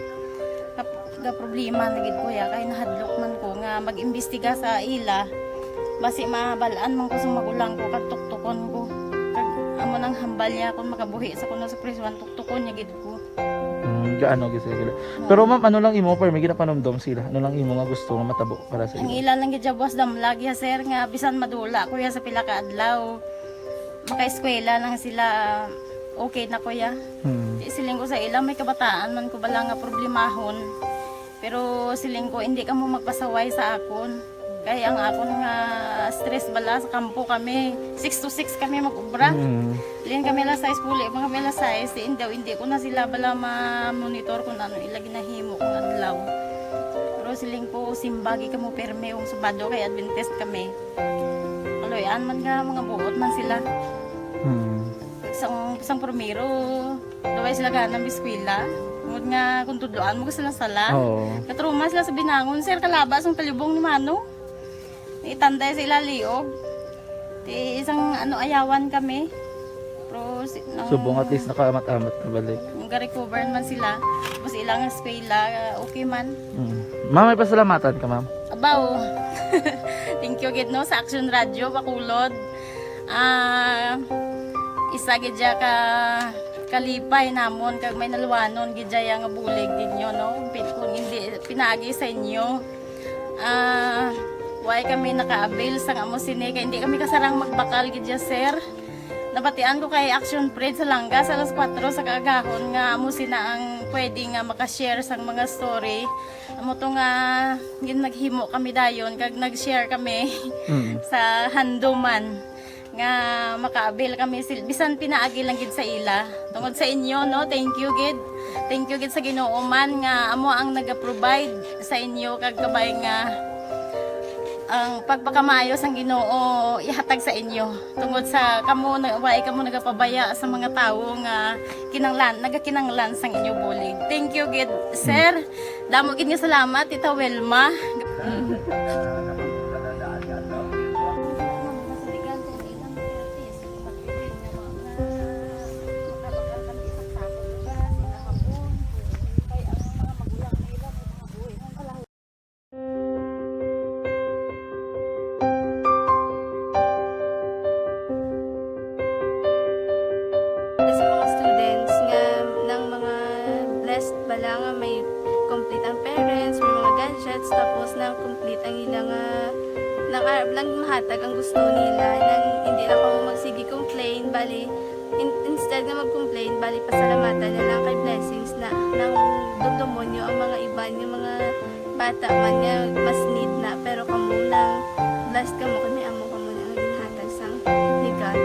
Kap-, ga problema na gid ko ya, kay nahadlok man ko nga mag-imbestiga sa ila. Basi mabal-an man ko sa magulang ko, kag tuktukon ko. Kag amo nang hambal niya kung makabuhi sa kuno sa prisuan, tuktukon niya gid ko. Mm, gaano gid sila gila. Oo. Pero ma'am, ano lang imo, permi ginapanumdom sila? Ano lang imo nga gusto nga matabo para sa Ang ila? Ila lang gid siya buwas damlag ya, sir, nga bisan madula ko ya sa pila ka adlaw, makaeskwela lang sila, okay na ko ya. Hmm. Di siling ko sa ila, may kabataan man ko bala nga problemahon. Pero siling ko, hindi kamo magpasaway sa akon. Kay ang akon nga stress bala sa kampo kami, six to six kami mag-ubra. Mm. Lin kami alas sais, puli man kami alas sais, di, hindi, hindi ko na sila bala ma-monitor kung ano ila ginahimo kung adlaw. Pero siling ko, simbagi kamo pirme kung Sabado kay Adventist kami. Kaluy-an man nga mga buot man sila. Mm. Sang, sang primero, Daway sila gana mag-eskwela. Tungod nga kung tudloan mo sila sala. Oo. Katruma sila sa binangon, sir, kalaba sang talibong ni Mano. Itanday sa ila liog. Ti isang ano, ayawan kami. Pero si, ang Subong at least nakaamat-amat na balik. Ga-recover man sila. Tapos ilang eskwela, okay man. Mm. Ma'am, may pasalamatan ka, ma'am? Abaw. Thank you gid, no, sa Action Radio Bacolod. Ah, isa gid siya ka kalipay namon kag may naluwanon gid siya nga bulig ninyo, no? Pin-, kung hindi pinaagi sa inyo, ah, why kami naka-avail sang amo sini kay hindi kami kasarang magbakal gid siya, sir. Nabatian ko kay Action Parade sa Langga sa alas kuwatro sa kaagahon nga amo sina ang pwede nga maka-share sang mga story. Amo to nga gin-, naghimo kami dayon kag nag-share kami Mm. sa handuman nga maka-avail kami sil-, bisan pinaagi lang gid sa ila. Tungod sa inyo, no, thank you gid. Thank you gid sa Ginoo man nga amo ang naga-provide sa inyo kag kabay nga ang pagpakamaayo sang Ginoo ihatag sa inyo. Tungod sa kamo na, wa kamo nagapabaya sa mga tawo nga kinanglan, nagakinanglan sang inyo bulig. Thank you gid, sir. Damo gid nga salamat, Tita Wilma. Sa mga students nga nang mga blessed bala nga may complete ang parents, may mga gadgets, tapos nang complete ang ila nga nang arab lang mahatag ang gusto nila, nang hindi na kamo magsige complain, bali, in-, instead nga mag-complain, bali, pasalamatan na lang kay blessings na nang dumdumon nyo ang mga iban nga mga bata man nga mas need na, pero kamo nang blessed kamo kay may amo kamo na nga ginhatag sang ni God.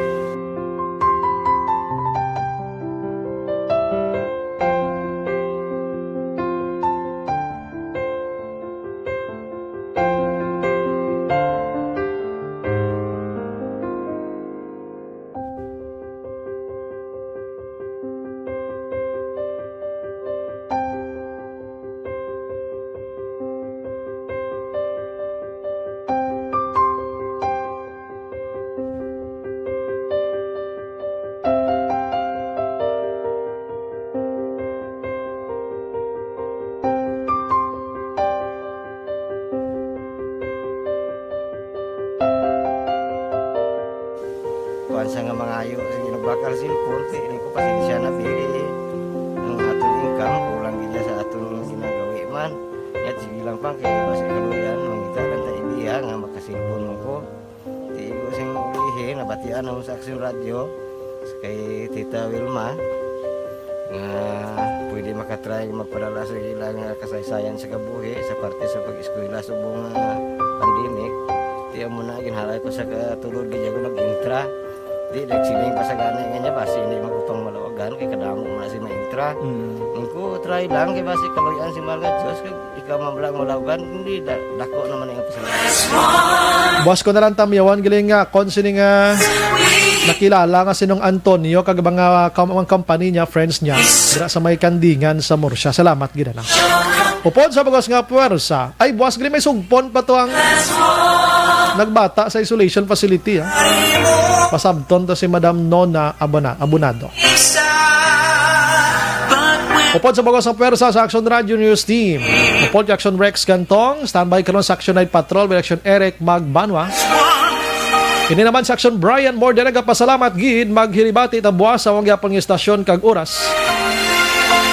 Ang sa nga mangayo, sige, nagbakal cellphone, kay ini ko pasensya na, pili. Ang aton income, kulang gid niya sa aton ginagawi man. Yat, sige lang pa, kay basi kaluyan, mangita lang ta ibiya nga makasilpon mo ko. Di ko sing ilihi, nabatian ako sa Aksyon Radyo, kay Tita Wilma, nga pwede makatry magpadala sa ilang kasaysayan sa kabuhi, sa parte sa pag-eskwela subong nga pandemic. Di amo na, ginhalay ko sa katulod, gid ako nag-intra. Di, nagsiling pa sa gani nga niya, basi hindi magpapang malawagan, kay kadamo mo na si maintra. Mm. Ang ko, try lang, kay basi kaluyan si Mahal nga Diyos, kag ikaw man lang malawagan, hindi, da-, dako naman ang pasalamat. Boss ko na lang tamyawan, galing nga, kon sini nga nakilala nga sinong Antonio, kag mga kam-, mga company niya, friends niya, dira sa may Kandingan sa Murcia. Salamat, gid na lang. Upod sa bugos nga puwersa, ay, buwas gali may sugpon pa to ang nagbata sa isolation facility, ah. Pasabton to si Madam Nona Abona-, Abonado. Upod sa bugos nga puwersa sa Action Radio News Team. Upod kay Action Rex Gantong, standby karon sa Action Night Patrol with Action Eric Magbanwa. Ini naman sa Action Brian Morde, nagapasalamat gid, maghiribati ta buwas sa among gyapon nga istasyon kag oras.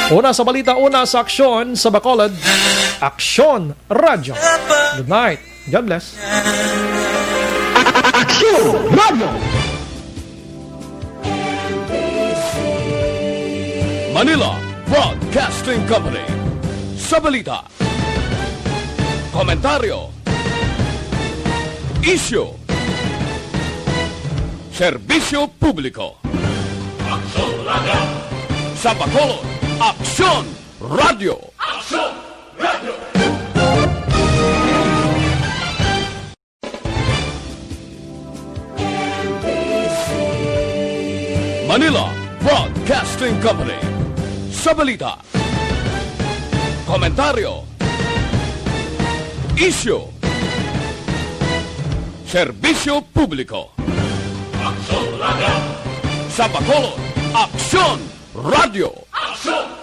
Una sa balita, una sa aksyon sa Bacolod, Aksyon Radyo. Good night. God bless. Aksyon Radyo. Manila Broadcasting Company. Sa balita, komentaryo, isyu, serbisyo publiko. Aksyon Radyo. Sa Bacolod, Aksyon Radyo. Aksyon Radyo. Manila Broadcasting Company. Sa balita, komentaryo, isyu, serbisyo publiko. Aksyon Radyo. Sa Bacolod, Aksyon Radyo. Aksyon